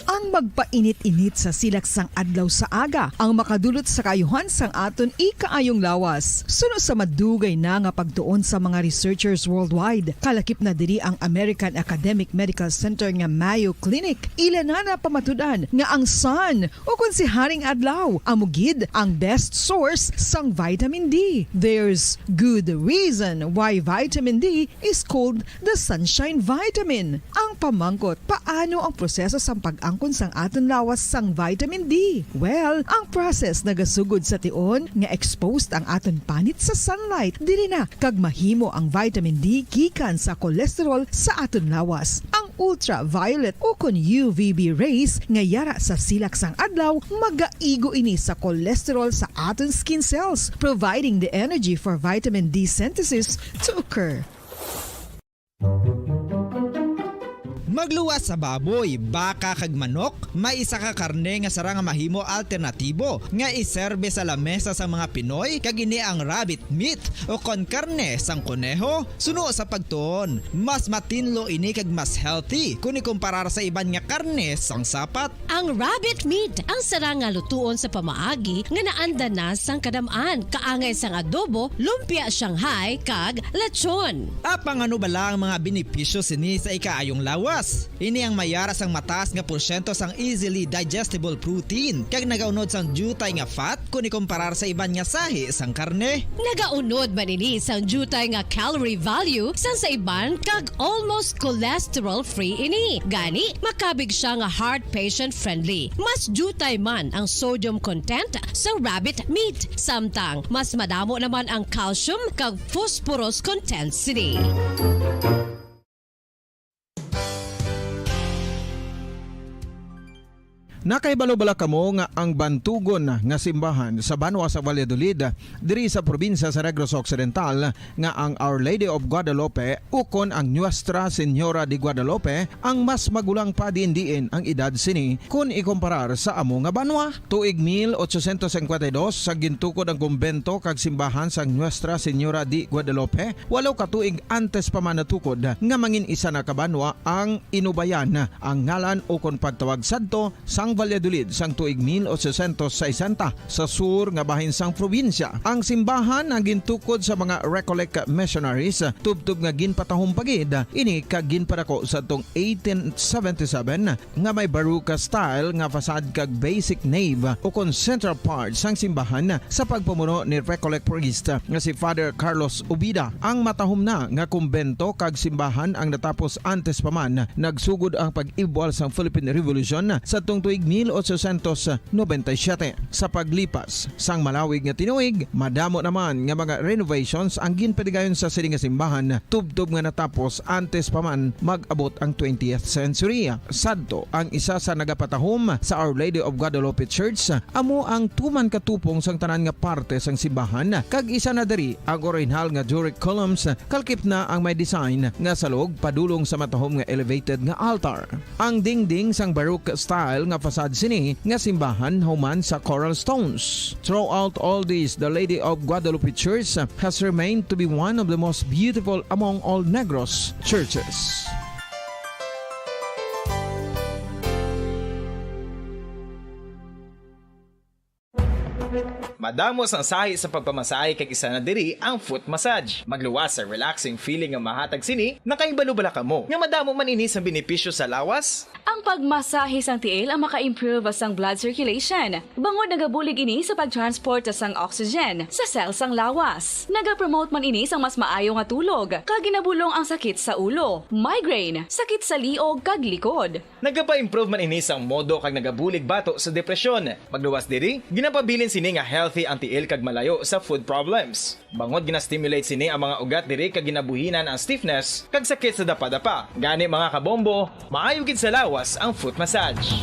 Ang magpainit-init sa silak sang adlaw sa aga ang makadulot sa kaayuhan sang aton ikaayong lawas. Suno sa madugay na nga pagtuon sa mga researchers worldwide, kalakip na diri ang American Academic Medical Center nga Mayo Clinic. Ila na napamatud-an nga ang sun, o kon si Haring Adlaw, amo gid ang best source sang vitamin D. There's good reason why vitamin D is called the sunshine vitamin. Ang pamangkot, paano ang proseso sang pag-angkon sang aton lawas sang vitamin D? Well, ang process nagasugod sa tion nga exposed ang aton panit sa sunlight. Diri na kag mahimo ang vitamin D gikan sa cholesterol sa aton lawas. Ang ultraviolet o kon U V B rays nga yara sa silak sang adlaw magaigo ini sa cholesterol sa aton skin cells, providing the energy for vitamin D synthesis to occur. Magluwas sa baboy, baka kag manok, may isa ka karne nga sarang nga mahimo alternatibo nga iserbe sa lamesa sang mga Pinoy, kag ini ang rabbit meat o kon karne sang koneho. Suno sa pagtuon, mas matinlo ini kag mas healthy kon ikumparar sa iban nga karne sang sapat. Ang rabbit meat ang sarang nga lutuon sa pamaagi nga naanda na sang kadam-an, kaangay sang adobo, lumpia Shanghai, kag lechon. Apang ano bala ang mga benepisyo sini sa ikaayong lawas? Ini ang mayara sang mataas nga porsyento sang easily digestible protein, kag nagaunod sang diutay nga fat kon ikumparar sa iban nga sahi sang karne. Nagaunod man ini sang diutay nga calorie value sang sa iban, kag almost cholesterol-free ini. Gani, makabig sia nga heart patient-friendly. Mas diutay man ang sodium content sa rabbit meat, samtang mas madamo naman ang calcium kag phosphorus content sini. Nakahibalo bala kamo nga ang bantugon nga simbahan sa banwa sa Valladolid, diri sa probinsya sa Negros Occidental, nga ang Our Lady of Guadalupe ukon ang Nuestra Señora de Guadalupe ang mas magulang pa diin-diin ang edad sini kon ikumparar sa amo nga banwa? Tuig mil ochocientos cincuenta y dos sa gintukod ang kumbento kag simbahan sang Nuestra Señora de Guadalupe, walo ka tuig antes pa man natukod nga mangin isa na ka banwa ang Inubayan, ang ngalan ukon pagtawag sadto sang Valladolid sang tuig mil ochocientos sesenta sa sur nga bahin sang probinsya. Ang simbahan ang gintukod sa mga Recollect missionaries, tubtob nga ginpatahom pa gid ini kag ginpadako sadtong eighteen seventy-seven, nga may Baroque style nga facade kag basic nave ukon central part sang simbahan sa pagpamuno ni Recollect priest nga si Father Carlos Ubida. Ang matahom na nga kumbento kag simbahan ang natapos antes pa man nagsugod ang pag-ibwal sang Philippine Revolution sadtong tuig mil ochocientos noventa y siete. Sa paglipas sang malawig nga tinuig, madamo naman nga mga renovations ang ginpadigayon sa sini nga simbahan, tubtob nga natapos antes pa man mag-abot ang twentieth century. Sadto, ang isa sa nagapatahom sa Our Lady of Guadalupe Church amo ang tuman ka tupong sang tanan nga parte sang simbahan, kag isa na diri ang orihinal nga Doric columns, kalkip na ang may design nga salog padulong sa matahom nga elevated nga altar. Ang dingding sang Baroque style nga facade sini nga simbahan human sa coral stones. Throughout all this, the Lady of Guadalupe Church has remained to be one of the most beautiful among all Negros churches. Madamo sang sahi sa pagpamasahe, kag isa na diri ang foot massage. Magluwas sa relaxing feeling nga mahatag sini. Nakahibalo bala kamo nga madamo man ini sang benepisyo sa lawas? Ang Pagmasahe sang tiil ang maka-improve sang blood circulation, bangod nagabulig ini sa pag-transport sang oxygen sa cell sang lawas. Nagapromote man ini sang mas maayo nga tulog, kag ginabulong ang sakit sa ulo, migraine, sakit sa liog, kag likod. Nagapa-improve man ini sang modo kag nagabulig bato sa depresyon. Magluwas diri, ginapabilin sini nga healthy ang tiil kag malayo sa foot problems. Bangod gina-stimulate sini ang mga ugat diri kag ginabuhinan ang stiffness kag sakit sa dapadapa. Gani, mga kabombo, maayo gid sa lawas ang foot massage.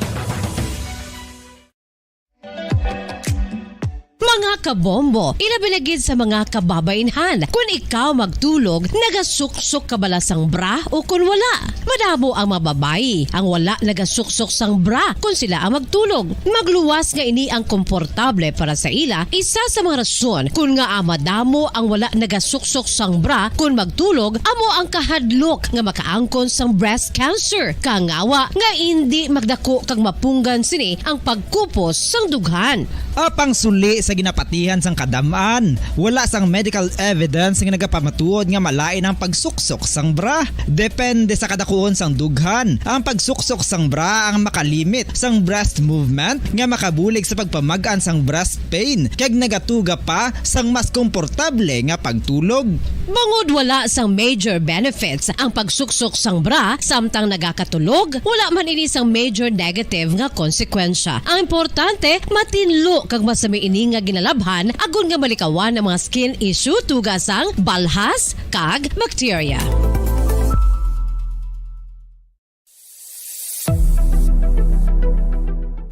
Mga kabombo, ilabi na gid sa mga kababainhan, kun ikaw magtulog, nagasuksok ka bala sang bra o kun wala? Madamo ang mga babayi ang wala nagasuksok sang bra kun sila ang magtulog. Magluwas nga ini ang komportable para sa ila. Isa sa mga rason kun ngaa madamo ang wala nagasuksok sang bra kun magtulog amo ang kahadlok nga makaangkon sang breast cancer. Kangawa nga indi magdako kag mapunggan sini ang pagkupos sang dughan. Apang suli sa ginapatihan sang kadam-an, wala sang medical evidence nga nagapamatuod nga malain ang pagsuksok sang bra. Depende sa kadakuon sang dughan. Ang pagsuksok sang bra ang makalimit sang breast movement nga makabulig sa pagpamag-an sang breast pain kag nagatuga pa sang mas komportable nga pagtulog. Bangod wala sang major benefits ang pagsuksok sang bra samtang nagakatulog, wala man ini sang major negative nga konsekwensya. Ang importante, matinlo kag masami ini nga ginalabhan agod nga malikawan ang mga skin issue tuga sang balhas kag bakterya.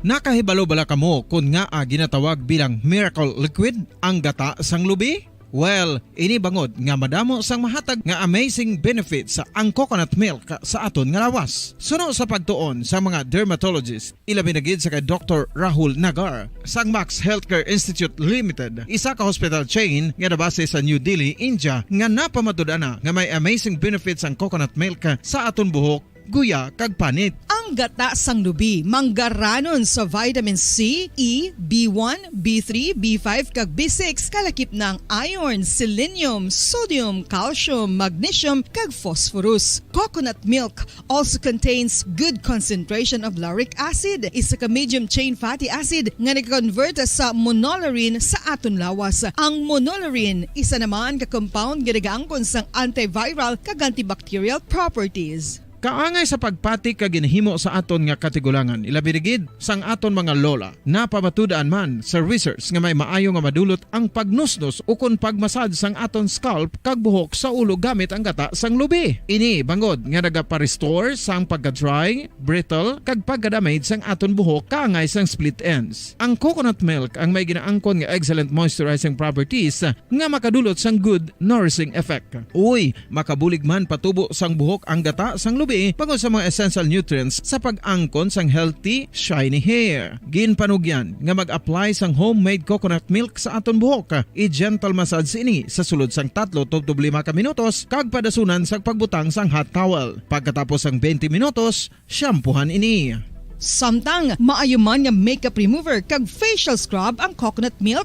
Nakahibalo bala kamo kon ngaa ginatawag bilang miracle liquid ang gata sang lubi? Well, ini bangod nga madamo sang mahatag nga amazing benefits ang coconut milk sa aton nga lawas. Suno sa pagtuon sa mga dermatologist, ilabi na gid sa kay Doktor Rahul Nagar sang Max Healthcare Institute Limited, isa ka hospital chain nga nabase sa New Delhi, India, nga napamatud-an na nga may amazing benefits ang coconut milk sa aton buhok, guya, kag panit. Ang gata sang lubi manggaranon sa vitamin C, E, B one, B three, B five, kag B six, kalakip na ang iron, selenium, sodium, calcium, magnesium, kag phosphorus. Coconut milk also contains good concentration of lauric acid, isa ka medium chain fatty acid nga nag-convert sa monolaurin sa aton lawas. Ang monolaurin, isa naman ka compound nga nagaangkon sang antiviral kag antibacterial properties. Kaangay sa pagpati kag ginhimo sa aton nga katigulangan, ilabi na gid sang aton mga lola. Napamatud-an man sa research nga may maayo nga madulot ang pagnusnos ukon pagmasad sang aton scalp kag buhok sa ulo gamit ang gata sang lubi. Ini bangod nga nagapa-restore sang pagka-dry, brittle, kag pagka-damage sang aton buhok kaangay sang split ends. Ang coconut milk ang may ginaangkon nga excellent moisturizing properties nga makadulot sang good nourishing effect. Uy, makabulig man patubo sang buhok ang gata sang lubi bangod sa mga essential nutrients sa pag-angkon sang healthy, shiny hair. Ginpanugyan nga mag-apply sang homemade coconut milk sa aton buhok. I-gentle massage ini sa sulod sang tatlo tubtob lima ka minutos kag padasunan sang pagbutang sang hot towel. Pagkatapos sang twenty minutos, shampoohan ini. Samtang maayo man nga makeup remover kag facial scrub ang coconut milk,